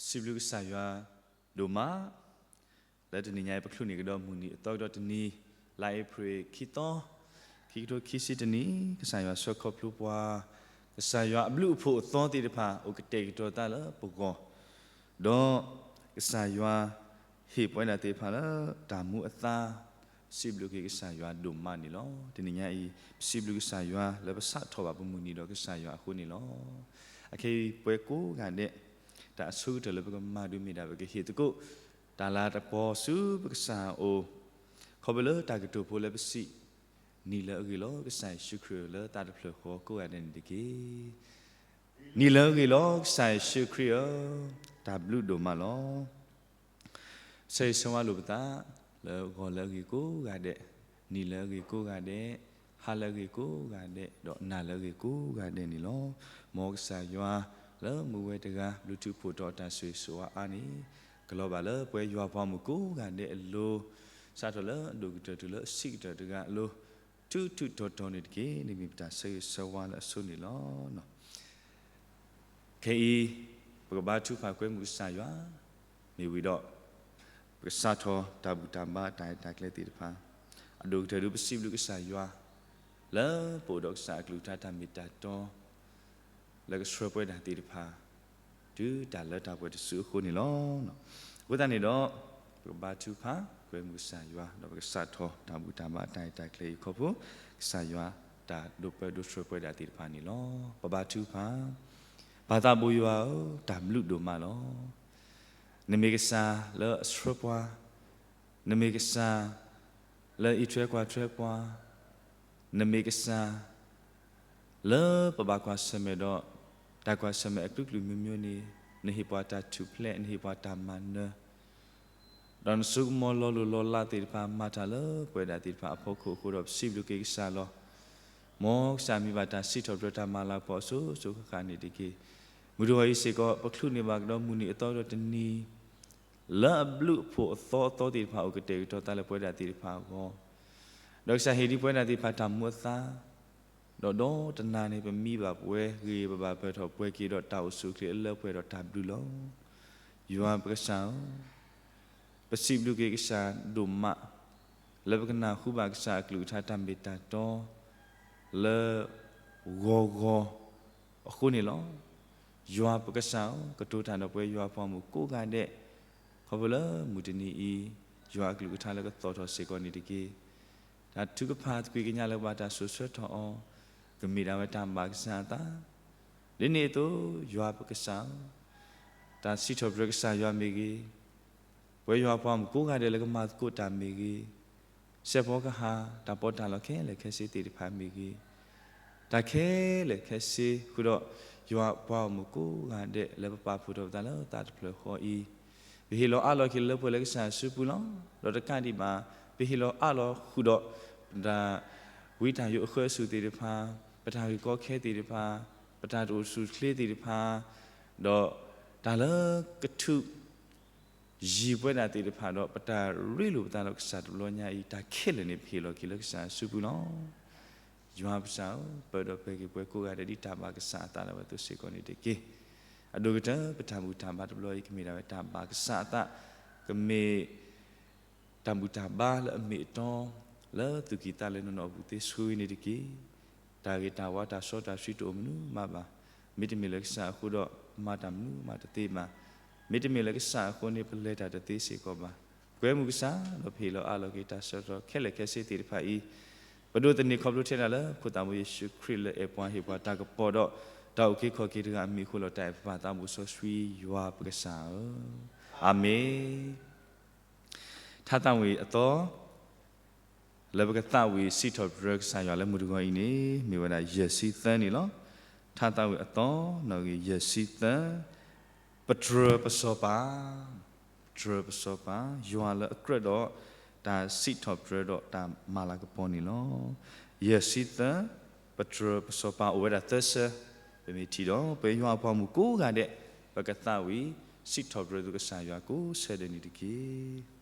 စံးဘျုးကစၢ်ယွၤဒိၣ်မး, လၢတနံၤညါအံၤ ပချုးန့ၢ်ကဒီးမုၢ်နံၤအသီကဒီးတနံၤ, လါအ့ဖြ့ၣ်ခံသီ, ခံကထိခံဆံတနံၣ်, ကစၢ်ယွၤဆှၢခီဖျိပှၤ, ကစၢ်ယွၤအဘျုးအဖှိၣ်အသီသ့ၣ်တဖၣ် အိၣ်ကတဲာ်ကတီၤသးလၢပဂီၢ်, ဒီးကစၢ်ယွၤဟ့ၣ်ပဝဲဒၣ်သ့ၣ်တဖၣ်လၢတၢ်မူအသါ, စံးဘျုးက့ၤကစၢ်ယွၤဒိၣ်မးန့ၣ်လီၤ. တနံၤညါအံၤ ပစံးဘျုးကစၢ်ယွၤလၢပစးထီၣ်ဘၣ်ပမုၢ်နံၤဒီးကစၢ်ယွၤအဃိန့ၣ်လီၤ. အခဲအံၤပဝဲကိးဂၤဒဲး, တၢ်အဆိကတၢၢ်လၢပကမၤဒုးမ့ၢ်ဒၣ် ပကဟ့ၣ်သကိး တၢ်လၤတပီၤဆူပကစၢ်အအိၣ်, ခီဖျိလၢတၢ်ကတိၤဖိလၢပစံး, နံၤလၢအဂ့ၤလီၤ ကစၢ်ယ့ၣ်ၡူးခရံာ်ဧၢ လၢသးတဖျၢၣ်ဃီကိးဂၤဒဲးန့ၣ်တက့ၢ်. နံၤလၢအဂ့ၤလီၤ ကစၢ်ယ့ၣ်ၡူးခရံာ်ဧၢ, တၢ်ဘျုးဒိၣ်မးလီၤ. ဆၢဂ့ၤဆၢဝါလိာ်ပသး လၢဂီၤလၢအဂ့ၤကိးဂၤဒဲး, နံၤလၢအဂ့ၤကိးဂၤဒဲး, ဟါလၢအဂ့ၤကိးဂၤဒဲး, ဒီးနၤလၢအဂ့ၤကိးဂၤဒဲးန့ၣ်လီၤ. မ်ကစၢ်ယွၤလၢမုၢ်ဝဲတဂၤ ဘျုးထူးဖှိၣ်ထီၣ်တၢ်ဆိၣ်ဂ့ၤဆိၣ်ဝါအါန့ၣ်, ကလီၤဘၣ်လၢပဝဲယွၤပှၤမုၣ်ကိးဂၤဒဲးအလိၤ, စးထီၣ်လၢအဒိၣ်ကတၢၢ်တုၤလၢအဆံးကတၢၢ်တဂၤအလိၤ, ထူးထူးတီၤတီၤန့ၣ်တက့ၢ်. န့ၣ်မ့ၢ်ပတၢ်ဆၢဂ့ၤဆၢဝါလၢအဆိန့ၣ်လီၤ. ခဲအံၤ ပကဘါထုကဖၣ်ကွဲမုာ်ကစၢ်ယွၤ, မ့ၢ်ဝံၤဒီး ပကစးထီၣ်တၢ်ဘူၣ်တၢ်ဘါတၢ်အဲၣ်တၢ်ကျဲသ့ၣ်တဖၣ်, အဒိၣ်ကတၢၢ်ဒုးပစံးဘျုးကစၢ်ယွၤ, လၢပအိၣ်ဒီးကစၢ်အကလုၢ်ကထါတၢ်မ့ၢ်တၢ်တီ လၢကဆှၢပဝဲဒၣ်သ့ၣ်တဖၣ် တုၤတၢ်လၢတၢ်ပှဲၤတစုအဃိန့ၣ်လီၤ. အဃိသတးန့ၣ်ဒီး ပကဘါထုကဖၣ်ကွဲမုာ်ကစၢ်ယွၤ ဒီးပကစးထီၣ်တၢ်ဘူၣ်တၢ်ဘါတၢ်အဲၣ်တၢ်ကျဲအံၤခီဖျိ ကစၢ်ယွၤတၢ်ဒိးပၢဒိးဆှၢပဝဲဒၣ်သ့ၣ်တဖၣ်န့ၣ်လီၤ. ပဘါထုကဖၣ်, ပၢ်သးဘိယွၤဧၢ, တၢ်ဘျုးဒိၣ်မးလီၤ. နမ့ၢ်ကစၢ်လၢအဆှၢပှၤ, နမ့ၢ်ကစၢ် လၢအံးထွဲကွၢ်ထွဲပှၤ, နမ့ၢ်ကစၢ် လၢပဘၣ်ကွၢ်ဆၢၣ်မဲာ်ဒီး တၢ်ကွၢ်ဆၢၣ်မဲာ်အကလုာ်ကလုာ်မိမိန့ၣ်, နဟ့ၣ်ပှၤတၢ်ထူၣ်ဖျဲး, နဟ့ၣ်ပှၤတၢ်မၤနၢၤ, ဒီးနစိကမီၤလီၤလိၢ်လီၤလးသ့ၣ်တဖၣ် မၤတၢ်လၢပဝဲဒၣ်သ့ၣ်တဖၣ်အဖီခိၣ်အဃိဒီး ပစံးဘျုးက့ၤကစၢ်လီၤ. မ်ကစၢ်မံၤဘၣ်တၢ်စံးထီၣ်ပတြၢၤတၢ်မၤလၤကပီၤအစိၤစိၤဃၣ်ဃၣ်န့ၣ်တက့ၢ်. မုၢ်တဂီၤအံၤစ့ၢ်ကီး ပချုးန့ၢ်ဘၣ်ကဒီးမုၢ်နံၤအသီကဒီးတနံၤ လၢအဘျုးအဖှိၣ်အသီအသီသ့ၣ်တဖၣ် အိၣ်ကတဲာ်ကတီၤသးလၢပဝဲဒၣ်သ့ၣ်တဖၣ်အဂီၢ်, ဒီးကစၢ်ဟ့ၣ်ဒံးပဝဲဒၣ်သ့ၣ်တဖၣ်တၢ်မူအသါ, ဒီးဒီတနၤန့ၣ် ပမံဘၣ်ပဝဲဂ့ၤ ပဘၣ်ပၢၢ်ထီၣ်ပှဲၤက့ၤဒီးတၢ်အိၣ်ဆူၣ်အိၣ်ချ့အလၢပှဲၤဒီးတၢ်ဘျုးလီၤ. ယွၤပကစၢ်ဧၢ, ပစံးဘျုးက့ၤကစၢ်ဒိၣ်မး လၢပကနၢ်ဟူဘၣ်ကစၢ်အကလုၢ်ကထါတၢ်မ့ၢ်တၢ်တီ လၢဂီၤဂီၤအဃိန့ၣ်လီၤ. ယွၤပကစၢ်ဧၢ, ကတိၤတၢ်ဒီးပဝဲယွၤပှၤမုၣ်ကိးဂၤဒဲး, ခီဖျိလၢမုၢ်တနံၤအံၤ ယွၤအကလုၢ်ကထါလၢကသီၣ်ထီၣ်စ့ၢ်ကီးန့ၣ်တက့ၢ်. တၢ်ထုကဖၣ်သကွံာ်ကညးလၢကဘၣ်တၢ်စိာ်ဆှၢထီၣ်အီၤ ကမ့ၢ်ဒၣ်ဝဲတၢ်ဘၣ်ကစၢ်အသး, ဒ်န့ၣ်အသိး ယွၤပကစၢ်ဧၢ, တၢ်စံးထီၣ်ပတြၢၤကစၢ်ယွၤမ့ၢ်ဂ့ၤ, ပဝဲယွၤပှၤမုၣ်ကိးဂၤဒဲးလၢကမၤသကိးတၢ်မ့ၢ်ဂ့ၤ, စဲးဖီကဟၣ် တၢ်ပီးတၢ်လီခဲလၢာ်ခဲဆ့သ့ၣ်တဖၣ်မ့ၢ်ဂ့ၤ, တၢ်ခဲလၢာ်ခဲဆ့ဃုာ်ဒီး ယွၤပှၤမုၣ်ကိးဂၤဒဲးလၢပပာ်ဖှိၣ်ထီၣ်ပသးလၢသးတဖျၢၣ်ဃီအံၤ, ပဟ့ၣ်လီၤအးလီၤက့ၤလၢပှဲၤလၢကစၢ်စုပူၤလီၤ. ဒီးတကးဒံးဘၣ် ပဟ့ၣ်လီၤအးလီၤဃုာ်ဒီး ပတၢ်ဝံတၢ်ယိးအဃၢအစူၢ်သ့ၣ်တဖၣ်, ပတၢ်ဂ့ၢ်ကီခဲသ့ၣ်တဖၣ်, ပတၢ်တအိၣ်ဆူၣ်အိၣ်ချ့သ့ၣ်တဖၣ်, ဒီးတၢ်လၢကထုး ယံၤပဝဲဒၣ်သ့ၣ်တဖၣ်ဒီး ပတၢ်ရ့လိာ်ပသးဒီးကစၢ်တဘျီညါအံၤ တၢ်ခဲလၢာ်န့ၣ် ပဟ့ၣ်လီၤက့ၤလၢကစၢ်အစုပူၤလီၤ. ယွၤပကစၢ်ဧၢ, ပၢဒီးပှဲၤက့ၤပှၤကိးဂၤဒဲးဒ်တၢ်ဘၣ်ကစၢ်အသးဒၣ်ဝဲအသိးစ့ၢ်ကီးန့ၣ်တက့ၢ်. အဒိၣ်ကတၢၢ် ပတၢ်ဘူၣ်တၢ်ဘါတဘျီအံၤ ကမ့ၢ်ဒၣ်ဝဲတၢ်ဘၣ်ကစၢ်အသး, ကမ့ၢ် တၢ်ဘူၣ်တၢ်ဘါလၢအမ့ၢ်အတီ လၢသူၣ်ကံၢ်သးလဲနီၢ်နီၢ်အပူၤသ့ဆိဝဲန့ၣ်တက့ၢ်. တၢ်ဂ့ၤတၢ်ဝါတၢ်စီတၢ်ဆှံတအိၣ်မနုၤမးဘၣ်. မ့တမ့ၢ်လၢကစၢ်အဃိဒီး မၤတၢ်မနုၤမးတသ့ဘၣ်. မ့တမ့ၢ်လၢကစၢ်အဃိန့ၣ် ပလဲၤတၢ်တသ့စ့ၢ်ကီးဘၣ်. ပကွဲမုာ်ကစၢ် ဒီးပဟ့ၣ်လီၤအးလီၤက့ၤတၢ်ဆၢကတီၢ်ခဲလၢာ်ခဲဆ့သ့ၣ်တဖၣ်အံၤ, ပဒိးသန့ၤခီဖျိထဲဒၣ်လၢ ခိၣ်သးမူယ့ၣ်ၡူးခရံာ်လၢအဲၣ်ပှၤဟ့ၣ်ပှၤတၢ်ကပီၤဒီး တၢ်အုၣ်က့ၤခီၣ်က့ၤတဂၤအမံၤအဃိလီၤ. တၢ်အဲၣ်ပပၢ်သးဘိစီဆှံယွၤပကစၢ်ဧၢ, အၤမ့ၣ်. ထါသးဝံၣ်အသီ လၢပကသးဝံၣ်စံးထီၣ်ပတြၢၤကစၢ်ယွၤလၢမုၢ်တဂီၤအံၤန့ၣ် မ့ၢ်ဝဲဒၣ်ယဲၢ်ဆံသၢန့ၣ်လီၤ. ထါသးဝံၣ်အသီ နီၣ်ဂံၢ်ယဲၢ်ဆံသၢ, ပတြၢၤပစီၤပၤ, ပတြၢၤပစီၤပၤ, ယွၤလၢအကြၢးဒီးတၢ်စံးထီၣ်ပတြၢၤဒီးတၢ်မၤလၤကပီၤန့ၣ်လီၤ. ယဲၢ်ဆံသၢ, ပတြၢၤပစီၤပၤ အိၣ်ဝဲဒၣ်သၢဆၢ, ပမ့ၢ်ထံၣ်ဒီး ပဝဲယွၤအပှၤမုၣ်ကိးဂၤဒဲး ပကသးဝံၣ်စံးထီၣ်ပတြၢၤသုကစၢ်ယွၤကိးဆၢဒဲးန့ၣ်တက့ၢ်.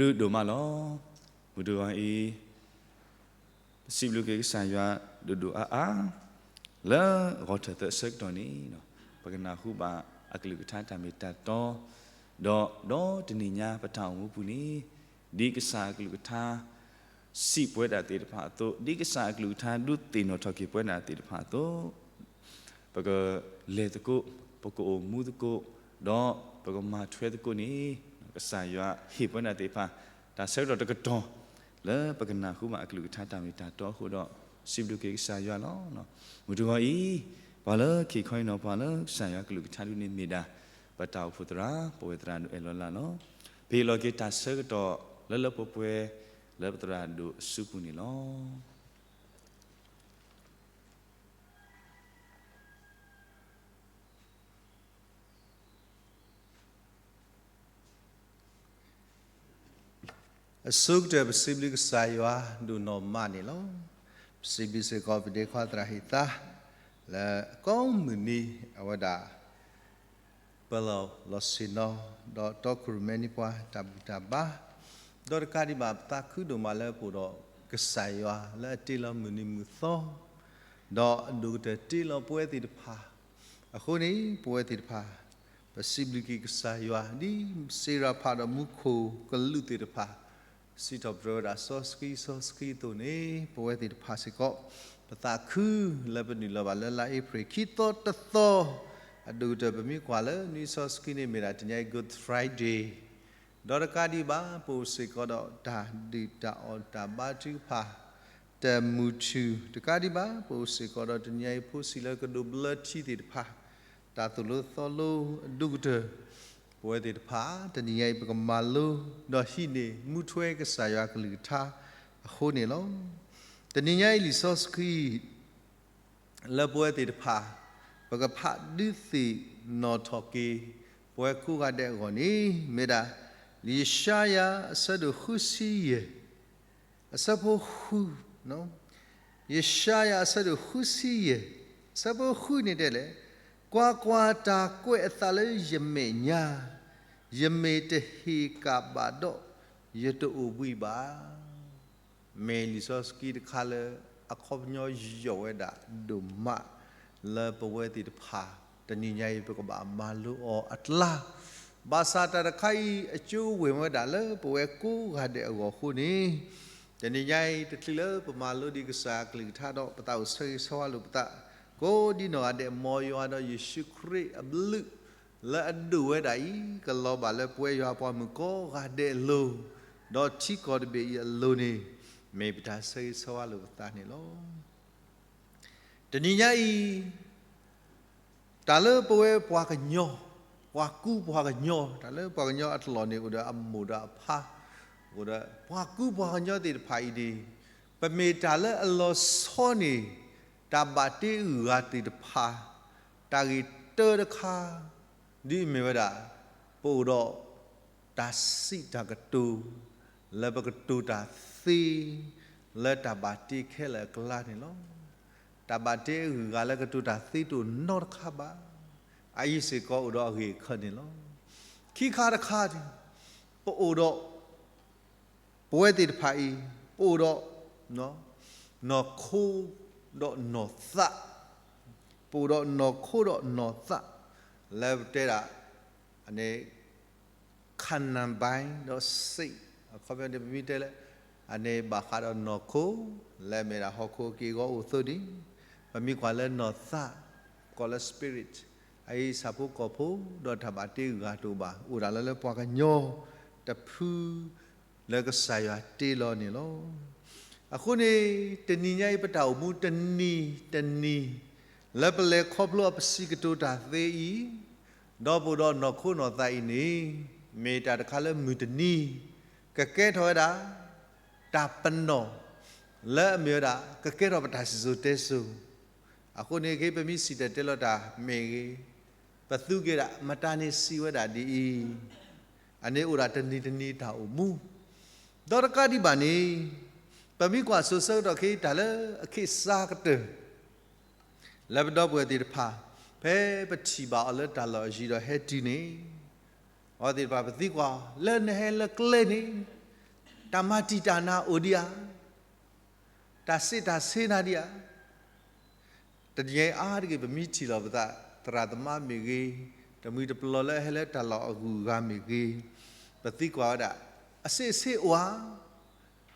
ဒုးဒိၣ်မးလီၤ. မုၢ်တဂီၤအံၤ ပစံးဘျုးက့ၤကစၢ်ယွၤဒိၣ်ဒိၣ်အါအါ လၢဂီၤထၢၣ်သၢဆၢကတီၢ်န့ၣ် ပကနၢ်ဟူဘၣ်အကလုၢ်ကထါတၢ်မ့ၢ်တၢ်တီ, ဒီးဒီးတနံၤညါပတၢ်အိၣ်မူပူၤန့ၣ် ဒ်ကစၢ်အကလုၢ်ကထါ စံးပဝဲဒၣ်သ့ၣ်တဖၣ်အသိး, ဒ်ကစၢ်အကလုၢ်ကထါဒုးသ့ၣ်နီၣ်ထီၣ်က့ၤပဝဲဒၣ်သ့ၣ်တဖၣ်အသိး ပကလဲၤသကိး, ပကအိၣ်မူသကိး, ဒီးပကမၤထွဲသကိးန့ၣ် ကစၢ်ယွၤဟ့ၣ်ပဝဲဒၣ်သ့ၣ်တဖၣ် တၢ်ဆၢကတီၢ်တကတီၢ် လၢပကနၢ်ဟူဘၣ်အကလုၢ်ကထါတၢ်မ့ၢ်တၢ်တီအဃိဒီး စံးဘျုးက့ၤကစၢ်ယွၤလီၤ. မုၢ်တဂီၤအံၤ ပှၤလၢခံခီအံၤနီၤ ပှၤလၢကစၢ်ယွၤကလုၢ်ကထါဒုးန့ၣ်မ့ၢ်ဒၣ် ပတၢ်အိၣ်ဖှိၣ်သရၣ် ပဝဲသရၣ်ဒိၣ်အဲၣ်လီၤလးလီၤ. ပဟ့ၣ်လီၤက့ၤတၢ်ဆၢကတီၢ်လၢလၢပှဲၤပှဲၤ လၢပသရၣ်ဒိၣ်အစုပူၤန့ၣ်လီၤ. အဆိကတၢၢ် ပစံးဘျုးကစၢ်ယွၤဒိၣ်နီၢ်မးန့ၣ်လီၤ. ပစံးဘျုးစ့ၢ်ကီး ပဒ့ခွါသရၣ်ဟ့ၣ်သါ လၢအကိးမုၢ်နံၤအဝဲဒၣ် ပလီၢ်လီၤဆ့ၣ်နီၤ ဒီးတီခိၣ်ရိၣ်မဲန့ၢ်ပှၤတၢ်ဘူၣ်တၢ်ဘါ, ဒီးတကးဒံးဘၣ် ပသးခုဒိၣ်မးလၢပအိၣ်ဒီးကစၢ်ယွၤ လၢအတ့လီၤမုၢ်နံၤမုၢ်သီ ဒီးအဒိၣ်ကတၢၢ်တ့လီၤပဝဲသ့ၣ်တဖၣ် အဃိန့ၣ် ပဝဲသ့ၣ်တဖၣ် ပစံးဘျုးက့ၤကစၢ်ယွၤ ဒ်စ့ရၤဖးဒီးမူခိၣ်ကလူးသ့ၣ်တဖၣ် စံးထီၣ်ပတြၢၤဝဲဒၣ်စီဆှံစီဆှံအသိးန့ၣ် ပဝဲသ့ၣ်တဖၣ်စ့ၢ်ကီး ပသးခုလၢပနုာ်လီၤဘၣ်လၢလါအ့ဖြ့ၣ်ခံသီတသီ အဒိၣ်ကတၢၢ် ပမ့ၢ်ကွၢ်လၢနွံစီဆှံန့ၣ် မ့ၢ်ဒၣ်တနံၤအံၤ Good Friday ဒီးတကးဒံးဘၣ် ပအိၣ်စ့ၢ်ကီးဒီးတၢ်ဒုၣ်တၢ်အီၣ်တၢ်ဘါထုကဖၣ် တမုာ်ထူၣ် တကးဒံးဘၣ် ပအိၣ်စ့ၢ်ကီးဒီးတနံၤအံၤ ဖိဆံးလၢကဒိးဘျၢထံသ့ၣ်တဖၣ် တၢ်သိၣ်လိသီလိအဒိၣ်ကတၢၢ် ပဝဲသ့ၣ်တဖၣ် တနံၤညါအံၤ ပကမၤလိ ဒီးဟံးန့ၢ်မူထွဲကစၢ်ယွၤကလုၢ်ကထါအဃိန့ၣ်လီၤ. တနံၤညါအံၤ လံာ်စီဆှံ လၢပဝဲသ့ၣ်တဖၣ် ပကဖးဒုးသ့ၣ်နီၣ်ထီၣ်က့ၤ ပဝဲကိးဂၤဒဲးအဂီၢ်န့ၣ် မ့ၢ်ဒၣ် လံာ်ယၡါယၤအဆၢဒိၣ်ဃုဆံယဲၢ် အဆၢဖိဃု, ယၡါယၤအဆၢဒိၣ်ဃုဆံယဲၢ် အဆၢဖိဃုန့ၣ်တဲလဲၣ်, ကွၢ်ကွၢ်, တၢ်ကွဲးအသးလၢယမဲာ်ညါ, ယမ့ၢ်တဟ့ၣ်ကၣ်ဘၣ်ဒီး ယတအိၣ်ဘှံးဘၣ်. မ့ၢ်လံာ်စီဆှံတခါလၢ အခီပညီယိာ်ဝဲဒၣ်ဒိၣ်မး လၢပဝဲသ့ၣ်တဖၣ် တနံၤညါအံၤ ပကဘၣ်မၤလိအီၤအကျါ, ဘၣ်ဆၣ်တၢ်တခါအံၤ အကၠိဝဲၢ်ဝဲဒၣ်လၢပဝဲကိးဂၤဒဲးအဂီၢ်အဃိန့ၣ်, တနံၤညါအံၤ တချုးလၢပမၤလိဒံးကစၢ်အကလုၢ်ကထါဒီး ပသးအိၣ်ဆၢဂ့ၤဆၢဝါလိာ်ပသး ကိးဒ်နီၢ်ဂၤဒဲး မ်ယွၤဒီးယ့ၣ်ၡူးခရံာ်အဘျုး လၢအဒိၣ်ဝဲဒၣ်အံၤ ကလီၤဘၣ်လၢပဝဲယွၤပှၤမုၣ်ကိးဂၤဒဲးအလိၤ, ဒီးထံကီၢ်တဘ့ၣ်အံၤအလိၤန့ၣ် မ့ၢ်ပတၢ်ဆၢဂ့ၤဆၢဝါလိာ်ပသးန့ၣ်လီၤ. တနံၤညါအံၤ တၢ်လၢပဝဲပှၤကညီ, ပှၤကူပှၤကညီ, တၢ်လၢပှၤကညီအကျိာ်န့ၣ် အိၣ်ဒီးအမိၢ်ဒီးအဖါ, အိၣ်ဒီးပှၤကူပှၤကညီသ့ၣ်တဖၣ်အံၤန့ၣ်, ပမ့ၢ်တၢ်လၢအလီၤဆီန့ၣ် တၢ်ဘၣ်တ့အုၣ်အဂၤသ့ၣ်တဖၣ်, တၢ်ဂ့ၢ်တၢတခါ ဒ်အမ့ၢ်ဝဲဒၣ် ပအိၣ်ဒီး တၢ်စံးတၢ်ကတိၤ လၢပကတိၤတၢ်သ့ လၢတၢ်ဘၣ်တ့ခဲလၢာ်အကျါန့ၣ်လီၤ. တၢ်ဘၣ်တ့အုၣ်အဂၤလၢကတိၤတၢ်သ့တအိၣ်နီတခါဘၣ်. အအံၤစ့ၢ်ကီးအိၣ်ဒီးအဂ့ၢ်အခၢးန့ၣ်လီၤ. ခံခါတခါန့ၣ် ပအိၣ်ဒီး ပဝဲသ့ၣ်တဖၣ်အံၤ ပအိၣ်ဒီး နီၢ်ခိဒီးနီၢ်သး, ပအိၣ်ဒီးနီၢ်ခိဒီးနီၢ်သး လၢပတဲဒၣ် အန့ၣ် carnal mind ဒီး စိတ်, အခီပညီန့ၣ် ပမ့ၢ်တဲလၢ အန့ၣ်ဘၣ်ဃးဒီးနီၢ်ခိ လၢအမ့ၢ်ဒၣ်ဟီၣ်ခိၣ်က့ၢ်ဂီၤအိၣ်အသိးန့ၣ်, ပမ့ၢ်ကွၢ်လၢနီၢ်သး ကိးလၢ spirit အအံၤဆၣ်ဖိကီၢ်ဖိ ဒီးတၢ်ဘၣ်တ့အုၣ်အဂၤတအိၣ်ဘၣ်, အိၣ်ဒၣ်လၢလၢပှၤကညီတဖု လၢကစၢ်ယွၤတ့လီၤန့ၣ်လီၤ. အဃိန့ၣ် တနံၤညါအံၤ ပတၢ်အိၣ်မူတနံၤတနံၤ လၢပလဲၤခီဖျိအပစံးကတိၤတၢ်သ့အံၤ, ဒီးပအိၣ်ဒီးနီၢ်ခိနီၢ်သးအံၤန့ၣ် မ့ၢ်တၢ်တခါလၢမုၢ်တနံၤ ကကဲထီၣ်ဝဲဒၣ် တၢ်ပနီၣ် လၢအမ့ၢ်ဝဲဒၣ် ကကဲထီၣ်ပတၢ်စံၣ်စိၤတဲစိၤ, အဃိန့ၣ် ခဲအံၤပမ့ၢ်စံၣ်တဲၤတဲလီၤတၢ်မ့ၢ်ဂ့ၤ, ပသူက့ၤဒၣ် မတၤန့ၣ်စံးဝဲဒၣ်ဒ်အံၤ, အန့ၣ်အိၣ်ဒၣ်တနံၤတနံၤတၢ်အိၣ်မူ, ဒီးတကးဒံးဘၣ်န့ၣ် ပမ့ၢ်ကွၢ်စိၤဆၢကတီၢ်ခဲအံၤ တၢ်လၢအခံးစှၤကတၢၢ် လၢပဒီပုၢ်ဝဲၢ်သ့ၣ်တဖၣ် ဖဲပထံၣ်ဘၣ်အီၤလၢတၢ်လီၢ်အယံၤဒီးဟဲတုၤန့ၣ်, အဝဲသ့ၣ်တဖၣ်ပသံကွၢ် လၢနဟဲလၢကျဲန့ၣ် တၢ်မၤတံာ်တာ်နၤအိၣ်ဒံးဧါ, တၢ်စံးတၢ်ဆၢနၤဒံးဧါ. တနံၤညါအံၤအါတက့ၢ် ပမ့ၢ်ထံၣ်လီၤပသး သရၣ်သမါမ့ၢ်ဂ့ၤ, တမှံၤတပျီၤလၢအဟဲလၢတၢ်လီၢ်အဂုၤအဂၤမ့ၢ်ဂ့ၤ, ပသံကွၢ်ဝဲဒၣ် အစ့အဆ့အိၣ်ဧါ,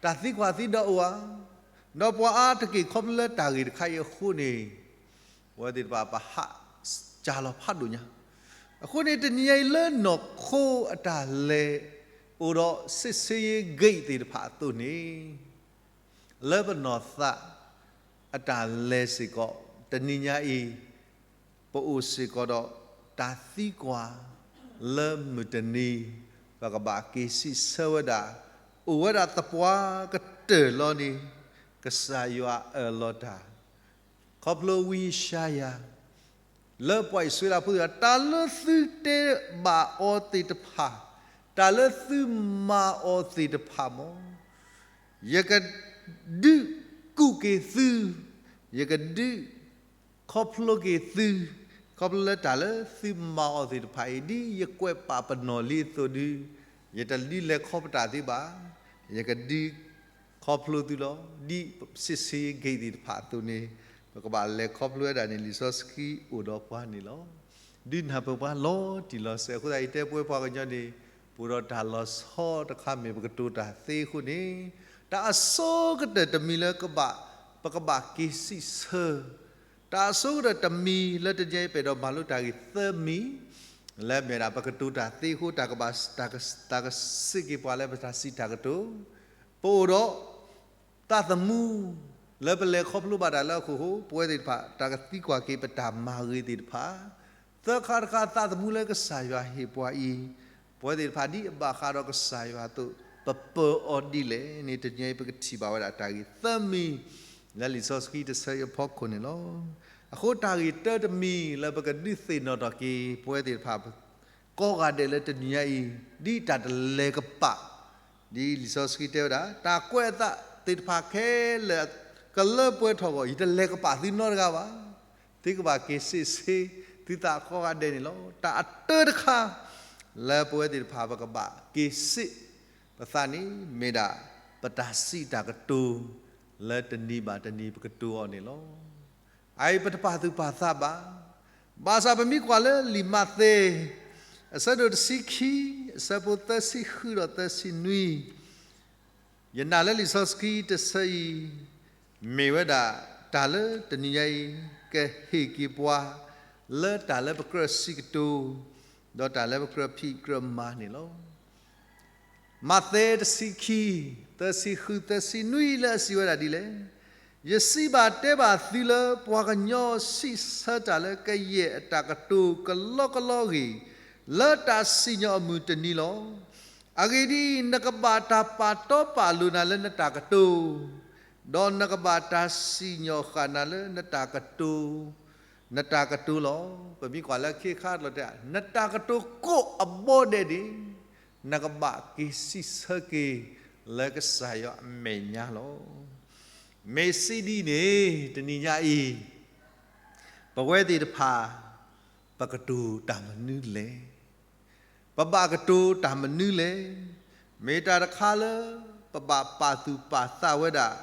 တၢ်သံကွၢ်သံဒိးအိၣ်ဧါ. ဒီးပှၤအါတက့ၢ်ခီဖျိလၢတၢ်ဂ့ၢ်တခါအံၤအဃိန့ၣ် ပဝဲသ့ၣ်တဖၣ် ပဟးစၢ်လီၤဖးဒိၣ်ညါ. အဃိန့ၣ် တနံၤညါအံၤလၢနီၢ်ခိအတၢ်လဲၤ အိၣ်ဒီးစစ်ဆေးရေးဂိတ်သ့ၣ်တဖၣ်အသိးန့ၣ် လၢပနီၢ်သးအတၢ်လဲၤစ့ၢ်ကီး တနံၤညါအံၤ ပအိၣ်စ့ၢ်ကီးဒီးတၢ်သံကွၢ် လၢမုၢ်တနံၤ ပကဘၣ်က့ၤစံးဆၢဝဲဒၣ် အိၣ်ဝဲဒၣ်သပှၢ်ကတၢၢ်လီၤန့ၣ် ကစၢ်ယွၤအၢၣ်လီၤတၢ် ခီဖျိဝံယၡါယၤ လၢပှၤအံၣ်စရ့လးဖိသ့ၣ်တဖၣ် တၢ်လၢသုတဲဘၣ်အီၤသ့ၣ်တဖၣ်, တၢ်လၢသုမၤအီၤသ့ၣ်တဖၣ်မ့ၢ် ယကဒုးကူၣ်က့ၤသု, ယကဒုးခီဖျိက့ၤသု, ခီဖျိလၢတၢ်လၢသုမၤအီၤသ့ၣ်တဖၣ်အံၤ ဒ်ယကွဲးပာ်ပနီၣ်လံအသိးဒုး ယတဒုးလဲၤခီပတာ်သုဘၣ်, ယကဒုးခီဖျိသုလီၤ. ဒ်စစ်ဆေးရေးဂိတ်သ့ၣ်တဖၣ်အသိးန့ၣ် ပကဘၣ်လဲၤခီဖျိဝဲဒၣ်န့ၣ် လံာ်စီဆှံအိၣ်ဒီးပှၤန့ၣ်လီၤ. ဒုးနၢ်ပၢၢ်ပှၤလီၤတံၢ်လီၤဆဲးအဃိသတး ယတဲပဝဲပှၤကညီန့ၣ် ပအိၣ်ဒီးတၢ်လီၤဆီတခါမ့ၢ် ပကတိၤတၢ်သ့အဃိန့ၣ် တၢ်အဆိကတၢၢ်တမံၤလၢကဘၣ် ပကဘၣ်က့ၤစံးဆၢ တၢ်အဆိကတၢၢ်တမံၤလၢတနံၤညါအံၤ ပအဲၣ်ဒိးမၤလိတၢ်ဂ့ၢ်သၢမံၤ လၢမ့ၢ်ဒၣ်ပကတိၤတၢ်သ့အဃိ တၢ်ကဘၣ် တၢ်ကစံးက့ၤပှၤလၢပတၢ်စံးတၢ်ကတိၤ ပအိၣ်ဒီးသးသမူ လၢပလဲၤခီဖျိဘၣ်တၢ်လၢအခိၣ်ဃိ ပဝဲသ့ၣ်တဖၣ် တၢ်ကသံကွၢ်က့ၤပတၢ်မၤဂ့ၤသ့ၣ်တဖၣ် သၢခါတခါ သးသမူလၢကစၢ်ယွၤဟ့ၣ်ပှၤအံၤ ပဝဲသ့ၣ်တဖၣ်ဒ်အဘၣ်ဃးဒီးကစၢ်ယွၤအသိး ပပၢအီၤဒ်လဲၣ်န့ၣ် တနံၤအံၤပကထံၣ်ဘၣ်ဝဲဒၣ်တၢ်ဂ့ၢ်သၢမံၤ လၢလံာ်စီဆှံတဆၢအံၤအဖီခိၣ်န့ၣ်လီၤ. အဃိတၢ်ဂ့ၢ်တၢတမံၤလၢပကဒုးသ့ၣ်နီၣ်ထီၣ်က့ၤ ပဝဲသ့ၣ်တဖၣ် ကိးဂၤဒဲးလၢတနံၤညါအံၤ ဒ်တၢ်တလဲၤကပာ် ဒ်လံာ်စီဆှံတဲဝဲဒၣ် တၢ်ကွဲးအသးသ့ၣ်တဖၣ်ခဲလၢာ် ကလၢပှဲၤထီၣ်အဂီၢ် ယတလဲၤကပာ်သုနီတဂၤဘၣ်. သုကဘၣ်က့ၤစံးဆၢသုသးကိးဂၤဒဲးန့ၣ်လီၤ. တၢ်အတၢတခါ လၢပဝဲသ့ၣ်တဖၣ် ပကဘၣ်က့ၤစံးပသးန့ၣ် မ့ၢ်ဒၣ်ပတၢ်စံးတၢ်ကတိၤ လၢတနံၤဘၣ်တနံၤပကတိၤအီၤန့ၣ်လီၤ. အအံၤပတပာ်သူၣ်ပာ်သးဘၣ်. ဘၣ်ဆၣ်ပမ့ၢ်ကွၢ်လၢလံာ်မးသဲ အဆၢဒိၣ်တဆံခံ, အဆၢဖိသၢဆံဃုဒီးသၢဆံနွံ, ယနာ်လၢလံာ်စီဆှံတဆၢအံၤ မ့ၢ်ဝဲဒၣ်တၢ်လၢတနံၤညါအံၤ ကဟ့ၣ်က့ၤပှၤ လၢတၢ်လၢပကြၢးစံးကတိၤ ဒီးတၢ်လၢပကြၢးဖံးကြၢးမၤန့ၣ်လီၤ. မးသဲတဆံခံ, သၢဆံဃု သၢဆံနွံလၢအစံးဝဲဒၣ်ဒ်လဲၣ်, ယစံးဘၣ်တဲဘၣ်သုလၢ ပှၤကညီစံးဆၢတၢ်လၢကယဲၢ်အတၢ်ကတိၤကလီကလီအဂ့ၢ်, လၢတၢ်စံၣ်ညီၣ်အမုၢ်တနံၤလီၤ. အဂ့ၢ်ဒ်အံၤ, နကဘၣ်တၢ်ပာ်တီပာ်လိၤနၤလၢနတၢ်ကတိၤ, ဒီးနကဘၣ်တၢ်စံၣ်ညီၣ်ဃာ်နၤလၢနတၢ်ကတိၤ နတၢ်ကတိၤလီၤ. ပမ့ၢ်ကွၢ်လၢခံခါတလီၤတဲ, နတၢ်ကတိၤကိးအဘီဒဲးန့ၣ် နကဘၣ်က့ၤစံးဆၢက့ၤ လၢကစၢ်ယွၤအမဲာ်ညါလီၤ. မ့ၢ်စံးဒ်န့ၣ် တနံၤညါအံၤ ပဝဲသ့ၣ်တဖၣ် ပကတိၤတၢ်မနုၤလဲၣ်. ပဘၣ်ကတိၤတၢ်မနုၤလဲၣ်. မ့ၢ်တၢ်တခါလၢ ပဘၣ်ပာ်သူၣ်ပာ်သးဝဲဒၣ်,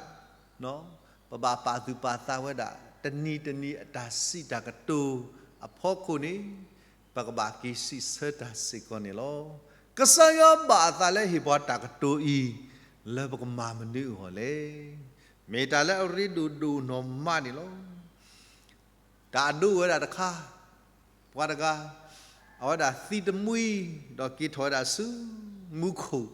ပဘၣ်ပာ်သူၣ်ပာ်သးဝဲဒၣ် တနံၤတနံၤအတၢ်စံးတၢ်ကတိၤအဖီခိၣ်န့ၣ် ပကဘၣ်က့ၤစံးဆၢတၢ်စ့ၢ်ကီးန့ၣ်လီၤ. ကစၢ်ယွၤဘၣ်အသးလၢဟ့ၣ်ပှၤတၢ်ကတိၤအံၤ လၢပကမၤမနုၤအဂီၢ်လဲၣ်. မ့ၢ်တၢ်လၢအရ့ဒိၣ်ဒိၣ်နီၢ်မးန့ၣ်လီၤ. တၢ်အဒိဝဲဒၣ်တခါ, ပှၤတဂၤ အဝဲဒၣ်သံတမှံ ဒီးက့ၤထီၣ်ဝဲဒၣ်ဆူမူခိၣ်,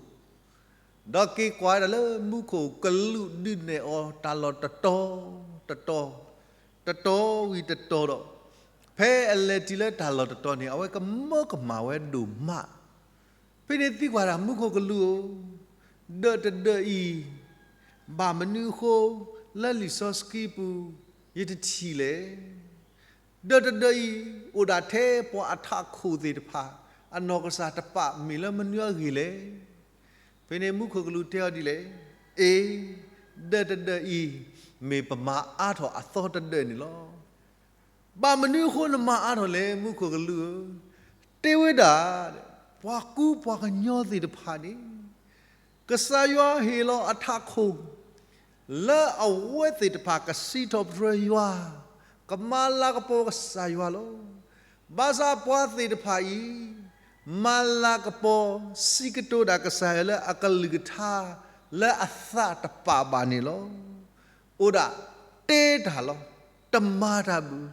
ဒီးက့ၤကွၢ်ဝဲဒၣ်လၢမူခိၣ်ကလူးဒုးနဲၣ်အီၤတၢ်လီၢ်တတီၤတတီၤ, တတီၤဝံၤတတီၤဒီး ဖဲအလဲၤတုၤလၢတၢ်လီၢ်တတီၤန့ၣ် အဝဲကမၢကမၣ်ဝဲဒိၣ်မး ဖဲန့ၣ်သံကွၢ်ဒၣ်မူခိၣ်ကလူးဧၢ, ဒၢးတဒၢးအံၤ ဘၣ်မနုၤအဃိ လၢလံာ်စီဆှံပူၤ ယတထံၣ်လဲၣ်. ဒၢးတဒၢးအံၤ အိၣ်ဒၣ်ထဲပှၤအထးခိၣ်သ့ၣ်တဖၣ် အနီၢ်ကစၢ်တပာ်မ့ၢ်လၢမနုၤအဂ့ၢ်လဲၣ်. ဖဲန့ၣ်မူခိၣ်ကလူးတဲအီၤဒ်လဲၣ်, အ့, ဒၢးတဒၢးအံၤ မ့ၢ်ပမၤအါထီၣ်အသီတဒၢးန့ၣ်လီၤ. ဘၣ်မနုၤအဃိနမၤအါထီၣ်လဲၣ် မူခိၣ်ကလူးဧၢ, တဲဝဲဒၣ် ပှၤကူပှၤကညီသ့ၣ်တဖၣ်န့ၣ် ကစၢ်ယွၤဟ့ၣ်လီၤအထးခိၣ် လၢအဝဲသ့ၣ်တဖၣ်ကစံးထီၣ်ပတြၢၤယွၤ, ကမၤလၤကပီၤကစၢ်ယွၤလီၤ. ဘၣ်ဆၣ်ပှၤသ့ၣ်တဖၣ်အံၤ မၤလၤကပီၤ စံးကတိၤတၢ်ကစၢ်ယွၤလၢအကလုၢ်ကထါ လၢအသးတပာ်ဘၣ်န့ၣ်လီၤ. အိၣ်ဒၣ်တဲတၢ်လီၤ, တမၤတၢ်ဘၣ်,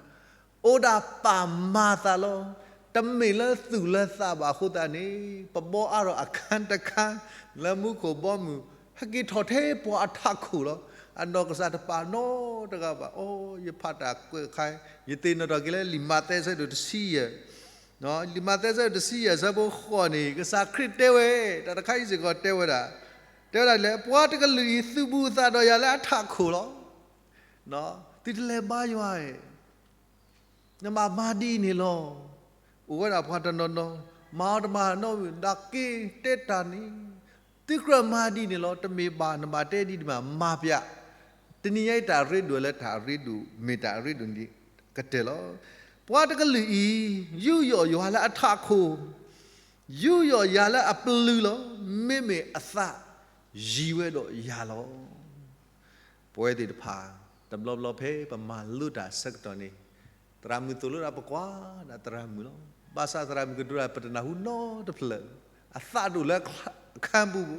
အိၣ်ဒၣ်ပာ်မၤသးလီၤ, တမ့ၢ်လၢသူၣ်လၢသးဘၣ်အဃိသတးန့ၣ် ပဘီအါထီၣ်အခါတခါ လၢမူခိၣ်ဘီမုၢ် ဟဲက့ၤထီၣ်ထဲပှၤအထးခိၣ်လီၤ. အနီၢ်ကစၢ်တပာ်နီတဂၤဘၣ်. အိ ယဖးတၢ်ကွဲးအခါ ယသ့ၣ်နီၣ်ထီၣ်က့ၤလၢလံာ်မးသဲဆၢဒိၣ်တဆံယဲၢ်, လံာ်မးသဲဆၢဒိၣ်တဆံယဲၢ် ဆၢဖိဃိးန့ၣ် ကစၢ်ခရံာ်တဲဝဲ, တၢ်တခါအံၤစ့ၢ်ကီးတဲဝဲဒၣ်, တဲဝဲဒၣ်လဲၣ်, ပှၤတကလုာ်အံၤ သုးဘူးအသးဒီးယၤလၢအထးခိၣ်လီၤ. သုတလဲၤဘါယွၤဧၢ, နဘၣ်မၤဒ်အံၤန့ၣ်လီၤ. အိၣ်ဝဲဒၣ်ပှၤတနီၤနီၤ မၤအီၤတမၤနီတမံၤ ဒၣ်က့ၤတဲတၢ်န့ၣ်, သုကြၢးမၤဒ်န့ၣ်လီၤ. တမ့ၢ်ဘၣ်နဘၣ်တဲဒ်န့ၣ်မး မၤပျး, တနံၤညါအံၤတၢ်ရ့ဒိၣ်လၢတၢ်ရ့ဒိၣ် မ့ၢ်တၢ်ရ့ဒိၣ်န့ၣ်ကတၢၢ်လီၤ. ပှၤတကလုာ်အံၤ ယူးယီၣ်ယွၤလၢအထးခိၣ်, ယူးယီၣ်ယၤလၢအပျုၤလီၤ. မ့မ့ၢ်အသးယံၤဝဲဒီးယၤလီၤ. ပဝဲသ့ၣ်တဖၣ် တဘျီဘျီဖဲပမၤလိတၢ်အဆၢကတီၢ်န့ၣ် သရၣ်မုၣ်သိၣ်လိဒၣ်ပကွၢ်ဒၣ်သရၣ်မုၣ်လီၤ. ဘၣ်ဆၣ်သရၣ်မုၣ်ကတိၤတၢ် ပတနၢ်ဟူနီတဖျၢၣ်, အသးဒိၣ်လၢအခါပူၤပူၤ,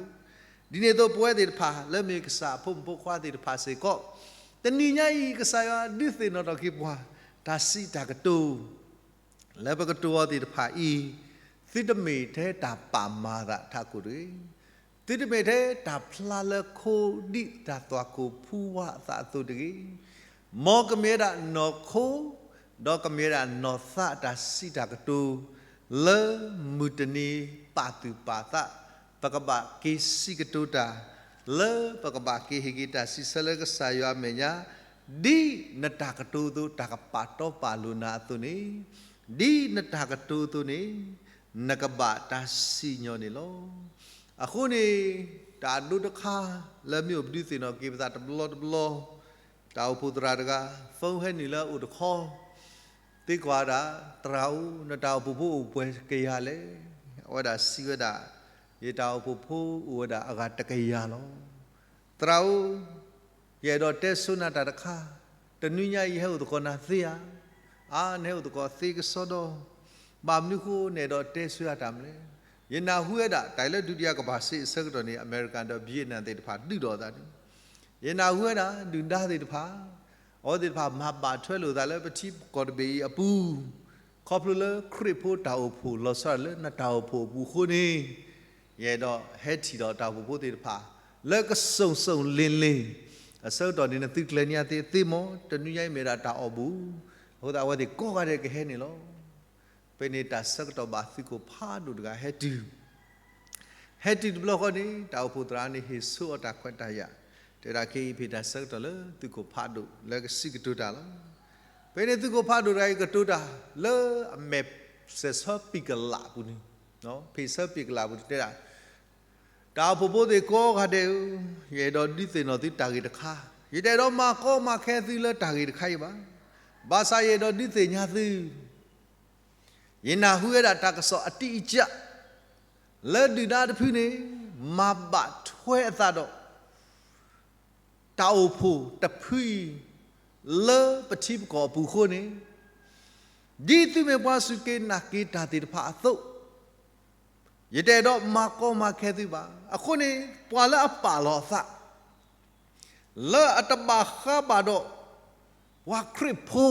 ဒ်န့ၣ်အသိးပဝဲသ့ၣ်တဖၣ် လၢမ့ၢ်ကစၢ်အဖိမုၣ်ဖိခွါသ့ၣ်တဖၣ်စ့ၢ်ကီး တနံၤညါအံၤ ကစၢ်ယွၤဒုးသ့ၣ်နီၣ်ထီၣ်က့ၤပှၤ တၢ်စံးတၢ်ကတိၤ လၢပကတိၤအီၤသ့ၣ်တဖၣ်အံၤ, သုတမ့ၢ်ထဲတၢ်ပာ်မၤသးထးခိၣ်တဂ့ၤ, သုတမ့ၢ်ထဲတၢ်ဖျါလၢခိဒ်တၢ်သွၣ်ခိၣ်ဖူဝါအသးအသိးတဂ့ၤ, မ်ကမ့ၢ်ဝဲဒၣ်နီၢ်ခိ ဒီးကမ့ၢ်ဝဲဒၣ်နီၢ်သးအတၢ်စံးတၢ်ကတိၤ လၢမုၢ်တနံၤပာ်သူၣ်ပာ်သး ပကဘၣ်က့ၤစံးကတိၤတၢ် လၢပကဘၣ်က့ၤဟ့ၣ်က့ၤတၢ်စံးဆၢလၢကစၢ်ယွၤအမဲာ်ညါ, ဒ်နတၢ်ကတိၤအသိး တၢ်ကပာ်တီပာ်လိၤနၤအသိးန့ၣ်, ဒ်နတၢ်ကတိၤအသိးန့ၣ် နကဘၣ်တၢ်စံၣ်ညီၣ်န့ၣ်လီၤ. အဃိန့ၣ် တၢ်အဒိတခါ လၢမ့ၢ်အိၣ်ပဒုးသ့ၣ်နီၣ်က့ၤပသးတဘျီတဘျီ, တၢ်အိၣ်ဖှိၣ်သရၣ်တဂၤ ဖုန်းဟဲနုာ်လၢအအိၣ်တခီ, သံကွၢ်ဒၣ်, သရၣ်ဧၢ, နတၢ်အိၣ်ဖှိၣ်ဖိအိၣ်ပှဲၤကယၤလဲၣ်. အဝဲဒၣ်စံးဝဲဒၣ်, ယတၢ်အိၣ်ဖှိၣ်ဖိအိၣ်ဝဲဒၣ်အဂၤတကယၤလီၤ. သရၣ်ဧၢ, ယအဲၣ်ဒိးတဲဆိနၤတၢ်တခါ, တနွံညါအံၤဟဲအိၣ်သကိးနၤသ့ဧါ. အါ, နဟဲအိၣ်သကိးသ့ကစီဒီ, ဘၣ်မနုၤဃိနအဲၣ်ဒိးတဲဆိယၤတၢ်မနုၤလဲၣ်. ယနၢ်ဟူဝဲဒၣ် တၢ်အံၤလၢဒုတိယကမ္ဘာစစ်အဆၢကတီၢ်န့ၣ် အမဲရကၤဒီး Vietnam သ့ၣ်တဖၣ်ဒုးဒီးအသးန့ၣ်, ယနၢ်ဟူဝဲဒၣ် ဒုၣ်ဒါသ့ၣ်တဖၣ်, အဝဲသ့ၣ်တဖၣ်မၤဘၣ်ထွဲလိာ်သးလၢပထံပကီၢ်တဘ့ၣ်အံၤအပူၤ, ခီဖျိလၢခရံာ်ဖိတၢ်အိၣ်ဖှိၣ်လီၤဆီဒၣ်တၢ်လၢနတၢ်အိၣ်ဖှိၣ်အပူၤအဃိန့ၣ်, ယအဲၣ်ဒိးဟဲထံၣ်ဒီးတၢ်အိၣ်ဖှိၣ်ဖိသ့ၣ်တဖၣ် လၢကစုံစုံလ့ၤလ့ၤ, အဆၢကတီၢ်န့ၣ် နသုကျဲၤန့ၢ်သ့သ့မီၤ, တနွံညါအံၤမ့ၢ်ဒၣ်တၢ်အီၣ်ဘူး, အဃိသတးအဝဲသ့ၣ်ကိးဂၤဒဲးကဟဲန့ၣ်လီၤ. ဖဲန့ၣ်တၢ်ဆၢကတီၢ်ဘၣ်သုးခိၣ်ဖးဒိၣ်တဂၤဟဲတုၤ ဟဲတုၤတဘျီဃီန့ၣ် တၢ်အိၣ်ဖှိၣ်သရၣ်န့ၣ်ဟ့ၣ်ဆိအီၤတၢ်ခွဲးတၢ်ယာ်, တဲဒၣ်ခဲအံၤဖဲတၢ်ဆၢကတီၢ်လၢသုးခိၣ်ဖးဒိၣ် လၢကစံးကတိၤတၢ်လီၤ. ဖဲန့ၣ်သုးခိၣ်ဖးဒိၣ်တဂၤအံၤကတိၤတၢ် လၢအမဲာ်ဆဲးဆၢပံာ်ကလးပူၤန့ၣ်, ဖဲဆၢပံာ်ကလးပူၤန့ၣ်တဲဒၣ်, တၢ်အိၣ်ဖှိၣ်ဖိသ့ၣ်ကိးဂၤဒဲးဧၢ, ယအဲၣ်ဒိးဒုးသ့ၣ်နီၣ်သုတၢ်ဂ့ၢ်တခါ, ယတအဲၣ်ဒိးမၤကီမၤခဲသုလၢတၢ်ဂ့ၢ်တခါအံၤဘၣ်. ဘၣ်ဆၣ်ယအဲၣ်ဒိးဒုးသ့ၣ်ညါသု ယနၢ်ဟူဝဲဒၣ်တၢ်ကစီၣ်အတံၢ်အကၢ် လၢဒုၣ်ဒါတဖုန့ၣ် မၤဘၣ်ထွဲအသးဒီး တၢ်အိၣ်ဖှိၣ်တဖုအံၤ လၢပထံပကီၢ်အပူၤအဃိန့ၣ်, ဒ်သုမ့ၢ်ပှၤစူၢ်က့ၤနာ်က့ၤတၢ်သ့ၣ်တဖၣ်အသိး, ယတအဲၣ်ဒိးမၤကီမၤခဲသုဘၣ်. အဃိန့ၣ် ပှၤလၢအပာ်လီၤအသး လၢအတဘၣ်ဃးဘၣ်ဒီး ပှၤခရံာ်ဖိ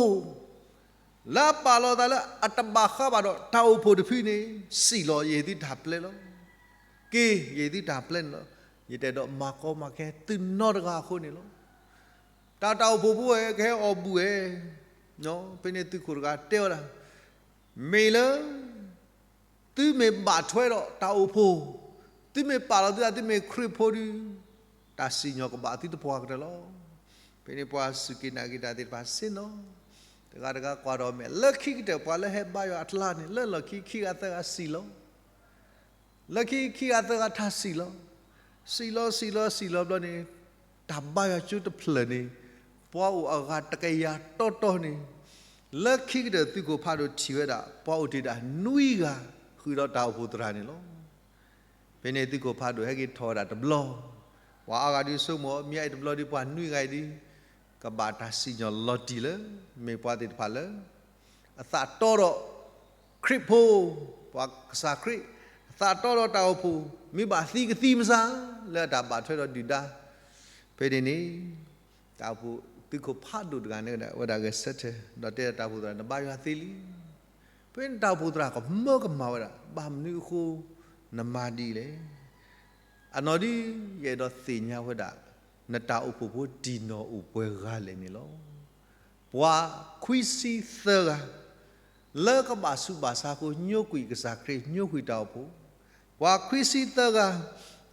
လၢအပာ်လီၤအသးလၢအတဘၣ်ဃးဘၣ်ဒီးတၢ်အိၣ်ဖှိၣ်တဖုန့ၣ် စံၣ်လီၤယဲၤသုတၢ်ပျဲလီၤ. က့ၤယဲၤသုတၢ်ပျဲန့ၣ်လီၤ. ယတအဲၣ်ဒိးမၤကီမၤခဲသုနီတဂၤအဃိန့ၣ်လီၤ. တၢ်တၢ်အိၣ်ဖှိၣ်ဖိဝဲကဟဲအီၣ်ဘူးဝဲ, ဖဲန့ၣ်သုးခိၣ်တဂၤတဲဝဲဒၣ်, မ့ၢ်လၢ သုမ့ၢ်ဘၣ်ထွဲဒီးတၢ်အိၣ်ဖှိၣ်, သုမ့ၢ်ပာ်လီၤသုသး သုမ့ၢ်ခရံာ်ဖိဒီး, တၢ်စံၣ်ညီၣ်ကဘၣ်သုတပှၢ်ကတၢၢ်လီၤ. ဖဲန့ၣ်ပှၤစူၢ်က့ၤနာ်က့ၤတၢ်သ့ၣ်တဖၣ်ဆ့ၣ်နီၤ, တဂၤတဂၤကွၢ်ဒီးမဲာ်, လၢခံကတၢၢ်ပှၤလၢဟဲဘါယွၤအကျါန့ၣ် လၢလီၢ်ခံခံဂၤသၢဂၤစံၣ်လီၤ လၢခံခံဂၤသၢဂၤထါစံၣ်လီၤ. စံၣ်လီၤစံၣ်လီၤစံၣ်လီၤဘျီန့ၣ်, တၢ်ဘါယွၤကၠိတဖျၢၣ်န့ၣ်, ပှၤအိၣ်အဂၤတကယၤတီတီန့ၣ်, လၢခံကတၢၢ်သုးခိၣ်ဖးဒိၣ်ထံၣ်ဝဲဒၣ် ပှၤအိၣ်တ့ၢ်ဒၣ်နွံဂၤ ဃုာ်ဒီးတၢ်အိၣ်ဖှိၣ်သရၣ်န့ၣ်လီၤ. ဖဲန့ၣ်သုးခိၣ်ဖးဒိၣ်ဟဲက့ၤထီၣ်ဝဲဒၣ်တဘျီ, ပှၤအါဂၤဒုးဆိကမိၣ် မ့ၢ်အံၤတဘျီဒုးပှၤနွံဂၤအံၤဒုး ကဘၣ်တၢ်စံၣ်ညီၣ်လီၤတံၢ်လၢ မ့ၢ်ပှၤသ့ၣ်တဖၣ်လၢ အသးတီဒီး ခရံာ်ဖိ, ပှၤကစၢ်ခရံာ် အသးတီဒီးတၢ်အိၣ်ဖှိၣ် မ့ၢ်ဘၣ်သံကသံမစါ လၢအတၢ်ဘၣ်ထွဲဒီးဒုၣ်ဒါ, ဖဲန့ၣ်န့ၣ် တၢ်အိၣ်ဖှိၣ်သုးခိၣ်ဖးဒိၣ်တဂၤန့ၣ်ဝဲဒၣ်ဂဲၤဆၢထၢၣ် ဒီးတဲတၢ်အိၣ်ဖှိၣ်သရၣ် နဘါယွၤသ့လံ. ဖဲန့ၣ်တၢ်အိၣ်ဖှိၣ်သရၣ်ကမၢကမၣ်ဝဲဒၣ် ဘၣ်မနုၤအဃိ နမၤဒ်လဲၣ်. အနီၢ်ဒု ယအဲၣ်ဒိးသ့ၣ်ညါဝဲဒၣ် နတၢ်အိၣ်ဖှိၣ်ဖိတံၢ်နီၢ်အိၣ်ပှဲၤဂၤလဲၣ်န့ၣ်လီၤ. ပှၤခွံဆံသၢဂၤ လၢကဘၣ်ဆူးဘၣ်ဆါအဃိ ညိကွံာ်ကစၢ်ခရံာ် ညိကွံာ်တၢ်အိၣ်ဖှိၣ်, ပှၤခွံဆံသၢဂၤ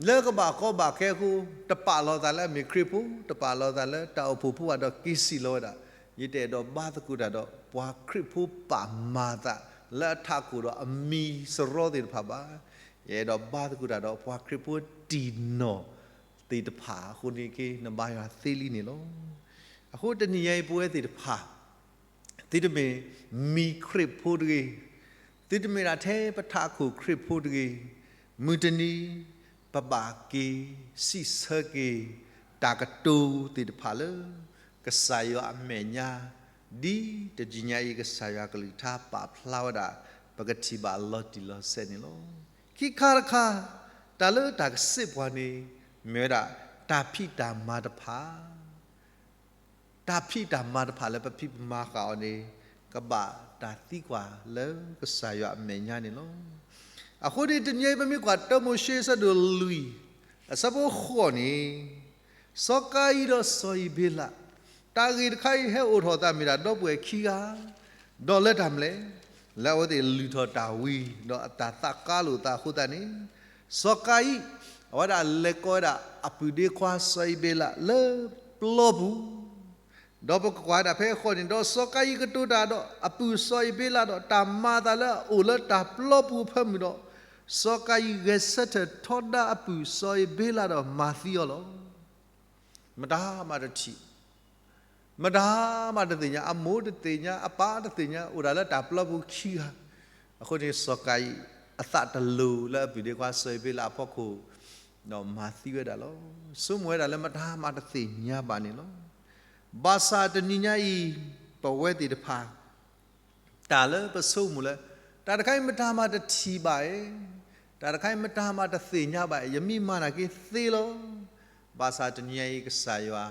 လၢကဘၣ်ကီဘၣ်ခဲအဃိ တပာ်လီၤသးလၢအမ့ၢ်ခရံာ်ဖိ, တပာ်လီၤသးလၢတၢ်အိၣ်ဖှိၣ်ဖိဘၣ်ဒီးက့ၤစံၣ်လီၤဝဲဒၣ်, ယတအဲၣ်ဒိးဘါသကိးတၢ်ဒီး ပှၤခရံာ်ဖိပာ်မၤသးလၢအထးခိၣ်ဒီးအမံၤစရီသ့ၣ်တဖၣ်ဘၣ်. ယအဲၣ်ဒိးဘါသကိးတၢ်ဒီးပှၤခရံာ်ဖိတံၢ်နီၢ်သ့ၣ်တဖၣ်အဃိန့ၣ်က့ နဘါယွၤသ့လံန့ၣ်လီၤ. အဃိတနံၤညါအံၤ ပဝဲသ့ၣ်တဖၣ် သုတမ့ၢ်မံၤခရံာ်ဖိတဂ့ၤ, သုတမ့ၢ်ဒၣ်ထဲပထးခိၣ်ခရံာ်ဖိတဂ့ၤ, မုၢ်တနံၤ ပဘၣ်က့ၤစံးဆၢက့ၤ တၢ်ကတိၤသ့ၣ်တဖၣ်လၢ ကစၢ်ယွၤအမဲာ်ညါ, ဒ်တနံၤညါအံၤ ကစၢ်ယွၤကလုၢ်ကထါပာ်ဖျါဝဲဒၣ် ပကထံၣ်ဘၣ်လီၤတံၢ်လီၤဆဲးန့ၣ်လီၤ. ခံခါတခါ တၢ်လၢတၢ်ကစံးပှၤန့ၣ် မ့ၢ်ဝဲဒၣ် တၢ်ဖံးတၢ်မၤတဖၣ် တၢ်ဖံးတၢ်မၤတဖၣ်လၢပဖံးပမၤဃာ်အီၤန့ၣ် ကဘၣ်တၢ်သံကွၢ်လၢကစၢ်ယွၤအမဲာ်ညါန့ၣ်လီၤ. အဃိန့ၣ် တနံၤအံၤပမ့ၢ်ကွၢ်တၢမိၤၡ့အဆၢဒိၣ်လွံၢ် အဆၢဖိဃိးန့ၣ်, စီၤကၤယံၣ်ဒီးစီၤအၤဘ့လး, တၢ်ဂ့ၢ်တခါအံၤဟဲအိၣ်ထီၣ်သးမ့ၢ်ဒၣ်ဒီပုၢ်ဝဲၢ်ခံဂၤ, ဒီးလၢတၢ်မနုၤလဲၣ်, လၢအဝဲသ့ၣ်လုၢ်ထီၣ်တၢ်ဝံၤ ဒီးအတၢ်သးကါလိာ်သးအဃိသတးန့ၣ်, စီၤကၤယံၣ် အဝဲဒၣ်လဲၤကိးဝဲဒၣ်အပုၢ်ဒ့ခွါစီၤအၤဘ့လးလၢပျီပူၤ ဒီးပကကွၢ်ဝဲဒၣ်ဖဲအဃိန့ၣ်, ဒီးစီၤကၤယံၣ်ကတိၤတၢ်ဒီးအပုၢ်စီၤအၤဘ့လးဒီးတၢ်မၤအသးလၢအအိၣ်လၢတၢ်ပျီပူၤအဖၢမုၢ်ဒီး, စီၤကၤယံၣ်ဂဲၤဆၢထၢၣ်ထီဒါအပုၢ်စီၤအၤဘ့လးဒီးမၤသံအီၤလီၤ. မတၤမၤတထံၣ် မတၤမၤတသ့ၣ်ညါ, အမိၢ်တသ့ၣ်ညါ, အပၢ်တသ့ၣ်ညါ, အိၣ်ဒၣ်လၢတၢ်ပျီပူၤခံဂၤ, အဃိန့ၣ် စီၤကၤယံၣ် အသးတလိၤလၢအပုၢ်ဒ့ခွါစီၤအၤဘ့လးအဖီခိၣ်, ဒီးမၤသံဝဲဒၣ်လီၤ. ဆိကမိၣ်ဝဲဒၣ်လၢမတၤမၤတသ့ၣ်ညါဘၣ်န့ၣ်လီၤ. ဘၣ်ဆၣ်တနံၤညါအံၤ ပဝဲသ့ၣ်တဖၣ် တၢ်လၢပဆိကမိၣ်လၢ တၢ်တခါအံၤမတၤမၤတထံၣ်ဘၣ်ဧါ, တၢ်တခါအံၤမတၤမၤတသ့ၣ်ညါဘၣ်ဧါ, ယမ့ၢ်မၤနာ်က့သ့လီၤ. ဘၣ်ဆၣ်တနံၤညါအံၤကစၢ်ယွၤ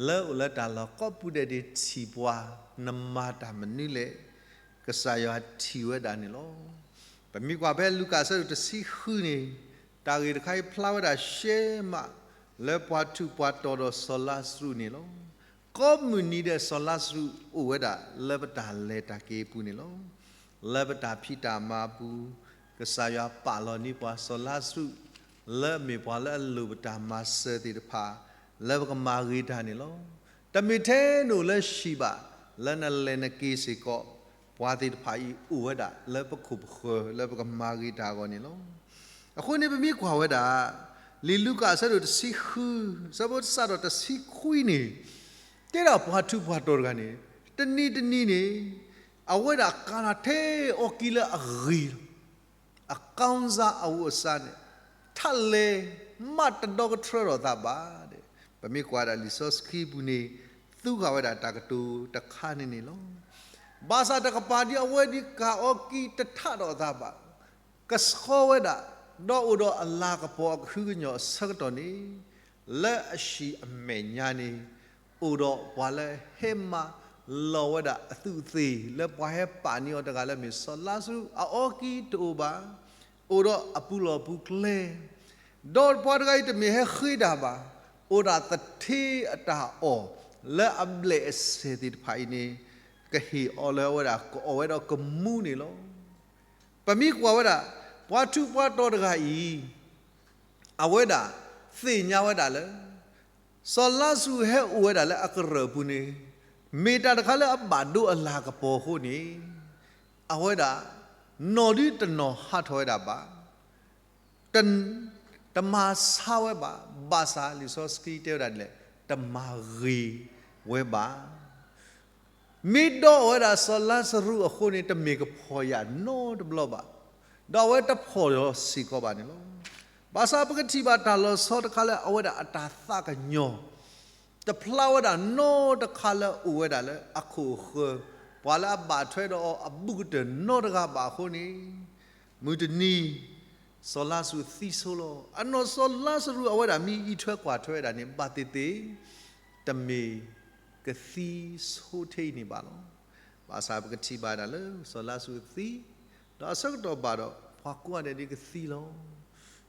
လၢအိၣ်လၢတၢ်လီၢ်ကိးပူၤဒဲးန့ၣ်ထံၣ်ပှၤ, နမၤတၢ်မနုၤလဲၣ်, ကစၢ်ယွၤထံၣ်ဝဲဒၣ်န့ၣ်လီၤ. ပမ့ၢ်ကွၢ်ဖဲလူၤကၣ်အဆၢဒိၣ်တဆံဃုန့ၣ်, တၢ်ဂ့ၢ်တခါအံၤဖျါဝဲဒၣ်ရှဲမး လၢပှၤထူးပှၤတီၤဒီးစီၤလါစရူးန့ၣ်လီၤ. ကိးမုၢ်နံၤဒဲးစီၤလါစရူးအိၣ်ဝဲဒၣ်လၢပတၢ်လဲၤတၢ်က့ၤအပူၤန့ၣ်လီၤ. လၢပတၢ်ဖံးတၢ်မၤအပူၤ, ကစၢ်ယွၤပာ်လီၤန့ၢ်ပှၤစီၤလါစရူး လၢအမ့ၢ်ပှၤလၢအလိၣ်ပတၢ်မၤစၢၤသ့ၣ်တဖၣ် လၢပကမၤဂ့ၤတၢ်န့ၣ်လီၤ. တမ့ၢ်ထဲနအိၣ်လၢဟံၣ်ဘၣ်, လၢနလဲၤနက့ၤစ့ၢ်ကီး, ပှၤသ့ၣ်တဖၣ်အံၤအိၣ်ဝဲဒၣ်လၢပခိၣ်ပဃၢၤ လၢပကမၤဂ့ၤတၢ်အဂီၢ်န့ၣ်လီၤ. အဃိန့ၣ်ပမ့ၢ်ကွၢ်ဝဲဒၣ် လံာ်လူၤကၣ်အဆၢဒိၣ်တဆံဃု, ဆၢဖိတဆံဒီးတဆံခွံန့ၣ်, တဲဒၣ်ပှၤထူးပှၤတီၤတဂၤန့ၣ်, တနံၤတနံၤန့ၣ်, အဝဲဒၣ်ကးနၣ်ထဲအီကံလၢအဂ့ၤလီၤ. အကီၢ်စၢ်အဝိအစါန့ၣ်, ထးလဲၤမးတဒီကထြၢထီၣ်သးဘၣ်. ပမ့ၢ်ကွၢ်ဒၣ်လံာ်စီဆှံပူၤန့ၣ်, သူဃာ်ဝဲဒၣ်တၢ်ကတိၤတခါန့ၣ်န့ၣ်လီၤ. ဘၣ်ဆၣ်တကပၤဒ်အဝဲဒ်ကးအီကံတထးထီၣ်သးဘၣ်, ကဆှီဝဲဒၣ်, ဒီးအိၣ်ဒီးအလၤကပီၤအကဟုကညီၢ်အဆၢကတီၢ်န့ၣ်, လၢအဟံၣ်အမဲာ်ညါန့ၣ်, အိၣ်ဒီးပှၤလၢဟဲမၤလီၤဝဲဒၣ်အသူးအသ့ၣ် လၢပှၤဟဲပာ်န့ၢ်အီၤတဂၤလၢမ့ၢ်စီၤလါစရူး အအီကံတအိၣ်ဘၣ်, အိၣ်ဒီးအပူၤလီၢ်ပူၤကျဲ, ဒီးပှၤတဂၤအံၤတမ့ၢ်ဟဲဃ့တၢ်ဘၣ်, အိၣ်ဒၣ်သထ့အတၢ်အီၣ် လၢအဘျဲၣ်အစဲၣ်သ့ၣ်တဖၣ်အံၤန့ၣ်, ကဟ့ၣ်အီၤလၢအဝဲဒၣ်ကအီၣ်ဝဲဒီးကမူန့ၣ်လီၤ. ပမ့ၢ်ကွၢ်ဝဲဒၣ်, ပှၤထူးပှၤတီၤတဂၤအံၤ, အဝဲဒၣ်သ့ၣ်ညါဝဲဒၣ်လၢ စီၤလါစရူးဟဲအိၣ်ဝဲဒၣ်လၢအကရၢၢ်အပူၤန့ၣ်, မ့ၢ်တၢ်တခါလၢအဘၣ်ဒိအလၤကပီၤအဃိန့ၣ်, အဝဲဒၣ်နီၢ်ဒုတနီၢ်ဟးထီၣ်ဝဲဒၣ်ဘၣ်, တမၤဆါဝဲဘၣ်, ဘၣ်ဆၣ်လံာ်စီဆှံတဲဝဲဒၣ်ဒ်လဲၣ်, တမၤဂ့ၤဝဲဘၣ်. မ့ၢ်ဒီးအီၣ်ဝဲဒၣ်စီၤလါစရူးအဃိန့ၣ် တမ့ၢ်ကဖှီၣ်ယာ်နီတဘျီဘၣ်, ဒီးအဝဲတဖှီၣ်လီၤစ့ၢ်ကီးဘၣ်န့ၣ်လီၤ. ဘၣ်ဆၣ်ပကထံၣ်ဘၣ်တၢ်လီၤဆီတခါလၢအဝဲဒၣ်အတၢ်သးကညီၤ တဖျါဝဲဒၣ်နီတခါလၢအအိၣ်ဝဲဒၣ်လၢအခိၣ်အဃၢၤ, ပှၤလၢအဘၣ်ထွဲဒီးအီၤအဘူးကတၢၢ်နီတဂၤဘၣ်အဃိန့ၣ်, မုၢ်တနံၤ စီၤလါစရူးသံဆိလီၤ. အနီၢ်စီၤလါစရူးအဝဲဒၣ်မ့ၢ်အံးထွဲကွၢ်ထွဲဝဲဒၣ်န့ၣ် ဘၣ်သ့ၣ်သ့ၣ် တမ့ၢ်ကသံဆိထဲအံၤန့ၣ်ဘၣ်လီၤ. ဘၣ်ဆၣ်ပကထံၣ်ဘၣ်ဒၣ်လၢစီၤလါစရူးသံ, ဒီးအဆၢကတီၢ်ဘၣ်ဒီး ပှၤကိးဂၤဒဲးဒ်ကသံလီၤ.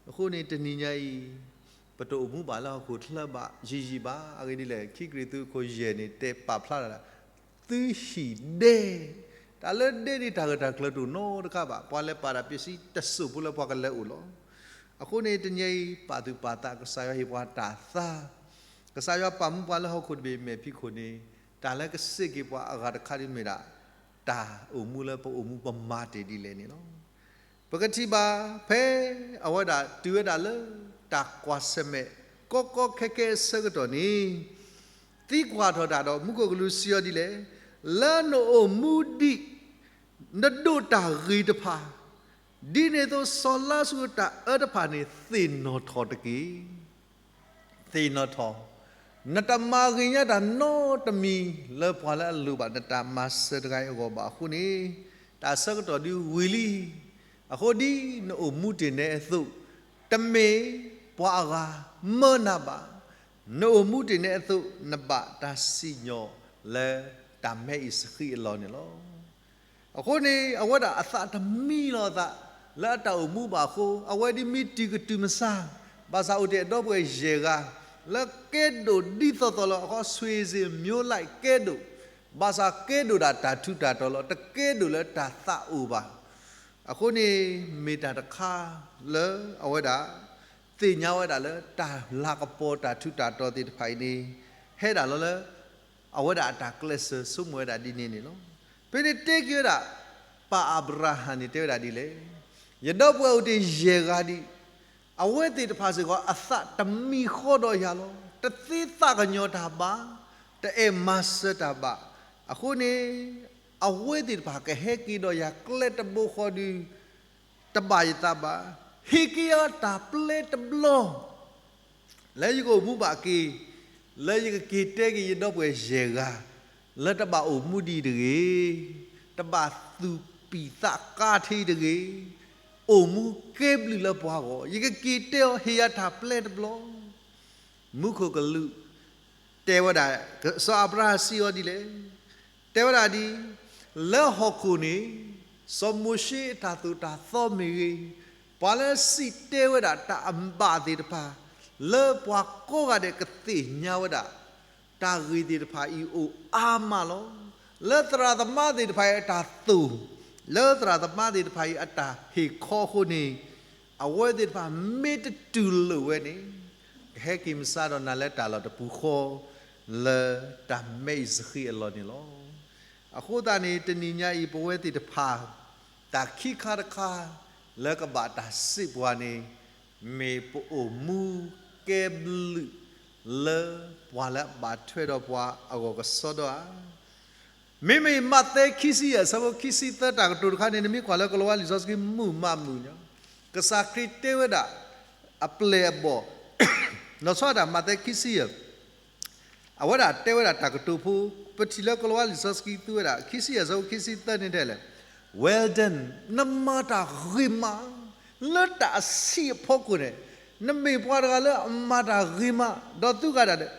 အဃိန့ၣ်တနံၤညါအံၤ ပတအိၣ်မူဘၣ်လၢဟီၣ်ခိၣ်ချၢဘၣ်ယံာ်ယံာ်ဘၣ်. အဂ့ၢ်ဒ်လဲၣ်, ခံကရံၣ်သူးအခိၣ်ယဲၢ်န့ၣ် တဲပာ်ဖျါဒၣ် သုဟံၣ်ဒဲ, တၢ်လၢဒဲန့ၣ် တၢ်ဂၢၢ်တၢ်ကျၢၤတအိၣ်နီတခါဘၣ်. ပှၤလဲၤပာ်တၢ်ပ့စံတစိၢ်ဖိလၢပှၤကလဲၤအိၣ်လီၤ. အဃိန့ၣ်တနံၤအံၤ ပာ်သူၣ်ပာ်သး ကစၢ်ယွၤဟ့ၣ်ပှၤတၢ်သါ, ကစၢ်ယွၤပာ်မူပှၤလၢဟီၣ်ခိၣ်တဘ့ၣ်မဲာ်ဖံးခိၣ်န့ၣ်, တၢ်လၢကစ့ၢ်က့ၤပှၤအဂၤတခါဒ်မ့ၢ်ဒၣ် တၢ်အိၣ်မူလၢပအိၣ်မူပမၤတ့ၢ်ဒ်လဲၣ်န့ၣ်လီၤ. ပကထံၣ်ဘၣ်ဖဲ အဝဲဒၣ်တုၤဝဲဒၣ်လၢ တၢ်ကွၢ်ဆၢၣ်မဲာ် ကီကီခဲခဲအဆၢကတီၢ်န့ၣ်, သံကွၢ်ထီၣ်တၢ်ဒီး မူခိၣ်ကလူးစံးအီၤဒ်လဲၣ်, လၢနအိၣ်မူဒံး နဒိးတၢ်ဂ့ၤတဖၣ်, ဒ်န့ၣ်အသိးစီၤလါစရူးတၢ်အၢတဖၣ်န့ၣ် သ့ၣ်နီၣ်ထီၣ်တက့ၢ်. သ့ၣ်နီၣ်ထီၣ်, နတမၤဂ့ၤညါတၢ်နီတမံၤလၢပှၤလၢအလိၣ်ဘၣ်နတၢ်မၤစၢၤတဂၤအံၤအဂီၢ်ဘၣ်အဃိန့ၣ်, တၢ်ဆၢကတီၢ်ဒုးဝံၤလံ. အဃိဒ်နအိၣ်မူတ့ၢ်န့ၣ်အသိး, တမ့ၢ်ပှၤအဂၤမၢနၤဘၣ်. နအိၣ်မူတ့ၢ်န့ၣ်အသိး နဘၣ်တၢ်စံၣ်ညီၣ်လၢတၢ်မဲအံၤစဃံးအလီၢ်န့ၣ်လီၤ. အဃိန့ၣ် အဝဲဒၣ်အသးတမံလီၤအသး လၢအတၢ်အိၣ်မူဘၣ်အဃိ, အဝဲဒ်မ့ၢ်တုၤကတုၤမဆါ, ဘၣ်ဆၣ်အိၣ်တ့ၢ်အဒီပုၢ်ဝဲၢ်ယဲၢ်ဂၤ လၢကဲဒိၣ်ဒ်သိးသိးလၢအဃိ ဆွေစဉ်မျိုးလိုက်ကဲဒိၣ်, ဘၣ်ဆၣ်ကဲဒိၣ်ဒၣ်တၢ်ထူးတၢ်တီၤလီၤ, တကဲဒိၣ်လၢတၢ်သးအိၣ်ဘၣ်. အဃိန့ၣ် မ့ၢ်တၢ်တခါလၢအဝဲဒၣ် သ့ၣ်ညါဝဲဒၣ်လၢတၢ်လၤကပီၤတၢ်ထူးတၢ်တီၤသ့ၣ်တဖၣ်အံၤန့ၣ် ဟဲဒၣ်လီၤလၢ အဝဲဒၣ်အတၢ်ကျဲးစၢးဆိကမိၣ်ဝဲဒၣ်ဒ်န့ၣ်န့ၣ်လီၤ. ဖဲန့ၣ်တဲက့ၤဝဲဒၣ် ပၢ်အၤဘြၤဟၣ်န့ၣ်တဲဝဲဒၣ်ဒ်လဲၣ်, ယဒီပုၢ်ဝဲၢ်အိၣ်တ့ၢ်ယဲၢ်ဂၤဒံး, အဝဲသ့ၣ်တဖၣ်စ့ၢ်ကီး အသးတမံဃီဒီးယၤလီၤ. တသ့သးကညီၤတၢ်ဘၣ်, တအဲၣ်မၤစၢၤတၢ်ဘၣ်. အဃိန့ၣ် အဝဲသ့ၣ်တဖၣ်ကဟဲက့ၤဒီးယၤကျဲတဘိဃီဒီး တဘၣ်ယသးဘၣ်. ဟ့ၣ်က့ၤယၤတၢ်ပျဲတဘျီ လၢယကအိၣ်မူဘၣ်က့ၤ, လၢယကက့ၤတဲက့ၤယဒီပုၢ်ဝဲၢ်ယဲၢ်ဂၤ လၢတဘၣ်အိၣ်မူဒံးတဂ့ၤ, တဘၣ်သူၣ်ပံၢ်သးကါထဲတဂ့ၤ, အိၣ်မူကဲဘျုးလၢပှၤဂီၢ်, ယကက့ၤတဲအီၤ ဟ့ၣ်ယၤတၢ်ပျဲတဘျီ. မူခိၣ်ကလူး တဲဝဲဒၣ်, စီၤအၤဘြၤဟၣ်စံးအီၤဒ်လဲၣ်, တဲဝဲဒၣ်ဒ်, လၢဟီၣ်ခိၣ်န့ၣ် စီၤမိၤၡ့အတၢ်သိၣ်တၢ်သီမ့ၢ်ဂ့ၤ, ပှၤလၢစံၣ်တဲဝဲဒၣ်တၢ်အဘၣ်သ့ၣ်တဖၣ်, လၢပှၤကိးဂၤဒဲးကသ့ၣ်ညါဝဲဒၣ် တၢ်ဂ့ၢ်သ့ၣ်တဖၣ်အံၤအိၣ်အါမးလီၤ. လၢသရၣ်သမါသ့ၣ်တဖၣ်အံၤအတၢ်သိၣ်, လၢသရၣ်သမါသ့ၣ်တဖၣ်အံၤအတၢ်ဟ့ၣ်ခီအဃိန့ၣ်, အဝဲသ့ၣ်တဖၣ်မ့ၢ်တတူၢ်လိာ်ဝဲန့ၣ်, ကဟဲက့ၤမၤစၢၤဒီးနၤလၢတၢ်လီၢ်တပူၤဃီ လၢတၢ်မဲအံၤစဃံးအလီၢ်န့ၣ်လီၤ. အဃိသတးန့ၣ် တနံၤညါအံၤပဝဲသ့ၣ်တဖၣ် တၢ်ခံခါတခါ လၢကဘၣ်တၢ်စံးပှၤန့ၣ် မ့ၢ်ပအိၣ်မူကဲဘျုး လၢပှၤလၢအဘၣ်ထွဲဒီးပှၤအဂီၢ်ကစီဒီဧါ. မ့မ့ၢ်မးသဲခံဆံယဲၢ် အဆၢဖိခံဆံသၢ တၢ်ကတိၤတခါန့ၣ် နမ့ၢ်ကွၢ်လၢကလံးဝါလံာ်စီဆှံမုၢ်မးမုၢ်ညီ, ကစၢ်ခရံာ်တဲဝဲဒၣ် အပျဲၢ်အဘီၣ် လီၤဆီဒၣ်တၢ် မးသဲခံဆံယဲၢ် အဝဲဒၣ်တဲဝဲဒၣ်တၢ်ကတိၤဖိ, ပထံၣ်လၢကလံးဝါလံာ်စီဆှံသူဝဲဒၣ် ခံဆံယဲၢ် အဆၢဖိခံဆံသၢန့ၣ်တဲလဲၣ်, Well done, နမၤတၢ်ဂ့ၤမး, လၢတၢ်အဆံးအဖီခိၣ်န့ၣ်, နမ့ၢ်ပှၤတဂၤလၢအမၤတၢ်ဂ့ၤမး, ဒီးသူဂၤဒၣ်ဒီး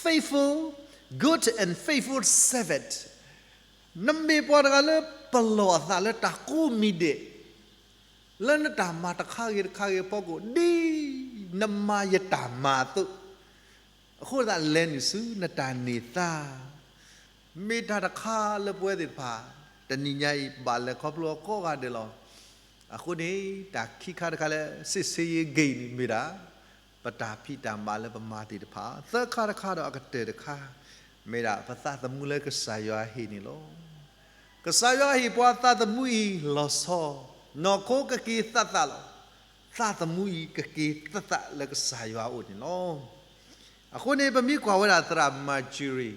faithful, good and faithful servant, နမ့ၢ်ပှၤတဂၤလၢပလီၢ်အသးလၢတၢ်ကိးမံၤဒဲး လၢနတၢ်မၤတခါဂ့ၤတခါဂ့ၤအဖီခိၣ် ဒ်နမၤယတၢ်မၤအသိး, အဃိသတးလဲၤနုာ်ဆူနတၢ်န့ၢ်သါ, မ့ၢ်တၢ်တခါလၢပဝဲသ့ၣ်တဖၣ် တနံၤညါအံၤ ဘၣ်လဲၤခီဖျိအီၤကိးဂၤဒဲးလီၤ. အဃိန့ၣ် တၢ်ခံခါတခါလၢ စ့ၢ်ဆ့ယ့ဂ့ၤန့ၣ်မ့ၢ်ဒၣ် ပတၢ်ဖံးတၢ်မၤလၢပမၤသ့ၣ်တဖၣ်, သၢခါတခါဒီးအကတၢၢ်တခါ မ့ၢ်ဒၣ်ပသးသမူလၢကစၢ်ယွၤဟ့ၣ်န့ၣ်လီၤ. ကစၢ်ယွၤဟ့ၣ်ပှၤသးသမူအံၤလီၤဆီ, နီၢ်ခိကက့ၤသးသးလီၤ. သးသမူအံၤကက့ၤသးသးလၢကစၢ်ယွၤအအိၣ်န့ၣ်လီၤ. အဃိန့ၣ် ပမ့ၢ်ကွၢ်ဝဲဒၣ်သရၣ် Marjorie,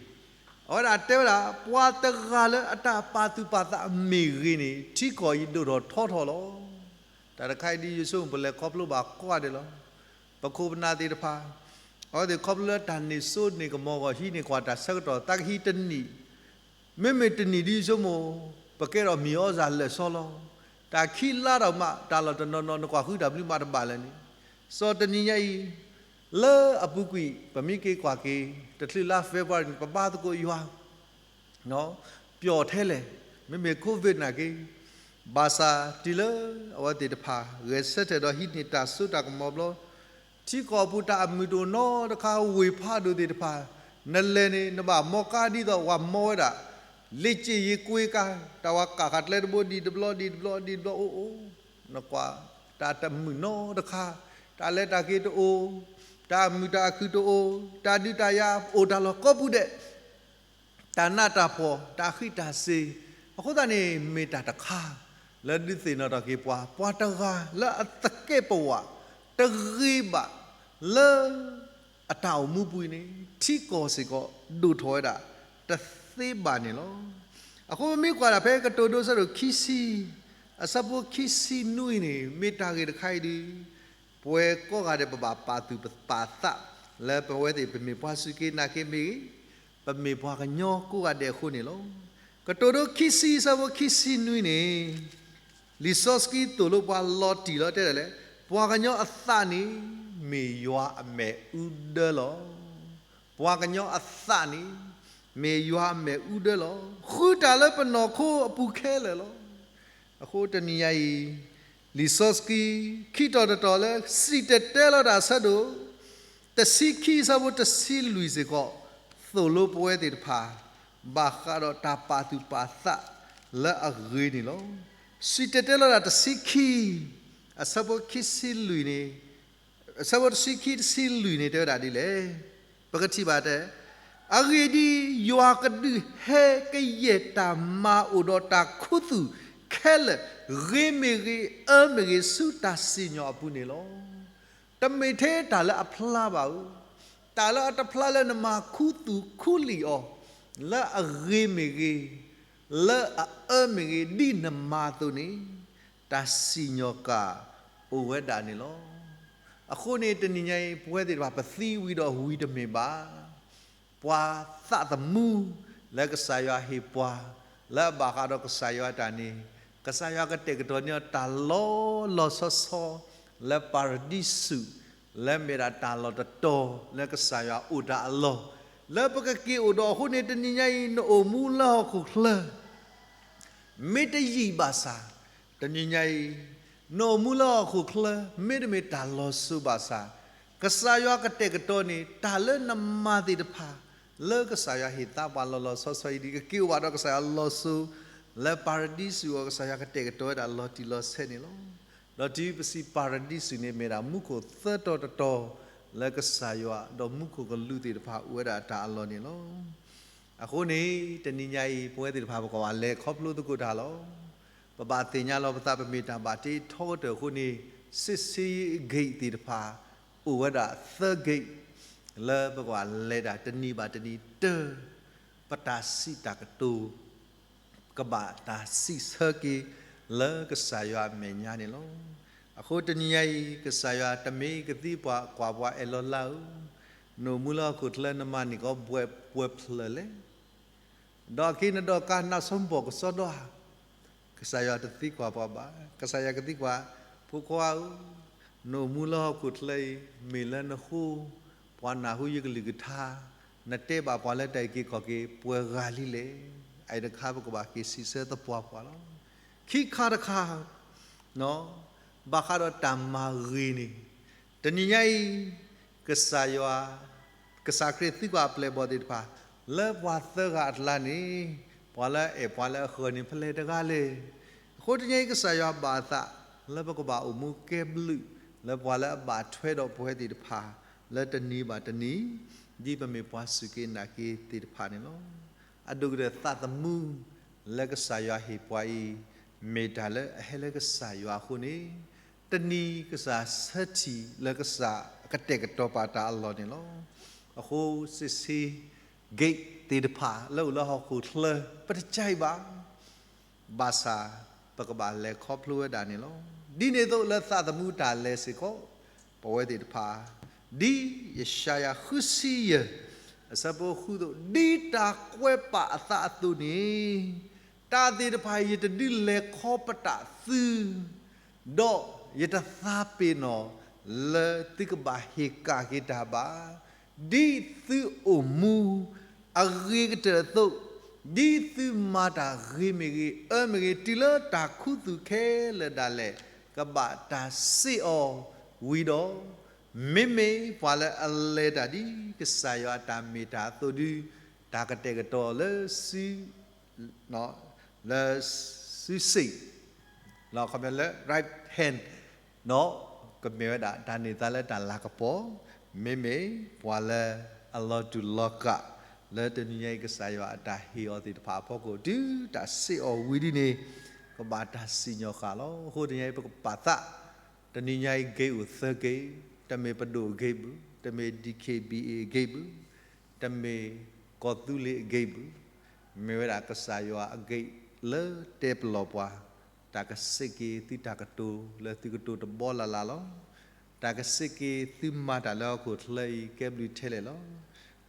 အဝဲဒၣ်တဲဝဲဒၣ် ပှၤတဂၤလၢအတၢ်ပာ်သူၣ်ပာ်သးမ့ၢ်ဂ့ၤန့ၣ် ထံကီၢ်အံၤဒိၣ်ထီၣ်ထီထီၣ်လီၤ. တၢ်တခါအံၤဒ်ယဆိကမိၣ် ပလဲၤခီဖျိဘၣ်ကိးဂၤဒဲးလီၤ. ပခိၣ်ပနၢ်သ့ၣ်တဖၣ်, အဝဲသ့ၣ်ခီဖျိလၢတၢ်န့ၢ်စိန့ၢ်ကမီၤအဂီၢ် ဟံးန့ၢ်ကွၢ်တၢ်ဆၢကတီၢ် သးကဟံးတနံၣ်, မ့မ့ၢ်တနံၣ်ဒ်ဆိကမိၣ်, ပကဲထီၣ်မံၤအီၣ်စၢၤလၢာ်စီလီၤ. တၢ်ခံလါဒီးမး တၢ်လီၢ်တနီၤနီၤ နကွၢ်ဃုတၢ်ဘျုးမးတဘၣ်လၢၤန့ၣ်, စီၤတနံၤညါအံၤ လၢအပူၤကွံာ် ပမ့ၢ်က့ၤကွၢ်က့ၤ တချုးလါ February န့ၣ် ပဘါသကိးယွၤ ပျီၣ်ထဲလဲၣ်, မ့မ့ၢ် COVID နာ်က့, ဘၣ်ဆၣ်တုၤလၢအဝဲသ့ၣ်တဖၣ် ဂဲၤဆၢထၢၣ်ဒီးဟံးန့ၢ်တၢ်စိတၢ်ကမီၤဘျီ, ထံကီၢ်အပူၤတၢ်အမုာ်တအိၣ်နီတခါ ဝ့ၢ်ဖးဒိၣ်သ့ၣ်တဖၣ်, နလဲၤန့ၣ် နဘၣ်မီကါဒ်သိးပှၤမီဝဲဒၣ် လ့ၢ်က့ၣ်ယ့ၣ်ကွ့ကါ, တၢ်ဝဲကးဃာ်ကျဲတဘိဒ်တဘျီဒ်တဘျီဒ်တဘျီအိၣ်အိၣ်, နကွၢ် တၢ်တမုာ်နီတခါ, တၢ်လဲၤတၢ်က့ၤတအိၣ်, တၢ်မုာ်တၢ်အခုၣ်တအိၣ်, တၢ်ဒုးတၢ်ယၤအိၣ်တၢ်လီၢ်ကိးပူၤဒဲး တၢ်နးတၢ်ဖှီၣ် တၢ်ဃံးတၢ်စ့ၤ, အဃိသတးန့ၣ် မ့ၢ်တၢ်တခါ လၢဒုးသ့ၣ်နီၣ်ထီၣ်က့ၤပှၤ, ပှၤတဂၤလၢအသကဲးပဝး တဂ့ၤဘၣ်လၢ အတၢ်အိၣ်မူပူၤန့ၣ် ထံကီၢ်စ့ၢ်ကီးဒိၣ်ထီၣ်ဝဲဒၣ် တသ့ဘၣ်န့ၣ်လီၤ. အဃိပမ့ၢ်ကွၢ်ဒၣ်ဖဲကတိၤဒိဆၢဒိၣ်ခံဆံ အဆၢဖိခံဆံနွံန့ၣ် မ့ၢ်တၢ်ဂ့ၢ်တခါအံၤဒီး ပဝဲကိးဂၤဒဲး ပဘၣ်ပာ်သူၣ်ပာ်သး လၢပဝဲသ့ၣ် ပမ့ၢ်ပှၤစူၢ်က့ၤနာ်က့ၤမ့ၢ်ဂ့ၤ, ပမ့ၢ်ပှၤကညီကိးဂၤဒဲးအဃိန့ၣ်လီၤ. ကတိၤဒိခံဆံ အဆၢဖိခံဆံနွံန့ၣ် လံာ်စီဆှံသိၣ်လိပှၤလီၤတံၢ်လီၤတဲဒၣ်လဲာ်, ပှၤကညီအသးန့ၣ် မ့ၢ်ယွၤအမဲာ်အူဒၢလီၤ. ပှၤကညီအသးန့ၣ် မ့ၢ်ယွၤအမဲာ်အူဒၢလီၤ. ဃုတၢ်လၢပနီၢ်ခိအပူၤခဲလၢာ်လီၤ. အဃိတနံၤညါအံၤ လံာ်စီဆှံ ခံတီၤတတီၤလၢစံၣ်တဲၤတဲလီၤတၢ်အဆၢဒိၣ် တဆံခံ အဆၢဖိတဆံလွံၢ်စ့ၢ်ကီး သိၣ်လိပဝဲသ့ၣ်တဖၣ် ဘၣ်ဃးဒီးတၢ်ပာ်သူၣ်ပာ်သးလၢအဂ့ၤန့ၣ်လီၤ. စံၣ်တဲၤတဲလီၤတၢ်တဆံခံ အဆၢဖိခံဆံလွံၢ်န့ၣ် အဆၢဖိတဆံခံ တဆံလွံၢ်န့ၣ် တဲဝဲဒၣ်ဒ်လဲၣ်. ပကထံၣ်ဘၣ်တဲ, အဂ့ၢ်ဒ်အံၤ, ယွၤကဒုးဟဲကယဲၢ်တၢ်မၤအိၣ်ဒီးတၢ်ခူသူၣ်ခဲလၢာ် ဂ့ၤမ့ၢ်ဂ့ၤ အၢမ့ၢ်ဂ့ၤ ဆူတၢ်စံၣ်ညီၣ်အပူၤန့ၣ်လီၤ. တမ့ၢ်ထဲတၢ်လၢအဖျါဘၣ်ဧိၤ, တၢ်လၢအတဖျါလၢနမၤခူသူၣ်ခူလံာ်အီၤ, လၢအဂ့ၤမ့ၢ်ဂ့ၤ, လၢအအၢမ့ၢ်ဂ့ၤ ဒ်နမၤအသိးန့ၣ် တၢ်စံၣ်ညီၣ်ကၣ်အိၣ်ဝဲဒၣ်န့ၣ်လီၤ. အဃိန့ၣ် တနံၤညါအံၤ ပဝဲသ့ၣ်တဖၣ် ပသံဝံၤဒီးဝံၤတမ့ၢ်ဘၣ်. ပှၤသးသမူလၢကစၢ်ယွၤဟ့ၣ်ပှၤ လၢအဘၣ်ဃးဒီးကစၢ်ယွၤတၢ်န့ၣ် ကစၢ်ယွၤကတဲာ်ကတီၤန့ၢ်အီၤတၢ်လီၤလီၤဆီဆီ လၢပၤရဒံစူး လၢမ့ၢ်ဒၣ်တၢ်လီၢ်တတီၤ လၢကစၢ်ယွၤအိၣ်တၢ်အလီၢ် လၢပကက့ၤအိၣ်ဒီးအဃိန့ၣ် တနံၤညါအံၤ နအိၣ်မူလၢဟီၣ်ခိၣ်ချၢ မ့ၢ်တယံာ်ဘၣ်ဆၣ်, တနံၤညါအံၤ နအိၣ်မူလၢဟီၣ်ခိၣ်ချၢ မ့တမ့ၢ်တၢ်လီၤစိၤဘၣ်ဆၣ်, ကစၢ်ယွၤကတဲာ်ကတီၤန့ၢ် တၢ်လၢနမၤသ့ၣ်တဖၣ် လၢကစၢ်ယွၤဟ့ၣ်သါပှၤလီၤလီၤဆီဆီအံၤ ဒ်ကက့ၤအိၣ်ဘၣ်ဒီးကစၢ်ယွၤလီၤစိၤ လၢပၤရဒံစူးအီၤ ကစၢ်ယွၤကတဲာ်ကတီၤဝဲဒၣ်လီၤတံၢ်လီၤဆဲးန့ၣ်လီၤ. ဒီးတုၤပစံးပၤရဒံစူးန့ၣ် မ့ၢ်ဒၣ်မူခိၣ်သၢတီၤတတီၤ လၢကစၢ်ယွၤ ဒီးမူခိၣ်ကလူးသ့ၣ်တဖၣ်အိၣ်ဝဲဒၣ်အတၢ်အလီၢ်န့ၣ်လီၤ. အဃိန့ၣ် တနံၤညါအံၤ ပဝဲသ့ၣ်တဖၣ် ပကဘၣ်လဲၤခီဖျိသကိးတၢ်လီၤ. ပဘၣ်သ့ၣ်ညါလီၤပသး ပမ့ၢ်တၢ်ဘၣ်တ့ထီကတၢၢ်အဃိန့ၣ် စ့စ့ဂ့ၢ်သ့ၣ်တဖၣ် အိၣ်ဝဲဒၣ်သၢဂ့ၢ် လၢပကဘၣ်လဲၤတၢ်တနံၤဘၣ်တနံၤ တၢ် ပတၢ်စံးတၢ်ကတိၤ ကဘၣ်တၢ်စံးဆၢက့ၤ လၢကစၢ်ယွၤအမဲာ်ညါန့ၣ်လီၤ. အဃိတနံၤညါအံၤ ကစၢ်ယွၤတမ့ၢ်ကသံကွၢ်ပှၤအဲၣ်လီၤလါဧၢ, နအိၣ်မူလၢဟီၣ်ခိၣ်ချၢ နမၤန့ၢ်ကီးဘှဲးပှဲၤဖျၢၣ်လဲၣ်. ဒီးအက့ၤနဒီးကါ နးစီၤဘီၣ်ကစီဒီဧါ. ကစၢ်ယွၤတသံကွၢ်ပှၤဘၣ်. ကစၢ်ယွၤကသံကွၢ် ဖိခွါဧၢ, နအိၣ်မူလၢဟီၣ်ခိၣ်ချၢအံၤ မ့ၢ်လၢနဃိ ပှၤနၢ်ဟူယကလုၢ်ကထါ, နတဲဘၣ်ပှၤလၢတၢ်အုၣ်က့ၤခီၣ်က့ၤ ပှဲၤဂၤလံလဲၣ်. အအံၤတခါ ပကဘၣ်က့ၤစံးဆၢသပှၢ်ပှၢ်လီၤ. ခံခါတခါ ဘၣ်ဃးဒီးတၢ်မၤဂ့ၤန့ၣ်, တနံၤညါအံၤ ကစၢ်ယွၤ, ကစၢ်ခရံာ်သံကွၢ်အပျဲၢ်အဘီၣ်သ့ၣ်တဖၣ် လၢပှၤသၢဂၤအကျါန့ၣ် ပှၤလၢအအဲၣ်ပှၤလၢအဃၢၤန့ၣ် ဖဲလဲၣ်တဂၤလဲၣ်. အဃိတနံၤအံၤ ကစၢ်ယွၤဘၣ်အသး လၢပကဘၣ်အိၣ်မူကဲဘျုး လၢပှၤလၢအဘၣ်ထွဲဒီးပဝဲသ့ၣ်တဖၣ် လၢတနံၤဘၣ်တနံၤ ဒ်ပမ့ၢ်ပှၤစူၢ်က့ၤနာ်က့ၤသ့ၣ်တဖၣ်န့ၣ်လီၤ. အဒိၣ်ကတၢၢ်သးသမူ လၢကစၢ်ယွၤဟ့ၣ်ပှၤအံၤ မ့ၢ်တၢ်လၢအဟဲလၢကစၢ်ယွၤအဃိန့ၣ်, တနံၤကစၢ်ဆၢထံၣ်လၢကစၢ်ကတဲာ်ကတီၤပာ်တၢ်အလီၢ်န့ၣ်လီၤ. အဃိစ့စ့ ဂ့ၢ်သ့ၣ်တဖၣ်လၢအိၣ်လၢဟီၣ်ခိၣ်ချၢ ပတကဲအံၤဘၣ်. ဘၣ်ဆၣ် ပကဘၣ်လဲၤခီဖျိဝဲဒၣ်န့ၣ်လီၤ. ဒ်န့ၣ်အသိးလၢသးသမူတၢ်လဲၤစ့ၢ်ကီး ပဝဲသ့ၣ်တဖၣ်, ဒ်ယၡါယၤဃုဆံယဲၢ် အဆၢဖိဃုအသိး, ဒ်တၢ်ကွဲးပာ်အသးအသိးန့ၣ်, တၢ်သ့ၣ်တဖၣ်အံၤယတဒုးလဲၤခီပတာ်သု, ဒီးယတသးပ့ၤနီၣ်လၢသုကဘၣ်ဟ့ၣ်ကၣ်က့ၤတၢ်ဘၣ်, ဒ်သုအိၣ်မူအဂ့ၤကတၢၢ်အသိး, ဒ်သုမၤတၢ်ဂ့ၤမ့ၢ်ဂ့ၤ, အၢမ့ၢ်ဂ့ၤ, တုၤလၢတၢ်ခူသူၣ်ခဲလၢာ်ဒၣ်လဲာ်, ကဘၣ်တၢ်စ့ၢ်အီၤဝံၤဒီး, မ့မ့ၢ်ပှၤလၢအလဲၤတၢ်ဒ်ကစၢ်ယွၤအတၢ်မ့ၢ်တၢ်အသိးဒု, တၢ်ကတဲာ်ကတီၤလၢစု လၢစုစ့ၣ်, လၢ right hand, ဒီးကမ့ၢ်ဝဲဒၣ်တၢ်န့ၢ်သါလၢတၢ်လၤကပီၤ, မ့မ့ၢ်ပှၤလၢအလီၤတူာ်လီၤကာ် လၢတနံၤညါအံၤကစၢ်ယွၤအတၢ်ဟ့ၣ်အီၤသ့ၣ်တဖၣ်အဖီခိၣ် တုၤတၢ်စ့ၢ်အီၤဝံၤဒ်န့ၣ်, ကဘၣ်တၢ်စံၣ်ညီၣ်ဃာ်လီၤ. အဃိတနံၤညါအံၤ ပကပာ်သး, တနံၤညါအံၤဂ့ၢ်အိၣ်သၢဂ့ၢ်, တမ့ၢ်ပဒိၣ်အဂ့ၢ်ဘၣ်, တမ့ၢ် D K B A အဂ့ၢ်ဘၣ်, တမ့ၢ်ကီၢ်သူလ့ၤအဂ့ၢ်ဘၣ်, မ့ၢ်ဝဲဒၣ်ကစၢ်ယွၤအဂ့ၢ်လၢတဲပလီၢ်ပှၤ, တၢ်ကစ့ၢ်က့ၤသုတၢ်ကတိၤလၢသုကတိၤတဘီလၢ်လၢ်လီၤ. တၢ်ကစ့ၢ်က့ၤသုမၤတၢ်လၢဟီၣ်ခိၣ်ချၢအံၤ ကဲဘျုးထဲလဲၣ်လီၤ.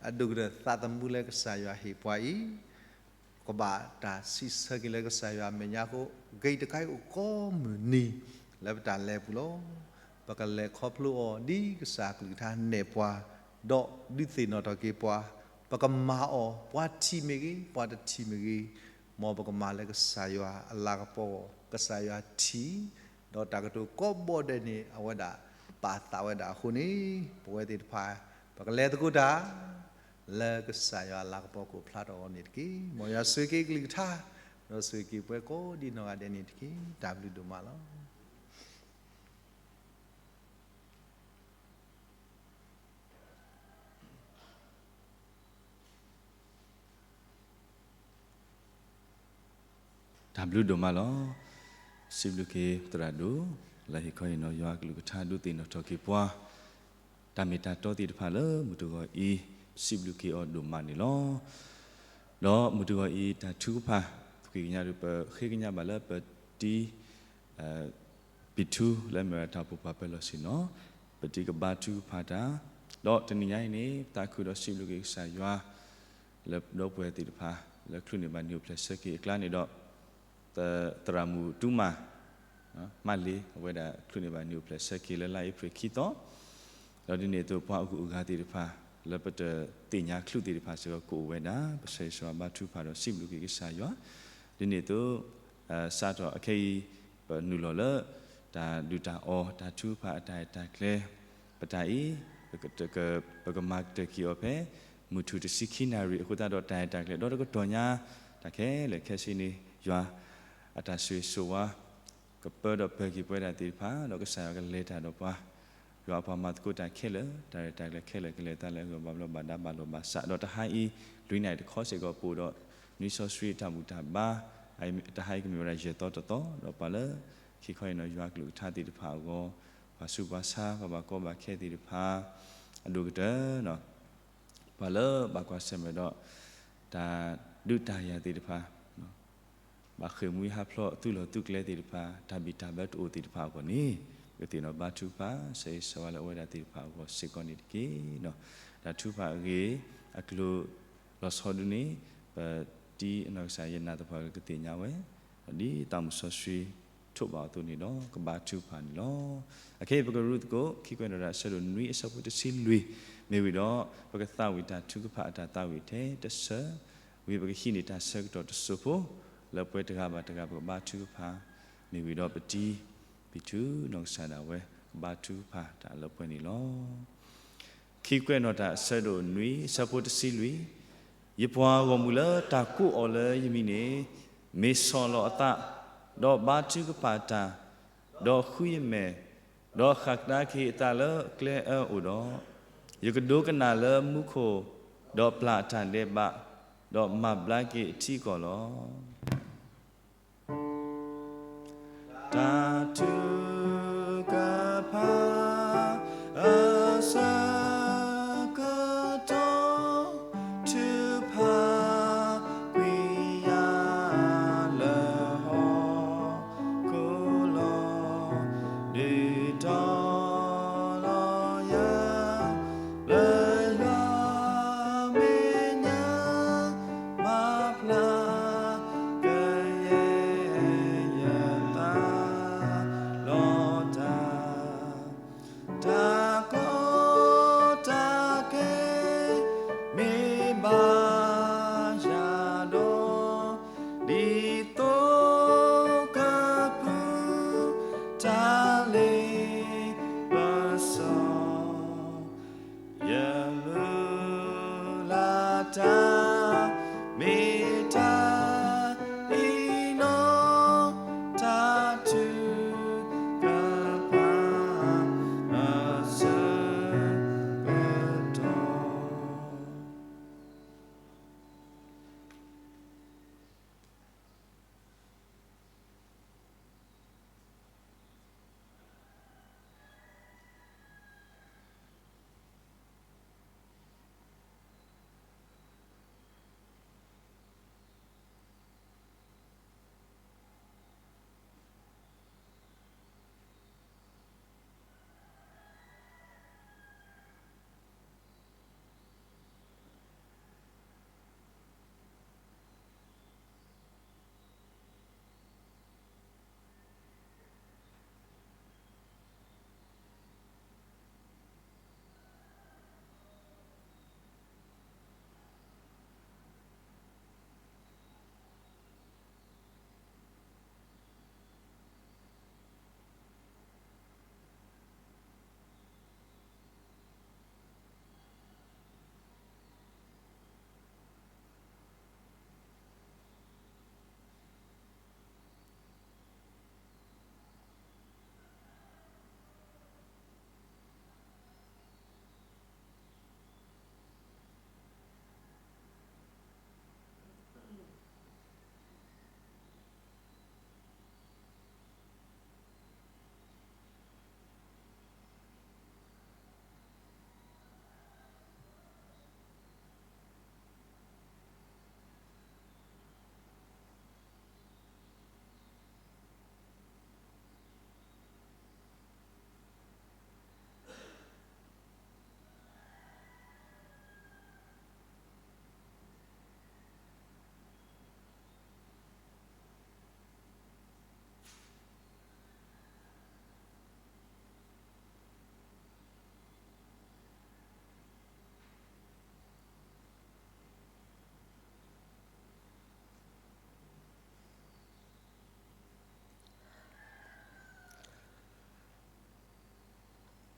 အဒိၣ်ကတၢၢ်သးသမူလၢကစၢ်ယွၤဟ့ၣ်ပှၤအံၤ ကဘၣ်တၢ်စံးဆၢက့ၤလၢကစၢ်ယွၤအမဲာ်ညါအဃိ, ဂ့ၢ်တခါအံၤအိၣ်ကိးမုၢ်နံၤလၢပတၢ်လဲၤပူၤလီၤ. ပကလဲၤခီဖျိအီၤဒ်ကစၢ်အကလုၢ်ကထါနဲၣ်ပှၤ, ဒီးဒုးသ့ၣ်နီၣ်ထီၣ်က့ၤပှၤ, ပကမၤအီၤ ပှၤထံၣ်မ့ၢ်ဂ့ၤ, ပှၤတထံၣ်မ့ၢ်ဂ့ၤ, မ်ပကမၤလၢကစၢ်ယွၤအလၤကပီၤအဂီၢ်, ကစၢ်ယွၤထံၣ်, ဒီးတၢ်ကတိၤကိးဘီဒဲးန့ၣ် အဝဲဒၣ်ပာ်သးဝဲဒၣ်အဃိန့ၣ်, ပဝဲသ့ၣ်တဖၣ် ပကလဲၤသကိးတၢ် လၢကစၢ်ယွၤအလၤကပီၤကအိၣ်ဖျါထီၣ်အဂီၢ်န့ၣ်တက့ၢ်. မ်ယွၤဆိၣ်ဂ့ၤက့ၤအကလုၢ်ကထါ, ဒီးဆိၣ်ဂ့ၤက့ၤပှၤကိးဒံနီၢ်ဂၤဒဲးန့ၣ်တက့ၢ်. တၢ်ဘျုးဒိၣ်မးလီၤ. တၢ်ဘျုးဒိၣ်မးလီၤ. စံးဘျုးက့ၤသရၣ်ဒိၣ် လၢဟ့ၣ်ခီဟ့ၣ်နီၤယွၤအကလုၢ်ကထါ ဒုးသ့ၣ်နီၣ်ထီၣ်က့ၤပှၤ တၢ်မ့ၢ်တၢ်တီသ့ၣ်တဖၣ်လၢမုၢ်တဂီၤအံၤ, စံးဘျုးက့ၤအီၤဒိၣ်မးန့ၣ်လီၤ. ဒီးမုၢ်တဂီၤအံၤ တၢ်ထုကဖၣ် ပက့ၤကညးဒီး ပဃ့ကညးဘၣ်လၢပတံၤ ပံၤထူလၢအမ့ၢ်ဝဲဒၣ်တၢ်အိၣ်ဖှိၣ်ပှၤပၢၤလီၢ်ဆ့ၣ်နီၤ, ပတံၤကဘါထုကဖၣ်တၢ်, ဒီးတနံၤညါအံၤန့ၣ် ပသးခုဒီးစံးဘျုးက့ၤကစၢ်ယွၤ လၢဒီပုၢ်ဝဲၢ်သ့ၣ်တဖၣ် လၢချုးန့ၢ်ဘၣ်နံၣ်အိၣ်ဖျဲၣ်ဆၢက့ၤအကျါန့ၣ်ဒီး သရၣ်မုၣ်တူမၤ မၤလ့ၤ အဝဲဒၣ်ချုးန့ၢ်ဘၣ်နံၣ်အိၣ်ဖျဲၣ်ဆၢက့ၤလၢလါအ့ဖြ့ၣ်ခံသီ, ဒီးဒ်န့ၣ်အသိးပှၤအဂုၤအဂၤသ့ၣ်တဖၣ် လၢပတသ့ၣ်ညါချုးသ့ၣ်တဖၣ်စ့ၢ်ကီးကအိၣ်ဝဲဒၣ် ပဆၢဂ့ၤဆၢဝါဘါထုကဖၣ်ဒီးစံးဘျုးက့ၤကစၢ်ယွၤ, ဒ်န့ၣ်အသိး စးထီၣ်အခဲအံၤ ပနုာ်လီၤလၢ တၢ်ဒုၣ်တၢ်အီၣ် တၢ်ထုကဖၣ်အတၢ်အဲၣ်တၢ်ကျဲ ပတၢ်အံၤ ပကမၤကတၢၢ်က့ၤအီၤဖဲ မုၢ်ထူၣ်တဆံခံနၣ်ရံၣ်အဃိသတးဒီး တၢ်အဲၣ်တၢ်ကျဲဒီတကတီၢ်ညါ တၢ်ခဲလၢာ်ခဲဆ့န့ၣ် ယွၤအတၢ်ဆိၣ်ဂ့ၤဆိၣ်ဝါ ကပၢဒီးပၢၤက့ၤပဝဲဒၣ်သ့ၣ်တဖၣ် ဒီးကစၢ်ယွၤကလဲၤတၢ်ဒီးပှၤ, ယွၤအပှၤမၤသကိးတၢ်ခဲလၢာ် တၢ်ရဲၣ်တၢ်ကျဲၤခဲလၢာ်ကလဲၤသးလၢအဂီၢ်ဘၣ်ဘျီးဘၣ်ဒါဘၣ်လိာ်ဘၣ်စး ဒီးတဟါအံၤ လွံၢ်နၣ်ရံၣ်တခီစ့ၢ်ကီးပအိၣ်ဒီး နွံစီဆှံတၢ်ဘူၣ်တၢ်ဘါ, တဟါအံၤကမ့ၢ်ဝဲဒၣ်ယဲၢ်သီတသီ ဒီးပှၤလၢ ဟ့ၣ်ခီဟ့ၣ်နီၤယွၤကလုၢ်ကထါသ့ၣ်တဖၣ်အဂီၢ်, ပှၤဆူးပှၤဆါ ပှၤဘၣ်ကီဘၣ်ခဲသ့ၣ်တဖၣ် အဒိၣ်ကတၢၢ် ပှၤလၢဘၣ်ကွၢ်ဆၢၣ်မဲာ်ဒီး တၢ်ဒုးတၢ်ယၤသ့ၣ်တဖၣ်, ဘၣ်ဃ့ၢ်မှံဟးဖျိးသူၣ်လီၤသူၣ်ကျဲသ့ၣ်တဖၣ်, တၢ်ဘံၣ်တၢ်ဘၢတအိၣ်သ့ၣ်တဖၣ်အဂီၢ်န့ၣ်, ပကသ့ၣ်နီၣ်ဘါထုကဖၣ် ဆၢဂ့ၤဆၢဝါလၢအဝဲဒၣ်သ့ၣ်တဖၣ်အဂီၢ်စ့ၢ်ကီးန့ၣ်တက့ၢ်. တၢ်ထုကဖၣ်အဂ့ၢ် အကျိၤလီၤဆီဒုန့ၣ် ပတံၤအနီၢ်ကစၢ်ယဲၢ်နၢ်သပှၢ်ကသ့ၣ်ညါဝဲ, ဒီးဒ်သးမုၢ်စီဆှံထိးဘၣ်အီၤအသိးန့ၣ်ဒီး ကဘါထုကဖၣ်န့ၣ်လီၤ. အခဲအံၤပကရူသကိး ခံကွဲးနီၣ်တၢ်အဆၢဒိၣ်နွံအဆၢဖိတဆံလွံၢ် မ့ၢ်ဝံၤဒီး ပကသးဝံၣ်တၢ်ထုကဖၣ်အတၢ်သးဝံၣ်ထဲတဆၢ, ဝံၤပကဟံးန့ၢ်တၢ်ဆၢကတီၢ်တစိၢ်ဖိ, လၢပှဲၤတဂၤဘၣ်တဂၤပကဘါထုကဖၣ်, မ့ၢ်ဝံၤဒီးပတံၤ ပံၤထူနီၢ်ကစၢ်ဒၣ်ဝဲ ကဘါထုကဖၣ်တၢ်လၢပှဲၤန့ၣ်လီၤ. ခံကွဲးနီၣ်တၢ်အဆၢဒိၣ်နွံအဆၢဖိတဆံလွံၢ်, ယပှၤဂီၢ်မုၢ်လၢတၢ်ကိးအီၤလၢယမံၤန့ၣ်, မ့ၢ်ဆီၣ်လီၤအသး, ဒီးဘါထုကဖၣ်တၢ်, ဒီးဃုယမဲာ်, ဒီးဃၣ်ကဒါက့ၤအသးလၢကျဲအၢအိၣ်ဒီး, ယကဒိကနၣ်လၢမူခိၣ်, ဒီးပျၢ်အတၢ်ဒဲးဘး, ဒီးမၤဘျါက့ၤအထံအကီၢ်လီၤ. တၢ်ထုကဖၣ်အဆၢကတီၢ် ထုကဖၣ်ကွံာ်ယၤလၢဟီၣ်ခိၣ်လီၤ. ဒုးတီၤလီၤ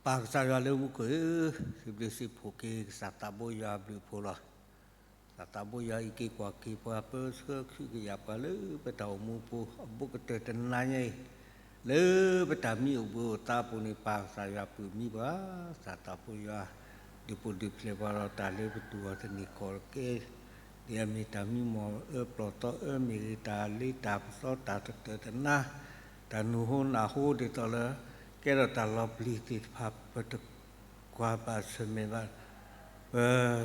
ပၢ်ကစၢ်ယွၤလၢမူခိၣ်ဧၢ, စံးဘျုးစံးဖှိၣ်က့ၤကစၢ်သးဘိယွၤအဘျုးအဖှိၣ်လီၤ. ကစၢ်သးဘိယွၤအံးက့ၤကွၢ်က့ၤပှၤပၢဆှၢခုကယာ်ပှၤလၢပတၢ်အိၣ်မူအပူၤ အဘူးကတၢၢ်တနၤညါအံၤ, လၢပတၢ်မံအိၣ်ဘှံးအိၣ်သါအပူၤန့ၣ် ပၢ်ကစၢ်ယွၤပၢၢ်မံပှၤ, ကစၢ်သးဘိယွၤ ဒုးပိာ်ဒုးဖျဲးပှၤဒီးတၢ်လၢပတူၢ်အီၤတနံၤဃီတက့ၢ်. ဒ်အမ့ၢ်တၢ်မံမီၢ်အၢပျီၢ်သီအၢမ့ၢ်ဂ့ၤ, တၢ်လ့တၢ်ပစီတၢ်တတၢၢ်တနါ, တၢ်နူၤဟိနၢ်ဟိဒ်သိးလၢ ကဲထီၣ်တၢ်လီၤပျံၤသ့ၣ်တဖၣ် ပတကွၢ်ဘၣ်ဆၢၣ်မဲာ်ဘၣ်,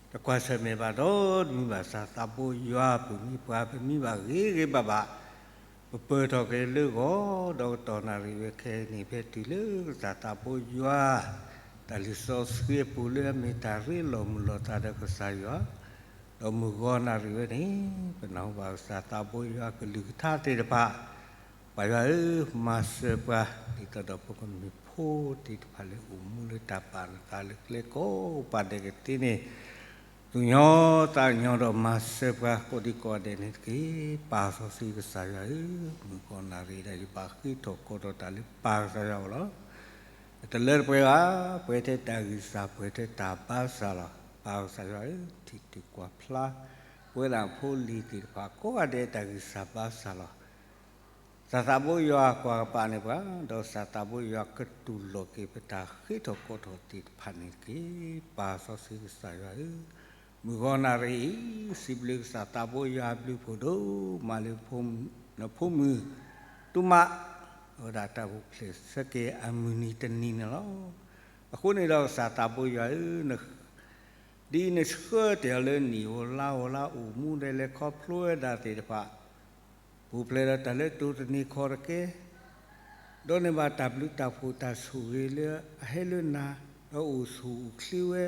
ပ တကွၢ်ဆၢၣ်မဲာ်ဘၣ်ဒီးတမံၤဘၣ်, ကစၢ်သးဘိယွၤပၢၢ်မံပှၤ, ပမံဘၣ်ဂ့ၤဂ့ၤဘၣ်ဘၣ်, ပပၢၤထီၣ်က့ၤလၢဂီၤဒီးကတီၢ်နၣ်ရံၣ်ဝဲခဲအံၤန့ၣ် ဖဲတုၤလၢကစၢ်သးဘိယွၤ တၢ်လုၢ်စီဆှံအပူၤလၢအမ့ၢ်တၢ်ရ့လိာ်မုာ်လိာ်သးဒီးကစၢ်ယွၤ, ဒီးမုၢ်ဂီၤနၣ်ရံၣ်ဝဲန့ၣ် ပနၢ်ဟူဘၣ်ကစၢ်သးဘိယွၤကလုၢ်ကထါသ့ၣ်တဖၣ်, ပၢ်ယွၤဧၢ, မၤစၢၤပှၤ ဒ်သိးဒီးပကမ့ၢ်ဖိသ့ၣ်တဖၣ်လၢအိၣ်မူလၢတၢ်ပာ်နသးလၢကျဲကိးပၤဒဲးကသ့န့ၣ်, သူၣ်ညီသးညီဒီးမၤစၢၤပှၤကိးဒံကိးဂၤဒဲးန့ၣ်တက့ၢ်. ပၢ်စီဆှံကစၢ်ယွၤဧၢ, မုၢ်ဂီၤနၣ်ရံၣ်ဒၣ်ယဘၣ်ဃ့ထီၣ်ကိးထီၣ်တၢ်လၢပၢ်ကစၢ်ယွၤအအိၣ်လီၤ. တလၢတပှဲၤဘၣ်, ပှဲၤထဲတၢ်ဂံၢ်စၢ် ပှဲၤထဲတၢ်ဘါစၢ်လီၤ. ပၢ်ကစၢ်ယွၤဧၢ, ထံၣ်တ့ၢ်ကွၢ်ဖျါ ပဝဲဒၣ်ဖိလံၤသ့ၣ်တဖၣ်ကိးဂၤဒဲးတၢ်ဂံၢ်စၢ်ဘါစၢ်လီၤ. ကစၢ်သးဘိယွၤကွၢ်ကပၤန့ၢ်ပှၤ, ဒီးကစၢ်သးဘိယွၤကတူၢ်လိာ်က့ၤပတၢ်ဃ့ထီၣ်ကိးထီၣ်သ့ၣ်တဖၣ်န့ၣ်တက့ၢ်. ပၢ်စီဆှံကစၢ်ယွၤဧၢ, မုၢ်ဂီၤနၣ်ရံၣ်အံၤ စံးဘျုးကစၢ်သးဘိယွၤအဘျုးအဖှိၣ်ဒိၣ်မးလၢ နဖိမုၣ် တူၢ်မး အဝဲဒၣ်တၢ်အိၣ်ဖျဲၣ်ဆၢက့ၤအမုၢ်နံၤတနံၤန့ၣ်လီၤ. အဃိန့ၣ်ဒီးကစၢ်သးဘိယွၤဧၢ, ဒ်နဆှၢတဲာ်အီၤလၢနံၣ်ဧိၤလါဧိၤလၢအအိၣ်မူဒဲးလဲၤခီဖျိဝဲဒၣ်သ့ၣ်တဖၣ်, ပူၤဖျဲးဒီးတၢ်လၢတိၤတနံၤခီတက့ၢ်, ဒီးန့ၢ်ဘၣ်တၢ်ဘျုးတၢ်ဖှိၣ်တၢ်ဆိၣ်ဂ့ၤလၢအဟဲလၢနၤ, ဒီးအိၣ်ဆူၣ်အိၣ်ချ့ဝဲ,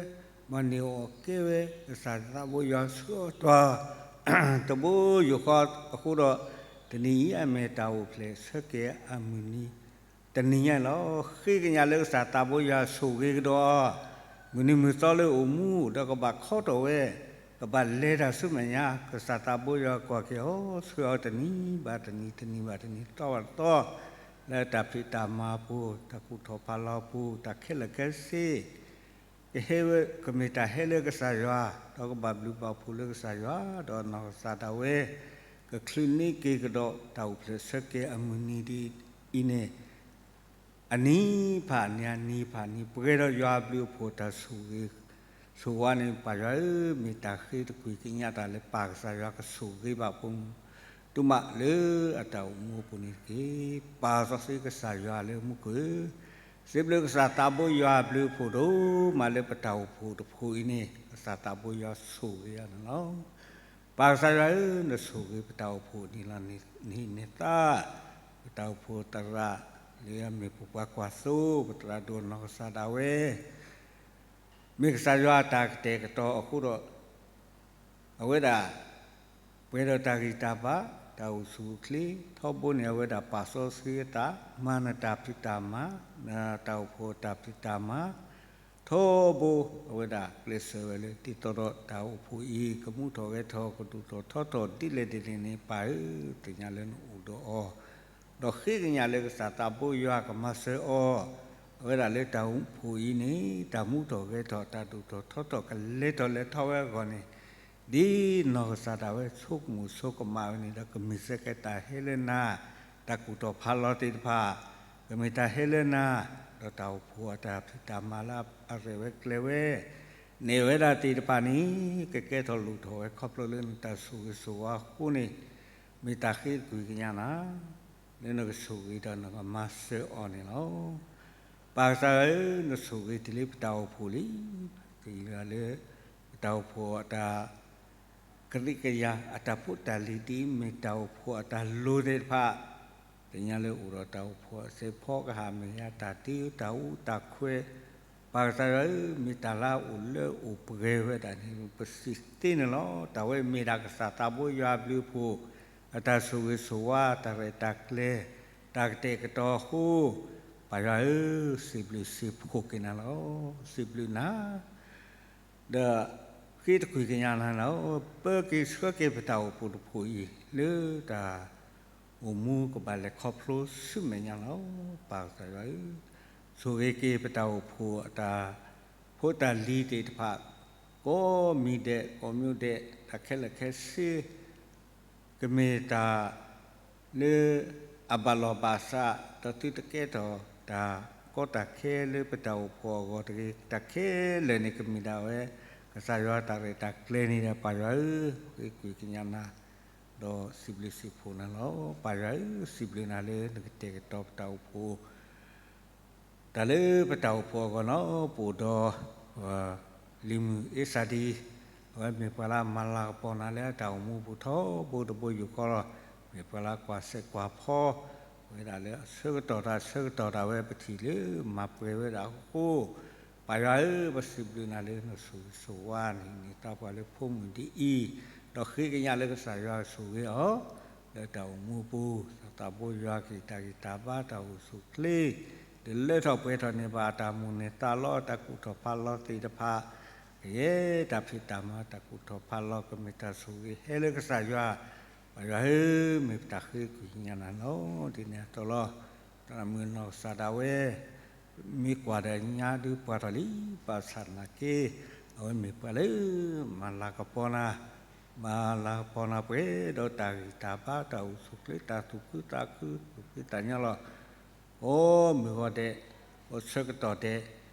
မၤန့ၢ်အီၣ်ကဲဝဲ, ကစၢ်သးဘိယွၤဆှၢအီၤတၢ် တဘိယူၢ်ဃီအဃိဒီး, တနံၤအံၤအမ့ၢ်တၢ်အိၣ်ဖျဲၣ်ဆၢက့ၤအမုၢ်နံၤ တနံၤညါလီၤ. ဃ့ကညးလၢကစၢ်သးဘိယွၤဆိၣ်ဂ့ၤကဒီးအီၤ, မုၢ်နံၤမုၢ်သီလၢအိၣ်မူ ဒီးကဘၣ်ခီထီၣ်ဝဲ, ကဘၣ်လဲၤတၢ်ဆူမဲာ်ညါ, ကစၢ်သးဘိယွၤကွၢ်က့ၤအီၤ ဆှၢအီၤတနံၤဘၣ်တနံၤ တနံၤဘၣ်တနံၤ သီဘၣ်သီ, လၢတၢ်ဖံးတၢ်မၤအပူၤ တၢ်ကူၣ်ထီၣ်ဖးလီၤအပူၤ တၢ်ခဲလၢာ်ခဲဆ့ ကဟဲဝဲ ကမ့ၢ်တၢ်ဟဲလၢကစၢ်ယွၤ, ဒီးကဘၣ်ဘျုးဘၣ်ဖှိၣ်လၢကစၢ်ယွၤ, ဒီးနီၢ်ကစၢ်ဒၣ်ဝဲ ကချုးန့ၢ်က့ၤကဒီးတၢ်အိၣ်ဖျဲၣ်ဆၢက့ၤအမုၢ်နံၤဒ်အံၤန့ၣ်, အနံၤဖးနံၤ အနံၤဖးနံၤ ပှဲၤဒီးယွၤအဘျုးအဖှိၣ်တၢ်ဆိၣ်ဂ့ၤ ဆိၣ်ဝါန့ၣ် ပၢ်ယွၤဧၢ, မ့ၢ်တၢ်ဃ့တကွံာ်ကညးတၢ်လၢပၢ်ကစၢ်ယွၤကဆိၣ်ဂ့ၤဘၣ်ဖိမုၣ် တူၢ်မးလၢအတၢ်အိၣ်မူအပူၤန့ၣ်တက့ၢ်. ပၢ်စီဆှံကစၢ်ယွၤလၢမူခိၣ်ဧၢ, စံးဘျုးကစၢ်သးဘိယွၤအဘျုးအဖှိၣ်ဒိၣ်မးလၢပတၢ်အိၣ်ဖှိၣ်တဖှိၣ်အံၤန့ၣ် ကစၢ်သးဘိယွၤဆိၣ်ဂ့ၤအီၤန့ၣ်လီၤ. ပၢ်ကစၢ်ယွၤဧၢ, နဆိၣ်ဂ့ၤပတၢ်အိၣ်ဖှိၣ်နံၤလီၤနံၤနသး, ပတၢ်အိၣ်ဖှိၣ်သရၣ်လၢအမ့ၢ်ပပှၤကွၢ်သိ, ပသရၣ်ဒိၣ်နီၢ်ကစၢ်ဒၣ်ဝဲ မ့ၢ်ကစၢ်ယွၤအတၢ်ကတဲာ်ကတီၤအဃိဒီး အဝဲဒၣ် ပှဲၤဒီးတၢ်ဂံၢ်တၢ်ဘါ, တၢ်အိၣ်ဆူၣ်အိၣ်ချ့, ထီဘိန့ၣ် အဝဲဒၣ်ပာ်စီဆှံအသး, မၤနတၢ်ဖံးတၢ်မၤ, နတၢ်အိၣ်ဖှိၣ်အတၢ်ဖံးတၢ်မၤ, ထီဘိ အဝဲဒၣ်ကျဲးစၢးဝဲလၢ ဒ်သိးဒီးတၢ်အိၣ်ဖှိၣ်အံၤ ကမူထီၣ်ဂဲၤထီၣ် ကဒိၣ်ထီၣ်ထီထီၣ်ဒ်လဲၣ်ဒ်လဲၣ်န့ၣ် ပၢ်ဧၢ, သ့ၣ်ညါလၢနအိၣ်ဒီးအီၤ ဒီးဃ့ကညးလၢကစၢ်သးဘိယွၤကမၤစၢၤအီၤ, အဝဲဒၣ်လၢတၢ်အိၣ်ဖှိၣ်အံၤန့ၣ် တၢ်မူထီၣ်ဂဲၤထီၣ် တၢ်ဒိၣ်ထီၣ်ထီထီၣ်ကလဲၤထီၣ်လဲၤထီဝဲအဂီၢ်န့ၣ်, ဒ်နီၢ်ကစၢ်ဒၣ်ဝဲဆိကမိၣ်ဆိကမးဝဲန့ၣ်ဒီး ကမ့ၢ်စ့ၢ်ကီးတၢ်ဟဲလၢနၤ, တၢ်ကူၣ်ထီၣ်ဖးလီၤသ့ၣ်တဖၣ် ကမ့ၢ်တၢ်ဟဲလၢနၤ, ဒီးတၢ်အိၣ်ဖှိၣ်အတၢ်ဖံးတၢ်မၤလၢအရဲၣ်ဝဲကျဲၤဝဲ န့ၢ်ဝဲဒၣ်သ့ၣ်တဖၣ်န့ၣ် ကကဲထီၣ်လိၣ်ထီၣ်ဝဲခီဖျိလၢနတၢ်ဆိၣ်ဂ့ၤဆိၣ်ဝါအဃိန့ၣ်, မ့ၢ်တၢ်ဃ့တကွံာ်ကညးနၤ, လၢနကဆိၣ်ဂ့ၤဒီးနကမၤစၢၤအီၤန့ၣ်လီၤ. ပၢ်ကစၢ်ဧၢ, နဆိၣ်ဂ့ၤတုၤလၢပတၢ်အိၣ်ဖှိၣ်လံ, သ့ၣ်ညါလၢပတၢ်အိၣ်ဖှိၣ်အတၢ် ကရံၣ်ကယၤ အတၢ်ဖိတၢ်လံၤဒ်အမ့ၢ်တၢ်အိၣ်ဖှိၣ်အတၢ်လိၤသ့ၣ်တဖၣ်, သ့ၣ်ညါလၢအိၣ်ဒီးတၢ်အိၣ်ဖှိၣ်အစဲးဖီကဟၣ်မ့ၢ်ဂ့ၤ တၢ်တ့တၢ်အူတၢ်ခွဲး, ပၢ်ကစၢ်ယွၤဧၢ, မ့ၢ်တၢ်လၢအအိၣ်လၢအိၣ်ပှဲၤဝဲဒၣ်န့ၣ် ပစံးသ့န့ၣ်လီၤ. တၢ်ဝဲမ့ၢ်ဒၣ်ကစၢ်သးဘိယွၤအဘျုးအဖှိၣ် အတၢ်ဆိၣ်ဂ့ၤဆိၣ်ဝါ တၢ်ရဲၣ်တၢ်ကျဲၤ တၢ်ကတဲာ်ကတီၤအဃိ, ပၢ်ယွၤဧၢ, စံးဘျုးစံးဖှိၣ်က့ၤနၤလီၤ. စံးဘျုးနၤ ဒီးဃ့တကွံာ်ကညးနၤလီၤ. ပၢက့ၤဆှၢက့ၤပတၢ်အိၣ်ဖှိၣ်တဖှိၣ်အံၤ လၢတၢ်အိၣ်မူကဘၣ်လဲၤခီဖျိဆူမဲာ်ညါလီၤ. ပၢ်ကစၢ်ယွၤဧၢ, ဆိၣ်ဂ့ၤက့ၤပတၢ်အိၣ်ဖှိၣ်အတၢ်ဖိတၢ်လံၤသ့ၣ်တဖၣ်, ကိးမံၤဒဲး ကိးမံၤဒဲး တၢ်ခဲလၢာ်ခဲဆ့ ကမ့ၢ်တၢ်လၢအဘၣ်လီၢ်ဘၣ်စး, ဒီးသုတကဲထီၣ်တၢ်ကီတၢ်ခဲလၢပတၢ်အိၣ်ဖှိၣ်အဂီၢ်တဂ့ၤ. တၢ်ခဲလၢာ်န့ၣ် ကမ့ၢ်ဒၣ်ဝဲ ကစၢ်ယွၤတၢ်ရဲၣ်တၢ်ကျဲၤန့ၣ်ဒီး ပၢ်ယွၤဧၢ, ဃ့ကွံာ်ကညးနၤ ဒီးစံးဘျုးစံးဖှိၣ်နၤလီၤ. ပၢ်ယွၤဧၢ, စံးဘျုးနၤလၢနကတဲာ်ကတီၤပတၢ်အိၣ်ဖှိၣ် တၢ်လၢပတၢ်အိၣ်ဖှိၣ်အဂီၢ်န့ၣ် ပအိၣ်ဒီး လံၤမုၣ်အ့စၢ်ဒံ, အဝဲမ့ၢ်ပှၤလၢအမၤလၤကပီၤနၤလၢအတၢ်အိၣ်မူပူၤထီဘိတဘိယူၢ်ဃီလီၤ. မ့ၢ်ပှၤလၢကွၢ်စဲးကွၢ်ဖီ ဝဲဒၣ်လၢအဆၢကတီၢ်တၢ်ဆၢကတီၢ်ဒၣ်ဝဲ ပထံၣ်လၢမၤပှဲၤဝဲဒၣ်အဃိ, ပၢ်ယွၤဧၢ, ပစံးဘျုးနၤလၢနဆိၣ်ဂ့ၤဆိၣ်ဝါန့ၣ် န့ၢ်သါပှၤလၢဖိမုၣ်ဒ်အံၤ, ဒီးဃ့ကညးလၢကစၢ်ယွၤဆိၣ်ဂ့ၤအီၤ လၢတၢ်အိၣ်မူပူၤ, သးသးဘိယွၤက့ၤတၢ်ဂံၢ်တၢ်ဘါတၢ်အိၣ်ဆူၣ်အိၣ်ချ့ ဒုးလၢထီၣ်ပှဲၤထီၣ်န့ၢ်ဘၣ်အတၢ်မိၣ်န့ၢ်သးလီ တၢ်ကူၣ်ထီၣ်ဖးလီသ့ၣ်တဖၣ်, ကယဲၢ်တၢ်ဖံးတၢ်မၤတၢ်ကူၣ်ထီၣ်ဖးလီ ကမ့ၢ်တၢ်ဆိၣ်ဂ့ၤဟဲလၢကစၢ်ယွၤ, ပၢ်ယွၤဧၢ, မ့ၢ်ပတၢ်ဃ့ကွံာ်ကညးနၤလီၤ. ဒ်န့ၣ်အသိးလီၤ. သရၣ်မုၣ်နီၢ်ကစၢ်ဒၣ်ဝဲ မ့ၢ်ကွၢ်ဒီးညါဒုးပှၢ်ထီၣ်လံ, ဘၣ်ဆၣ်သနာ်က့ အဝဲမ့ၢ်ပှၤလၢ မၤလၤကပီၤနၤ, မၤလၤကပီၤနၤပှဲၤဒီးတၢ်ဂံၢ်တၢ်ဘါတၢ်အိၣ်ဆူၣ်အိၣ်ချ့တၢ်သူၣ်ခုသးခုသူၣ်ဖှံသးညီလီၤ. အိ မုၢ်ဂီၤဒဲး, အိ ဆၢကတီၢ်ဒဲး,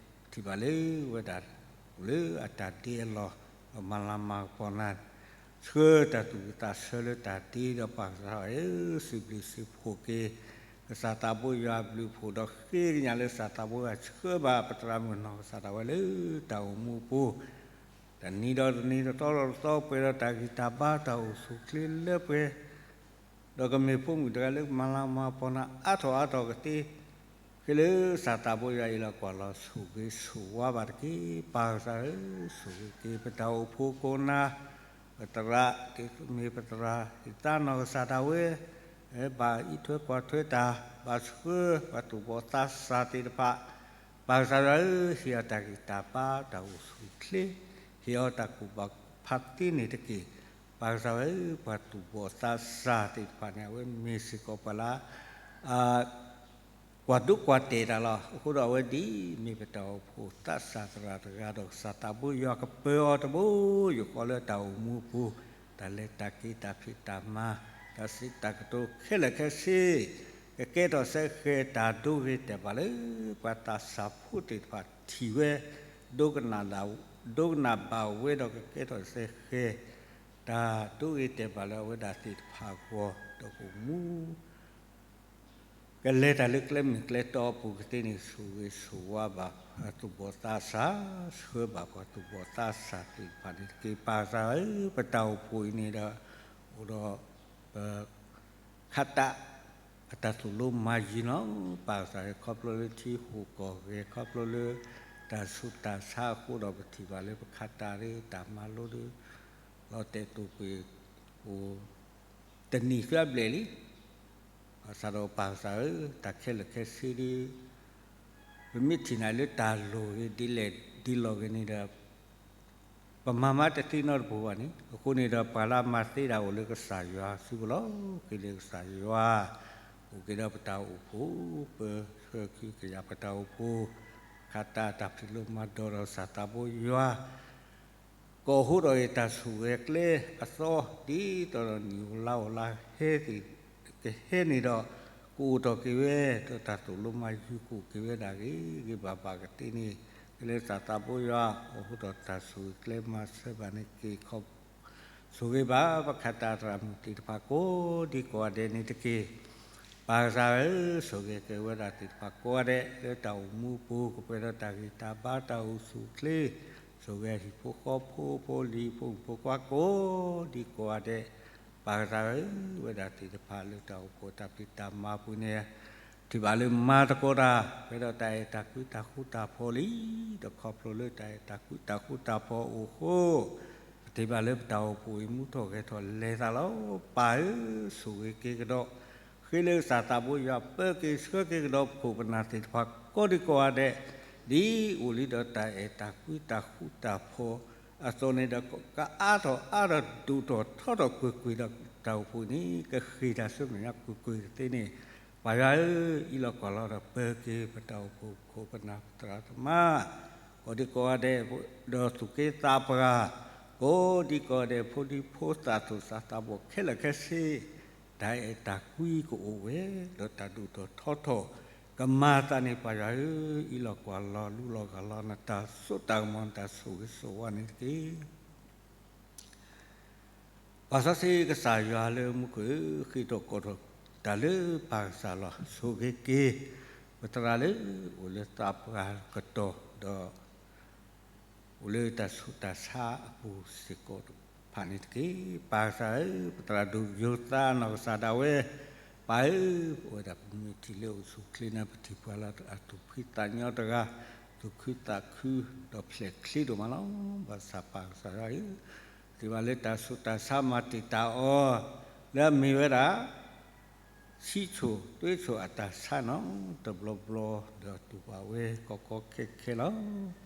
ထံၣ်ဘၣ်လၢဝဲဒၣ် အိၣ်လၢအတၢ်ဒ့အလီၢ်, ဒီးမၤလၤမၤကပီၤနၤ, ဆှၢတၢ်သူၣ်ဝံၣ်သးဆၢလၢတၢ်ဒ့ဒီး ပၢ်ကစၢ်ဧၢ, စံးဘျုးစံးဖှိၣ်က့ၤ ကစၢ်သးဘိယွၤအဘျုးအဖှိၣ် ဒီးဃ့ကညးလၢကစၢ်သးဘိယွၤဆှၢဘၣ်ပသရၣ်မုၣ်နီၢ်ကစၢ်ဒၣ်ဝဲလၢတၢ်အိၣ်မူအပူၤ တနံၤဒီးတနံၤ တသီဒီးတသီ ပှဲၤဒီးတၢ်ဂံၢ်တၢ်ဘါတၢ်အိၣ်ဆူၣ်အိၣ်ချ့လၢပှဲၤ, ဒီးကမ့ၢ်ဖိမုၣ်တဂၤလၢကမၤလၤမၤကပီၤနၤအါထီၣ်အါထီၣ်ကသ့, ဃ့လၢကစၢ်သးဘိယွၤအံၤလီၤ. ကွၢ်လီၤဆိၣ်ဂ့ၤဆိၣ်ဝါဘၣ်တက့ၢ်. ပၢ်ကစၢ်ဧၢ, ဆိၣ်ဂ့ၤက့ၤပတၢ်အိၣ်ဖှိၣ်ကိးနၤ, ပသရၣ်, မ့ၢ်ပသရၣ်သ့ၣ်သၣ်နီၢ်ကစၢ်ဒၣ်ဝဲ ဘၣ်အံးထွဲကွၢ်ထွဲတၢ်, ဘၣ်ဆှၢပှၤသူၣ်ဘီၣ်သးစၢ်သ့ၣ်တဖၣ်, ပၢ်ကစၢ်ယွၤဧၢ, ဟ့ၣ်အီၤတၢ်ဂံၢ်တၢ်ဘါတၢ်အိၣ်ဆူၣ်အိၣ်ချ့, ဟ့ၣ်အီၤတၢ်ကူၣ်ဘၣ်ဖးသ့န့ၣ်တက့ၢ်. ပၢ်ကစၢ်ယွၤဧၢ, ပှၤသူၣ်ဘီၣ်သးစၢ်သ့ၣ်တဖၣ်န့ၣ် အဝဲမ့ၢ်စ့ၢ်ကီးပှၤလၢ အ ကွၢ်ဒိကွၢ်တဲာ်တၢ်လီၤ. အဃိဒီးအဝဲဒ်အမ့ၢ်ပတၢ်အိၣ်ဖှိၣ်သးစၢ်သရၣ်တဂၤဒီး ကစၢ်သးဘိယွၤကပၢၤအီၤတဘိယူၢ်ဃီလၢတၢ်အိၣ်မူအပူၤ, တၢ်လဲၤတၢ်က့ၤတၢ်ဖံးတၢ်မၤ, တၢ်စံးတၢ်ကတိၤခဲလၢာ်ခဲဆ့ ကကဲထီၣ်စဲဃဲၤတၢ်ဒိဂ့ၤတဲာ်ဘၣ်လၢ ပှၤသးစၢ်ဖိသ့ၣ်တဖၣ်ထံၣ်ဝဲ, ဒိကနၣ်ဒၣ်, ဒိကနၣ်ဘၣ်ဝဲဒီးကကဲထီၣ်စဲဃဲၤ တၢ်ဒိဂ့ၤတဲာ်ဘၣ်လၢအဝဲဒၣ်သ့ၣ်တဖၣ်အဂီၢ် ဒီးကအိၣ်မူ ကလဲၤတၢ်လၢကျဲမုၢ်ကျဲတီအပူၤကသ့န့ၣ် ဆိၣ်ဂ့ၤဆိၣ်ဝါဘၣ်ပှၤသူၣ်ဘီၣ်သးစၢ်, ဆှၢဘၣ်ပှၤသူၣ်ဘီၣ်သးစၢ်သ့ၣ်တဖၣ်န့ၣ်တက့ၢ်. ပၢ်ကစၢ်ဧၢ, ပတၢ်အိၣ်ဖှိၣ်အံၤန့ၣ်ဒီး အိၣ်ဒီး ပ ခးတး အတၢ်သိၣ်လိမၤယုၤလီၤ. ပၢ်ကစၢ်ဧၢ, ခီဖျိလၢထံဟူးကီၢ်ဂဲၤ, ခီဖျိလၢတၢ်ဆူးတၢ်ဆါအဃိဒီး ပထံၣ်ဘၣ်လၢပခးတးဒီးတၢ်မၤလိဒီး လီၤတဲာ်တိာ်ကွံာ် အိၣ်တနံၣ်သၢဘျဲၣ်လံ. ဘၣ်ဆၣ်ဒီးပၢ်ကစၢ်ဧၢ, တၢ်ခဲလၢာ်ခဲဆ့ဒီး ပမ့ၢ်ထံၣ်န့ၢ်လၢတၢ်လိၣ်ဂ့ၤဒ်လဲၣ်ဒ်လဲၣ်ဂ့ၤန့ၣ်ဒီး ပမၤမးတသ့နီတပူၤဘၣ်န့ၣ်, အဃိန့ၣ်ဒီး ပှၤလၢအမၤသ့တၢ်အိၣ်လၢကစၢ်ယွၤစုပူၤလီၤ. ဃ့လၢကစၢ်ယွၤ အိၣ်က့ၤဒီးပတၢ်အိၣ်ဖှိၣ်, ပဆှၢခုကယာ်ပတၢ်အိၣ်ဖှိၣ်, ခးတးတၢ်ဖံးလိမၤဒိးဒီးကစၢ်သးဘိယွၤ ကအိၣ်ဟိးထီၣ်က့ၤတၢ်ဆူၣ်ဂဲၤကျဲအသီ ဒ်သိးဒီးနံၣ်အိၣ်လါအိၣ်လါဟဲသ့ၣ်ကဟဲန့ၣ်ဒီး ကအိၣ်ထီၣ်က့ၤဝဲ ဒီးတၢ်သိၣ်လိမၤယုၤကအိၣ်က့ၤဝဲဒၣ်ဂ့ၤဂ့ၤဘၣ်ဘၣ်ကသ့န့ၣ် ကလဲၤကစၢ်သးဘိယွၤ အိၣ်ဟိးထီၣ်တၢ်ဆူၣ်ဂဲၤကျဲမၤစၢၤဘၣ်န့ၣ်က့ၤခီ ဆိၣ်ဂ့ၤဘၣ်ပခးတးသရၣ်မုၣ်သ့ၣ်တဖၣ်ကိးဒံကိးဂၤဒဲးန့ၣ်တက့ၢ်. ပၢ်ကစၢ်ဧၢ, ဆိၣ်ဂ့ၤက့ၤဝဲဒၣ်သ့ၣ်တဖၣ်ကိးဂၤဒဲး လၢတၢ်အိၣ်မူအပူၤ ကပှဲၤဒီးတၢ်ဂံၢ်တၢ်ဘါတၢ်အိၣ်ဆူၣ်အိၣ်ချ့, ဆိၣ်ဂ့ၤဟံၣ်ဖိဃီဖိဖိလံၤဖိမုၣ်ဖိခွါကိးဒံကိးဂၤဒဲး, ပၢ်ကစၢ်ဧၢ, ဝဲဒၣ်သ့ၣ်တဖၣ်လၢတၢ်အိၣ်ဖှိၣ်တၢ်ဖံးတၢ်မၤပူၤန့ၣ် ထံၣ်ဘၣ်လၢမၤသကိးတၢ် ပှဲၤဒီးတၢ်အဲၣ်တၢ်ကွံတၢ်ဃူတၢ်ဖိးလံ, ဒီးခီဖျိလၢတၢ်အဲၣ်တၢ်ကွံတၢ်ဃူတၢ်ဖိးအအိၣ်အဃိ ပထံၣ်ဘၣ်လၢပတၢ်အိၣ်ဖှိၣ်အံၤ မူထီၣ်ဂဲၤထီၣ်လဲၤသးလီၤ. ပၢ်ဧၢ, ဆိၣ်ဂ့ၤက့ၤကဒီး ဃ့လၢကစၢ်သးဘိယွၤ ပၢက့ၤဆှၢက့ၤကဒီး ပခိၣ်ပနၢ်သ့ၣ်တဖၣ်ကိးဒံကိးဂၤဒဲး ဒ်အိၣ်လံဒီးတၢ်အဲၣ်တၢ်ကွံတၢ်ဃူတၢ်ဖိးအသိးန့ၣ်ဒီး ကအါထီၣ်အါထီၣ်ဒိၣ်ထီၣ်ထီထီၣ်ကွ့ၢ်ကွ့ၢ်ဒီးတၢ်အိၣ်ဖှိၣ်န့ၣ် ကဃ့ၢ်တၢ်ဆၢမဲာ်ညါကွ့ၢ်ကွ့ၢ်ကသ့န့ၣ် ပၢ်ယွၤဧၢ, အံးလီၤကွၢ်လီၤဒီးပၢၤက့ၤ ပတၢ်အိၣ်ဖှိၣ်ဖိ ပနၢ်ပသရၣ်သမါ ကိးဒံကိးဂၤဒဲး, ဒီးသူၣ်က့သးပှၢ် ကိးဒံကိးဂၤဒဲး, ဖိဒံဖိသၣ် သူၣ်စၢ်သးဘီၣ်ခဲလၢာ်ခဲဆ့, တၢ်အဲၣ်တၢ်ကွံကအိၣ်ဝဲ, ဒီးတၢ်ဒိၣ်ထီၣ်ထီထီၣ်ကမၤအသးန့ၣ် ပၢ်ယွၤဧၢ, အံးလီၤကွၢ်လီၤ လူလီၤဂၢ်လီၤ နတၢ်စိတၢ်ကမီၤ နတၢ်ဆိၣ်ဂ့ၤဆိၣ်ဝါန့ၣ်တက့ၢ်. ပၢ်စီဆှံကစၢ်ယွၤလၢမူခိၣ်ဧၢ, ဃ့ထီၣ်ကိးထီၣ်တၢ်လၢပၢ်ကစၢ်လီၤ. ဆိၣ်ဂ့ၤက့ၤ ပသရၣ်လၢအိၣ်လၢသးပှၢ်ကတီၢ်ဒီး အိၣ်လၢတၢ်ဆူးတၢ်ဆါအပူၤစ့ၢ်ကီးတဖၣ်န့ၣ်တက့ၢ်. ပၢ်ကစၢ်ဧၢ, ပသရၣ်ဒိၣ်ယိၤသးနီၢ်ကစၢ်ဒၣ်ဝဲ, ပၢ်ဧၢ, ပဝဲဒၣ်ပမ့ၢ်ထံၣ်လၢအိၣ်ဆူၣ်ချ့နၤ ပထံၣ်ပှၤလၢအသူၣ်ဖှံသးညီတဂၤ, သူၣ်ခုသးခု ဒီးဖျဲၣ်ချ့ဒိၣ်မးလီၤ. ဘၣ်ဆၣ်ပၢ်ကစၢ်ယွၤဧၢ, ပထံၣ်ဘၣ်လၢတၢ်ဆူးတၢ်ဆါမၤတံာ်တာ်အီၤ လၢအမ့ၢ်ဝဲဒၣ် ဆံးဆူၣ်သွ့ဆူၣ်အတၢ်ဆါနီၤ တဘျီဘျီ ဒီးတူၢ်ဘၣ်ဝဲကီကီခဲခဲလီၤ.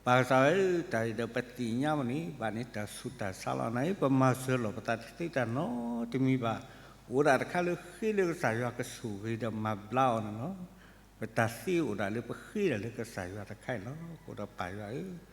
ပၢ်ကစၢ်ဧၢ, တၢ်အံၤဒီးပသ့ၣ်ညါဘၣ်န့ၣ် ဘၣ်န့ၣ်တၢ်ဆူးတၢ်ဆါလီၤ. နအံၤ ပမၤစၢၤလီၤပသးတသ့တၢ်နီတမံၤဘၣ်. အိၣ်ဒၣ်တခါလၢဃ့လၢကစၢ်ယွၤကဆိၣ်ဂ့ၤဒီးမၤဘျါအီၤန့ၣ်လီၤ. ပတၢ်သ့အိၣ်ဒၣ်လၢပဃ့ဒၣ်လၢကစၢ်ယွၤတခါအံၤလီၤ. အဃိဒီးပၢ်ယွၤဧၢ,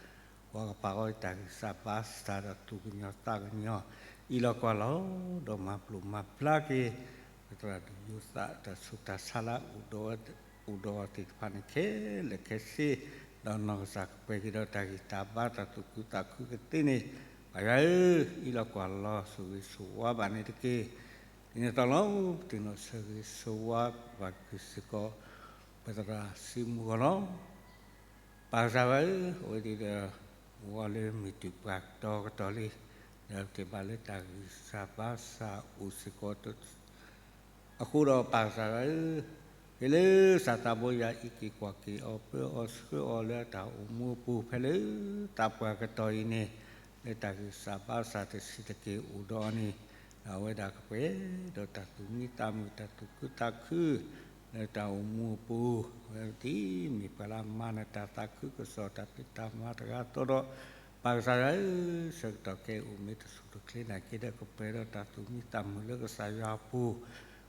ကွၢ်ကပၤအီၤတၢ်ဂံၢ်စၢ်ဘါစၢ်ဒီးသူၣ်ကညီၤသးကညီၤ, အံးလီၤကွၢ်လီၤ ဒီးမၤဘျိးမၤဘျါက့ၤ ပသရၣ်ဒိၣ်ယိၤသးတၢ်ဆူးတၢ်ဆါလၢအအိၣ်ဒီး အိၣ်ဒီးအီၤသ့ၣ်တဖၣ်န့ၣ်ခဲလၢာ်ခဲဆ့, ဒီးနီၢ်ကစၢ်ကပှဲၤက့ၤဒီးတၢ်ဂံၢ်တၢ်ဘါတၢ်သူၣ်ခုသးခုကသ့န့ၣ်, ပၢ်ယွၤဧၢ, အံးလီၤကွၢ်လီၤ ဆိၣ်ဂ့ၤဆိၣ်ဝါဘၣ်န့ၣ်တက့ၢ်. ဒ်န့ၣ်အသိးလီၤ, ပသ့ၣ်နီၣ်ဆိၣ်ဂ့ၤဆိၣ်ဝါဘၣ်က့ၤစ့ၢ်ကီး ပသရၣ်စုမုၢ်ဂီၢ်လီၤ. ပၢ်ကစၢ်ယွၤဧၢ, အဝဲသ့ၣ်ဒီး ဝဲလၢမုၢ်တူာ်ပှၤကတီၤကတီၤလံ, ဒီးပထံၣ်ဘၣ်လၢတၢ်ဂံၢ်စၢ်ဘါစၢ်အိၣ်စ့ၢ်ကီး အဃိဒီးပၢ်ကစၢ်ယွၤဧၢ, ဖဲလၢကစၢ်သးဘိယွၤအံးက့ၤကွၢ်က့ၤအီၤ ပၢအီၤဆှၢအီၤလၢအတၢ်အိၣ်မူအပူၤ ဖဲလၢသးပှၢ်ကတီၢ်အံၤန့ၣ်, လၢတၢ်ဂံၢ်စၢ်ဘါစၢ်တဆံးတက့ၢ်အိၣ်ဒီးအီၤန့ၣ်, ဒီးအဝဲဒၣ်ကပှဲၤဒီးတၢ်သူၣ်မံသးမုာ် တၢ်သူၣ်ခုသးခု လၢတၢ်အိၣ်မူအပူၤ, အဝဲဒၣ်ဒ်မ့ၢ်ပှၤလၢအမၤနၢၤတၢ်သးခုကစီၣ်တၢ်ဖံးတၢ်မၤတဂၤအသိးဒီး, ပၢ်ကစၢ်ယွၤဧၢ, ဆၢကတီၢ်ခဲအံၤအိၣ်မ့ၢ်တဆူၣ်တချ့နာ်က့ဒီး ကပှဲၤဒီးတၢ်သူၣ်မံသးမုာ်လၢကစၢ်ယွၤအပူၤ,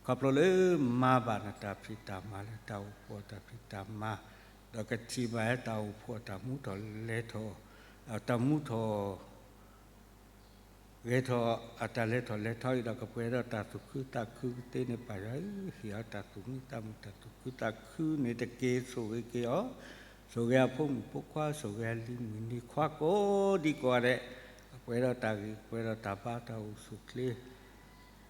ခီဖျိလၢမၤဘၣ်နတၢ်ဖံးတၢ်မၤလၢတၢ်အိၣ်ဖှိၣ်အတၢ်ဖံးတၢ်မၤ, ဒီးကထံၣ်ဘၣ်တၢ်အိၣ်ဖှိၣ်အတၢ်မူထီၣ်လဲၤထီၣ်, တၢ်မူထီၣ် ဂဲၤထီၣ်အတၢ်လဲၤထီၣ်လဲၤထီအံၤဒီး ကပှဲၤဒီးတၢ်သူၣ်ခုသးခုကသ့န့ၣ် ပၢ်ယွၤဧၢ, ဟ့ၣ်အီၤတၢ်သူၣ်မံသးမုာ် တၢ်သူၣ်ခုသးခုန့ၣ်တက့ၢ်. ဆိၣ်ဂ့ၤက့ၤအီၤ, ဆိၣ်ဂ့ၤအဖိမုၣ်ဖိခွါ, ဆိၣ်ဂ့ၤအလံၤမုၣ်လံၤခွါ ကိးဒံကိးဂၤဒဲး, ကပှဲၤဒီးတၢ်ဂံၢ် ကပှဲၤဒီးတၢ်ဘါ တၢ်အိၣ်ဆူၣ်ချ့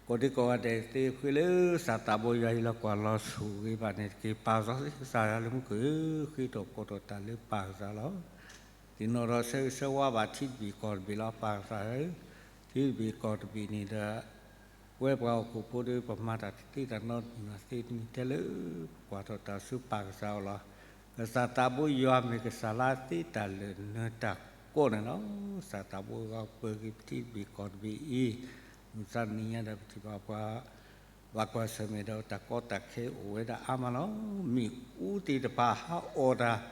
ကိးဒံကိးဂၤဒဲးသ့ ဃ့လၢကစၢ်သးဘိယွၤအံးလီၤကွၢ်လီၤ ဆိၣ်ဂ့ၤဘၣ်န့ၣ်တက့ၢ်. ပၢ်စီဆှံကစၢ်ယွၤလၢမူခိၣ်ဧၢ, ဃ့ထီၣ်ကိးထီၣ်တၢ်လၢပၢ်ကစၢ်လီၤ. သ့ၣ်နီၣ်ဒီးဆၢဂ့ၤဆၢဝါဘၣ်ထံတဘ့ၣ်ကီၢ်တဘ့ၣ်လီၤ. ပၢ်ကစၢ်ဧၢ, ထံတဘ့ၣ်ကီၢ်တဘ့ၣ်န့ၣ်ဒီး ပဝဲပှၤဟီၣ်ခိၣ်ဖိဒီး ပမၤတၢ်တသ့တၢ်နီတမံၤသ့တမံၤထဲလၢ ပကွၢ်ထီၣ်တၢ်ဆူပၢ်ကစၢ်အအိၣ်လီၤ. ကစၢ်သးဘိယွၤမ့ၢ်ကစၢ်လၢသ့တၢ်လၢာ်နၢၤတၢ်ကိးန့ၣ်လီၤ. ကစၢ်သးဘိယွၤပၢၤက့ၤပထံတဘ့ၣ်ကီၢ်တဘ့ၣ်အံၤ, မုၢ်မဆါတနံၤညါဒီး ပထံၣ်ဘၣ်ပှၤ ဘၣ်ကွၢ်ဆၢၣ်မဲာ်ဒီးတၢ်ကီတၢ်ခဲအိၣ်ဝဲဒၣ်အါမးလီၤ. မ့ၣ်အူသ့ၣ်တဖၣ်ဟးအီၣ်တၢ်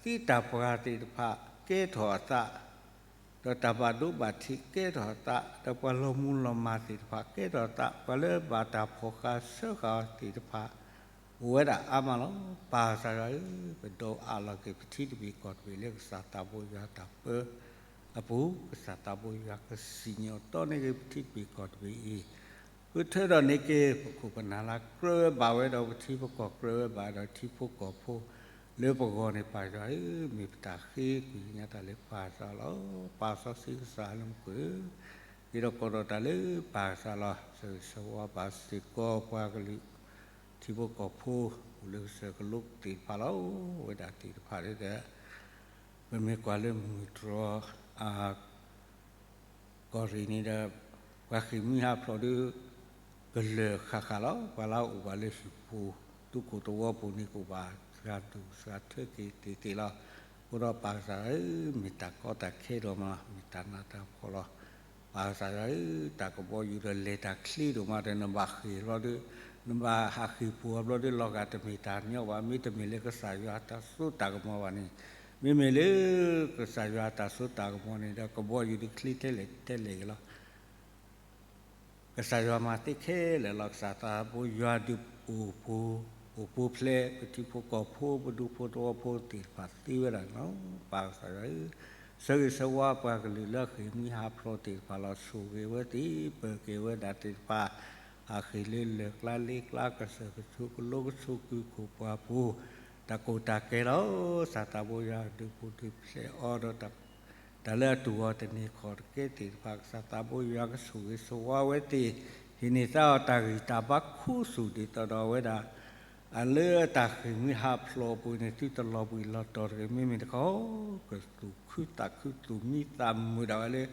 ဒီးတၢ်သံတၢ်ပှၢ်သ့ၣ်တဖၣ်ကဲထီၣ်အသး, ဒီးတၢ်ဘၣ်ဒိဘၣ်ထံးကဲထီၣ်အသး, ဒီးပှၤလီၤမူလီၤမၢ်သ့ၣ်တဖၣ်ကဲထီၣ်အသး, ပှၤလၢဘၣ်တၢ်ဖီၣ်ဃာ်ဆှၢဃာ်အီၤသ့ၣ်တဖၣ် အိၣ်ဝဲဒၣ်အါမးလီၤ. ပၢ်ကစၢ်ယွၤဧၢ, ပဒိးအးလီၤက့ၤပထံတဘ့ၣ်ကီၢ်တဘ့ၣ်လၢကစၢ်သးဘိယွၤတၢ်ပၢအပူၤ, ကစၢ်သးဘိယွၤကစံၣ်ညီၣ်တီန့ၢ်က့ၤပထံတဘ့ၣ်ကီၢ်တဘ့ၣ်အံၤ, ဃုထၢထီၣ်န့ၢ်က့ၤ ပခိၣ်ပနၢ်လၢကြၢးဝဲဘၣ်ဝဲဒီးပထံပကီၢ်, ကြၢးဝဲဘၣ်ဒီးထံဖိကီၢ်ဖိလၢပဂီၢ်န့ၣ် ပၢ်ယွၤဧၢ, မ့ၢ်ပတၢ်ဃ့ကွံာ်ကညးတၢ်လၢပၢ်ကစၢ်လီၤ. ပၢ်စီဆှံကစၢ်လၢမူခိၣ်ဧၢ, ဃ့ထီၣ်ကိးထီၣ်တၢ်လၢပၢ်ကစၢ်လီၤ. ဆၢဂ့ၤဆၢဝါဘၣ်စ့ၢ်ကီးပှၤကလုာ် ထံဖိကီၢ်ဖိ အိၣ်လၢကစၢၢ်ကလိသ့ၣ်တဖၣ်လီၤ. အဝဲဒၣ်သ့ၣ်တဖၣ်ဒီး ပမ့ၢ်ကွၢ်လၢမုၢ်တြီၤ အကီၢ်ရ့ၣ်န့ၣ်ဒီး ပှၤဃ့ၢ်မှံဟးဖျိးဒီး ကလၢာ်ဃၣ်ဃၣ်လီၤ. ပှၤလၢအအိၣ်ဘၣ်လၢဟံၣ်ပူၤ သူခိၣ်သဝီပူၤန့ၣ် ကအိၣ်ဘၣ်စှၤဒူၣ်စှၤထၢက့ၤသ့ၣ်သ့ၣ်လီၤ. အဃိဒီးပၢ်ကစၢ်ဧၢ, မ့ၢ်တၢ်ကီတၢ်ခဲဒိၣ်မးလီၤ, မ့ၢ်တၢ်နးတၢ်ဖှီၣ်လီၤ. ပၢ်ကစၢ်ယွၤဧၢ, တၢ်ကဘီယူၤဒီးလဲၤတၢ်ချ့ဒိၣ်မးဒီး နဘၣ်ဃ့ၢ်ဘျီဒီး နဘၣ်ဟးဃ့ၢ်ပူၤအဘျီဒီး လီၤဂာ်တမ့ၢ်တၢ်ညီဘၣ်, မ့တမ့ၢ်လၢကစၢ်ယွၤအတၢ်စိတၢ်ကမီၤဘၣ်န့ၣ်, မ့မ့ၢ်လၢကစၢ်ယွၤအတၢ်စိတၢ်ကမီၤန့ၣ်ဒီး ကဘီယူၤဒီးချ့ထဲလဲၣ်ထဲလဲၣ်က့ၤလီၤ. ကစၢ်ယွၤမၤသ့ခဲလၢာ်လီၤ. ကစၢ်သးဘိယွၤဒုးအိၣ်ပူၤ, အိၣ်ပူၤဖျဲး ပထံဖိကီၢ်ဖိ ပဒူဖိသဝီဖိသ့ၣ်တဖၣ်သ့ဝဲဒၣ်န့ၣ်လီၤ. ပၢ်ကစၢ်ယွၤဧၢ, ဆၢဂ့ၤဆၢဝါပှၤကလုာ်လၢအဃ့ၢ်မှံဟးဖျိးသ့ၣ်တဖၣ်လီၤ. ဆိၣ်ဂ့ၤဝဲသ့ၣ်, ပၢၤက့ၤဝဲဒၣ်သ့ၣ်တဖၣ် အဃ့ၢ်လၢလၢၢ်ကျါလ့ကျါ ကစၢၢ်ကဆိး ကလိကဆိး ကုၢ်ခိၣ်ပှၢ်ပူၤ တၢ်ကိၢ်တၢ်ဂီၤလီၤ. ကစၢ်သးဘိယွၤဒုးပူၤဒုးဖျဲးအီၤဒီး တၢ်လၢအတူၢ်ဂီၤတန့ၢ်ခီၣ်တကဲသ့ၣ်တဖၣ် ကစၢ်သးဘိယွၤကဆိၣ်ဂ့ၤဆိၣ်ဝါဝဲသ့ၣ်, ဟ့ၣ်န့ၢ်သါအီၤတၢ်ဂံၢ်တၢ်ဘါ ခူသူၣ်ဒ်သိးဒီးအဝဲဒၣ် အလၢတၢ်ဃ့ၢ်မှံဟးဖျိးအပူၤန့ၣ် သုတလီၤဘှံးလီၤတီၤတဂ့ၤ. မ့မ့ၢ်တခီ ကသူၣ်ခုသးခု သူၣ်မံသးမုာ်ဒၣ်ဝဲလၢ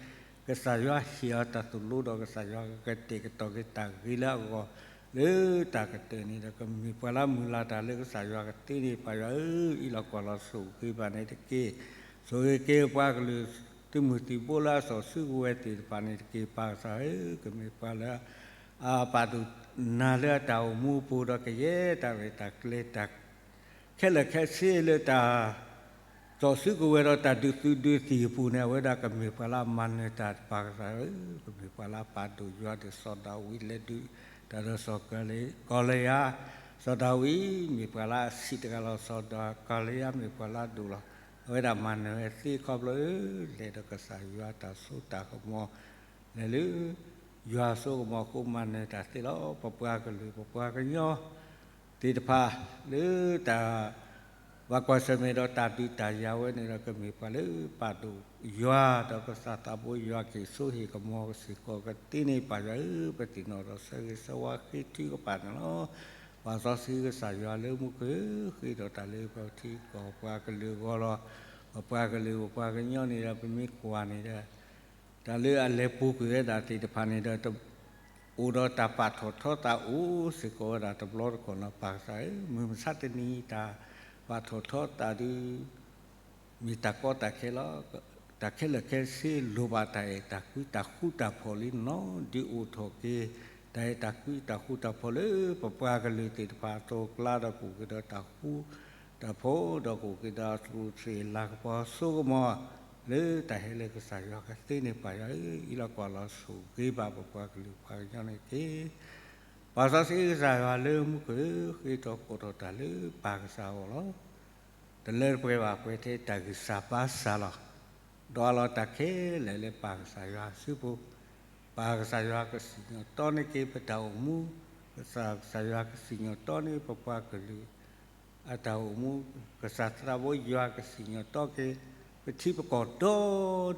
ကစၢ်ယွၤဟ့ၣ်အီၤတၢ်သိၣ်လိဒီး ကစၢ်ယွၤကကတဲာ်ကတီၤက့ၤတၢ်ဂ့ၤလၢအဂီၢ် လၢတၢ်ကတၢၢ်န့ၣ်ဒီး ကမ့ၢ်ပှၤလၢမုၢ်လၢ်တၢ်လၢကစၢ်ယွၤကသ့န့ၣ် ပၢ်ယွၤဧၢ, အံးလီၤကွၢ်လီၤ ဆိၣ်ဂ့ၤဘၣ်န့ၣ်တက့ၢ်. ဆိၣ်ဂ့ၤက့ၤပှၤကလုာ်သုးမုၢ်သံၣ်ဘိလၢအစီၣ်ဆှံကဝဲၤသ့ၣ်တဖၣ်န့ၣ်တက့ၢ်. ပၢ်ကစၢ်ဧၢ, ကမ့ၢ်ပှၤလၢ အပာ်ဒိၣ်နၤလၢအတၢ်အိၣ်မူအပူၤဒီး ကယဲၢ်တၢ်ရဲၣ်တၢ်ကျဲၤတၢ် ခဲလၢာ်ခဲဆ့လၢတၢ် စီၣ်ဆှံကဝဲၤဒီးတၢ်ဒုးသုးဒုးသံၣ်အပူၤန့ၣ် အဝဲဒၣ်ကမ့ၢ်ပှၤလၢအမၤနၢၤတၢ် ပၢ်ကစၢ်ဧၢ, ကမ့ၢ်ပှၤလၢအပာ်ဒိၣ်ယွၤဒီးစီၤဒၤဝံးလဲၤဒုးတၢ်ဒီးစီၤကီၤလယၤ, စီၤဒၤဝံးမ့ၢ်ပှၤလၢအဆံးတဂၤလီၤ. စီၤဒၤ ကီၤလယၤမ့ၢ်ပှၤလၢအဒိၣ်လီၤ. အဝဲဒၣ်မၤနၢၤဝဲသ့ခီဖျိဧၢ, လဲၤဒီးကစၢ်ယွၤတၢ်စိတၢ်ကမီၤ လဲၤလၢ ယွၤအစိကမီၤအဃိ မၤနၢၤတၢ်သ့လီၤ. ပပှၤကလုာ် ပပှၤကညီ သ့ၣ်တဖၣ် လၢတၢ် ဘၣ်ကွၢ်ဆၢၣ်မဲာ်ဒီးတၢ်ဒုးတၢ်ယၤဝဲန့ၣ်ဒီး ကမ့ၢ်ပှၤလၢပာ်ဒိၣ်ယွၤ ဒီးကစၢ်သးဘိယွၤက့ၤစိဟ့ၣ်ကမီၤစ့ၢ်ကီးကသ့န့ၣ် ပၢ်ယွၤဧၢ, ပသ့ၣ်နီၣ်ဒီးဆၢဂ့ၤဆၢဝါဃ့ထုကပၢ်န့ၣ်လီၤ. ပၢ်စီဆှံကစၢ်ယွၤလၢမူခိၣ်ဧၢ, ဃ့ထီၣ်တၢ်လၢပထံကီၢ်ပှၤကလုာ်အဂီၢ်လီၤ. ပပှၤကလုာ် ပပှၤကညီန့ၣ်ဒီး ပမ့ၢ်ကွၢ်န့ၣ်ဒီး တၢ်လၢအလဲၤပူၤကွံာ်ဝဲဒၣ်သ့ၣ်တဖၣ်န့ၣ်ဒီး အိၣ်ဒီးတၢ်ပာ်ထီၣ်ထီသးအိၣ်စ့ၢ်ကီးဝဲဒၣ်တဘျီတခီၣ်လီၤ. ပၢ်ကစၢ်ဧၢ, မုၢ်မဆါတနံၤအံၤ တၢ်ပာ်ထီၣ်ထီသးဒုး မ့ၢ်တၢ်ကီတၢ်ခဲလီၤ. တၢ်ခဲလၢာ်ခဲဆ့လိၣ်ဘၣ်တၢ်အဲၣ်တၢ်ကွံတၢ်ဃူတၢ်ဖိးလံန့ၣ်လီၤ. ဒုးအိၣ်ထီၣ်က့ၤ တၢ်အဲၣ်တၢ်ကွံတၢ်ဃူတၢ်ဖိးလၢပပှၤကလုာ်သ့ၣ်တဖၣ်အသိးအကျါဒီး ကအိၣ်က့ၤဒီးတၢ်ဃူတၢ်ဖိး ဒီးကအိၣ်က့ၤဒီးအသူးအသ့ၣ်လၤကပီၤစိကမီၤ လၢတၢ်ဟဲလၢကစၢ်ယွၤကသ့န့ၣ် ပၢ်ယွၤဧၢ, အံးလီၤကွၢ်လီၤဆိၣ်ဂ့ၤဘၣ်ပပှၤကလုာ်ပှၤကညီန့ၣ်တက့ၢ်. ပၢ်စီဆှံကစၢ်ယွၤလၢမူခိၣ်ဧၢ, ဃ့ထီၣ်ဖီၣ်ထီၣ်တၢ်လၢပၢ်ကစၢ်အဂီၢ်လီၤ. တလၢတပှဲၤဘၣ်ပှဲၤထဲတၢ်ဂံၢ်စၢ်ဘါစၢ်လီၤ. ဒိးအးလီၤတၢ်ခဲလၢာ်လၢပၢ်ကစၢ်ယွၤစုပူၤ, ပၢ်ကစၢ်ယွၤကစံၣ်ညီၣ်တီန့ၢ်က့ၤပတၢ်အိၣ်မူ, ကစၢ် ကစၢ်ယွၤကစံၣ်ညီၣ်တီန့ၢ်ပပှၤကလုာ် အတၢ်အိၣ်မူ, ကစၢ်သးဘိယွၤကစံၣ်ညီၣ်တီက့ၤ ပထံပကီၢ်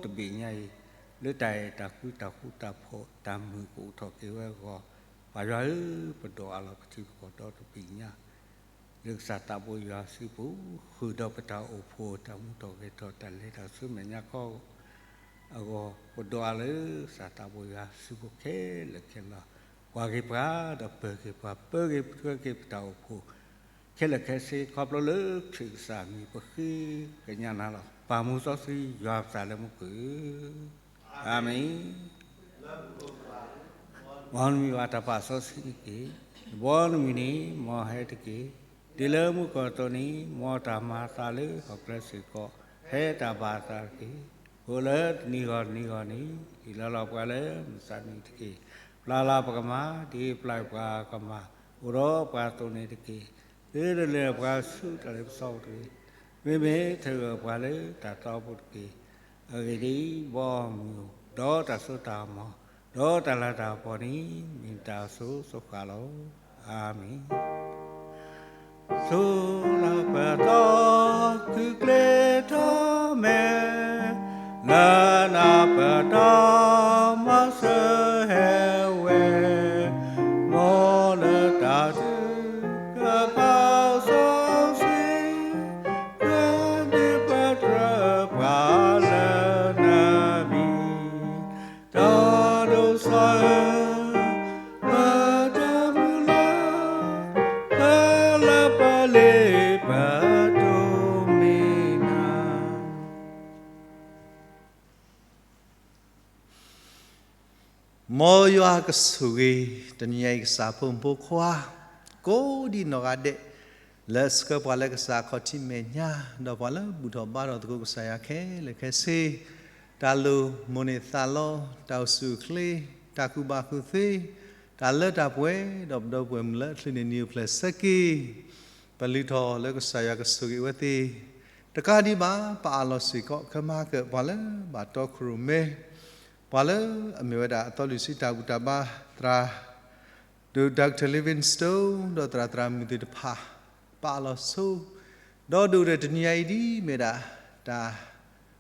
ဒီတဘ့ၣ်ညါအံၤ လၢတၢ်အဲၣ်တၢ်ကွံတၢ်ဃူတၢ်ဖိး တၢ်မုာ်ကအိၣ်ထီၣ်က့ၤဝဲအဂီၢ်, ပၢ်ယွၤဧၢ, ပဒိးအးလီၤပထံပကီၢ်ဒီတဘ့ၣ်ညါ လၢကစၢ်သးဘိယွၤစုပူၤ, ဃုာ်ဒီးပတၢ်အိၣ်ဖှိၣ် တၢ်မူထီၣ်ဂဲၤထီၣ်တၢ်လဲၤတၢ်ဆူမဲာ်ညါခီအဂီၢ်, ပဒိးအးလၢကစၢ်သးဘိယွၤစုပူၤခဲလၢာ်ခဲလီၤ, ကွၢ်က့ၤပှၤဒီးပၢၤက့ၤပှၤ, ပၢက့ၤပထွဲက့ၤပတၢ်အိၣ်ဖှိၣ် ခဲလၢာ်ခဲဆ့ ခီဖျိလၢခရံာ်ကစၢ်အမံၤ ပဃ့ကညးနၤလီၤ. ပၢ်မူစီဆှံယွၤပသးလၢမူခိၣ်ဧၢ, အၤမ့ၣ်. မ်နမံၤဘၣ်တၢ်ပာ်စီဆှံတက့ၢ်. တဘျီနမံၤန့ၣ် မ်ဟဲတက့ၢ်. ဒ်လၢမုၢ်ကီၢ်အသိးန့ၣ် မ်တၢ်မၤအသးလၢဟီၣ်ခိၣ်ချၢစ့ၢ်ကီး ဟဲတၢ်ဘၣ်အသးတက့ၢ်. အိၣ်လၢတနံၤဂီၢ်နံၤဂီၢ်န့ၣ် ဟ့ၣ်လီၤလီၤပှၤလၢမုၢ်ဆါနံၤတက့ၢ်. ပျၢ်လၢပကမၤ ဒ်ပျၢ်ပှၤကမၤ အိၣ်ဒီးပှၤအသိးန့ၣ်တက့ၢ်. သုတလဲၤပှၤဆူတၢ်လ့ပစီပူၤတဂ့ၤ. မ့မ့ၢ်ထုးဂၢၢ်ပှၤလၢတၢ်သီပူၤတက့ၢ်. အဂ့ၢ်ဒ်အံၤ, ဘီမုၢ်ဒီးတၢ်စိတၢ်ကမီၤ ဒီးတၢ်လၤတၢ်ကပီၤန့ၣ် မ့ၢ်တၢ်အစိၤစိၤဃၣ်လီၤ. အၤမ့ၣ်. ဆိၣ်လၢပသီ ခုၣ်ကျ့ထီၣ်မဲာ်, လၢနၤပဒီမါစၢၤဟဲဝဲ, မ်လၢတၢ်ထုကဖၣ်စီဆှံ ဃ့ဒုးပတြၢၤပှၤလၢနမံၤ, တၢ်ဒိးစၢၤ ပတၢ်မုၢ်လၢ် ဖဲလၢပလ့ပတိၢ်မံၤနၤ. မ်ယွၤကဆိၣ်ဂ့ၤ တနံၤအံၤကစၢ်ဖိမုၣ်ဖိခွါ ကိးဒံနီၢ်ဂၤဒဲး လၢအဆှၢပှၤလၢကစၢ်အခီၣ်ထံးမဲာ်ညါ ဒီးပှၤလၢဘူၣ်ထီၣ်ဘါထီၣ်သကိးကစၢ်ယွၤခဲလၢာ်ခဲဆ့, တၢ်လိၣ်မိၣ်န့ၢ်သးလီ, တၢ်အိၣ်ဆူၣ်အိၣ်ချ့, တၢ်ကူၣ်ဘၣ်ကူၣ်သ့ တၢ်လၢတၢ်ပှဲၤ ဒီးပဒီပုၢ်ဝဲၢ်မုၣ်လၢအချုးန့ၣ် နံၤအိၣ်ဖျဲၣ်ဆၢက့ၤ ပလုၢ်ထီၣ်လၢကစၢ်ယွၤကဆိၣ်ဂ့ၤဝဲသ့ၣ် တကးဒံးဘၣ် ပအးလီၤစ့ၢ်ကီး ကမၤကၢၣ်ပှၤလၢဘၣ်တီခိၣ်ရိၣ်မဲ ပှၤလၢအမ့ၢ်ဝဲဒၣ်အသီလွံၢ်ဆံတၢ်ဘူၣ်တၢ်ဘါ သရၣ် ဒိၣ် Doctor Livingstone ဒီးသရၣ်သရၣ်မုၣ်သ့ၣ်တဖၣ် ပအးလီၤဆိ ဒီးဒိၣ်ကတၢၢ်တနံၤအံၤဒ်မ့ၢ်ဒၣ် တၢ်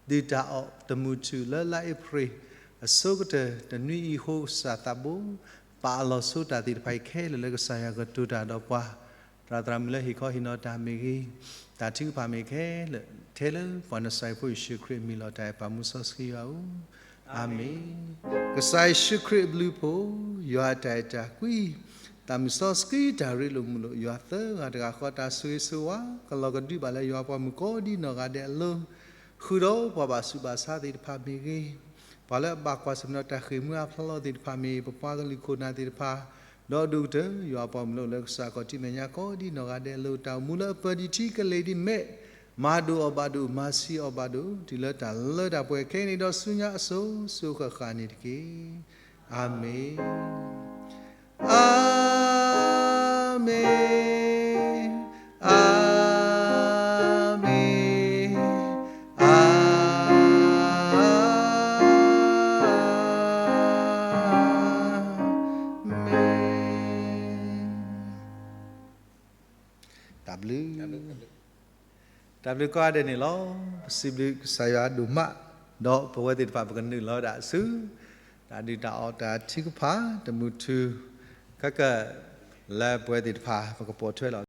ဒုၣ်တၢ်အီၣ်တမုၢ်ထူၣ်လၢလါအ့ဖြ့ၣ် အဆိကတၢၢ်တနွံအံၤအဃိ ကစၢ်သးဘိ ပအးလီၤဆိတၢ်သ့ၣ်တဖၣ်အံၤခဲလၢာ်လၢကစၢ်ယွၤကတိၤတၢ်ဒီးပှၤ သရၣ်သရၣ်မုၣ်လၢဟ့ၣ်ခီဟ့ၣ်နီၤတၢ်မ့ၢ်ဂ့ၤ တၢ်ထုကဖၣ်မ့ၢ်ခဲလၢာ် ထဲလၢပှၤနစၤရ့းဖိယ့ၣ်ၡူးခရံာ်အမံၤလီၤ တၢ်အဲၣ်ပာ်မူစီဆှံယွၤဧၢ, အၤမ့ၣ်. ကစၢ်ယ့ၣ်ၡူးခရံာ်အဘျုးအဖှိၣ်, ယွၤအတၢ်အဲၣ်တၢ်ကွံ, တၢ်မုၢ်စီဆှံတၢ်ရ့လိာ်မုာ်လိာ် ယွၤသၢဂၤတဂၤဃီ တၢ်ဆိၣ်ဂ့ၤဆိၣ်ဝါ ကလီၤကဒုးဘၣ်လၢယွၤပှၤမုၣ်ကိးဒ်နီၢ်ဂၤဒဲးအလိၤ, ဃုာ်ဒီးပှၤဘၣ်ဆူးဘၣ်ဆါသ့ၣ်တဖၣ်မ့ၢ်ဂ့ၤ, ပှၤလၢအဘၣ်ကွၢ်ဆၢၣ်မဲာ်ဒီးတၢ်ဃ့ၢ်မှံဟးဖျိးလိာ်သ့ၣ်တဖၣ်မ့ၢ်ဂ့ၤ, ပပှၤကလုာ်ခိၣ်နၢ်သ့ၣ်တဖၣ်, ဒီးဒိၣ်ကတၢၢ် ယွၤပှၤမုၣ်လၢအိၣ်လၢကစၢ်ခီၣ်ထံးမဲာ်ညါကိးဒ်နီၢ်ဂၤဒဲးအလိၤ တၢ်အိၣ်မူလၢအပၢၤဒံးထံကလ့ၤဒ်မဲး, မၤဒိၣ်အီၣ်ဘၣ်ဒိၣ် မၤဆံးအီၣ်ဘၣ်ဒိၣ် တုၤလၢတၢ်လၢတၢ်ပှဲၤခဲအံၤန့ၣ် ဒီးဆူညါအစိၤစိၤဃၣ်ဃၣ်န့ၣ်တက့ၢ်. အၤမ့ၣ်, အၤမ့ၣ်, အၤမ့ၣ်, အၤမ့ၣ်. တၢ်ဘျုး, တၢ်ဘျုးကိးဂၤဒဲးန့ၣ်လီၤ. ပစံးဘျုးကစၢ်ယွၤဒိၣ်မး, ဒီးပဝဲသ့ၣ်တဖၣ်ပကနုာ်လီၤဝဲဒၣ်ဆူ တၢ်ဒုၣ်တၢ်အီၣ်တၢ်ထုကဖၣ် တမုၢ်ထူၣ် ခဲကၢၣ် လၢပဝဲသ့ၣ်တဖၣ် ပကပိာ်ထွဲလီၤ.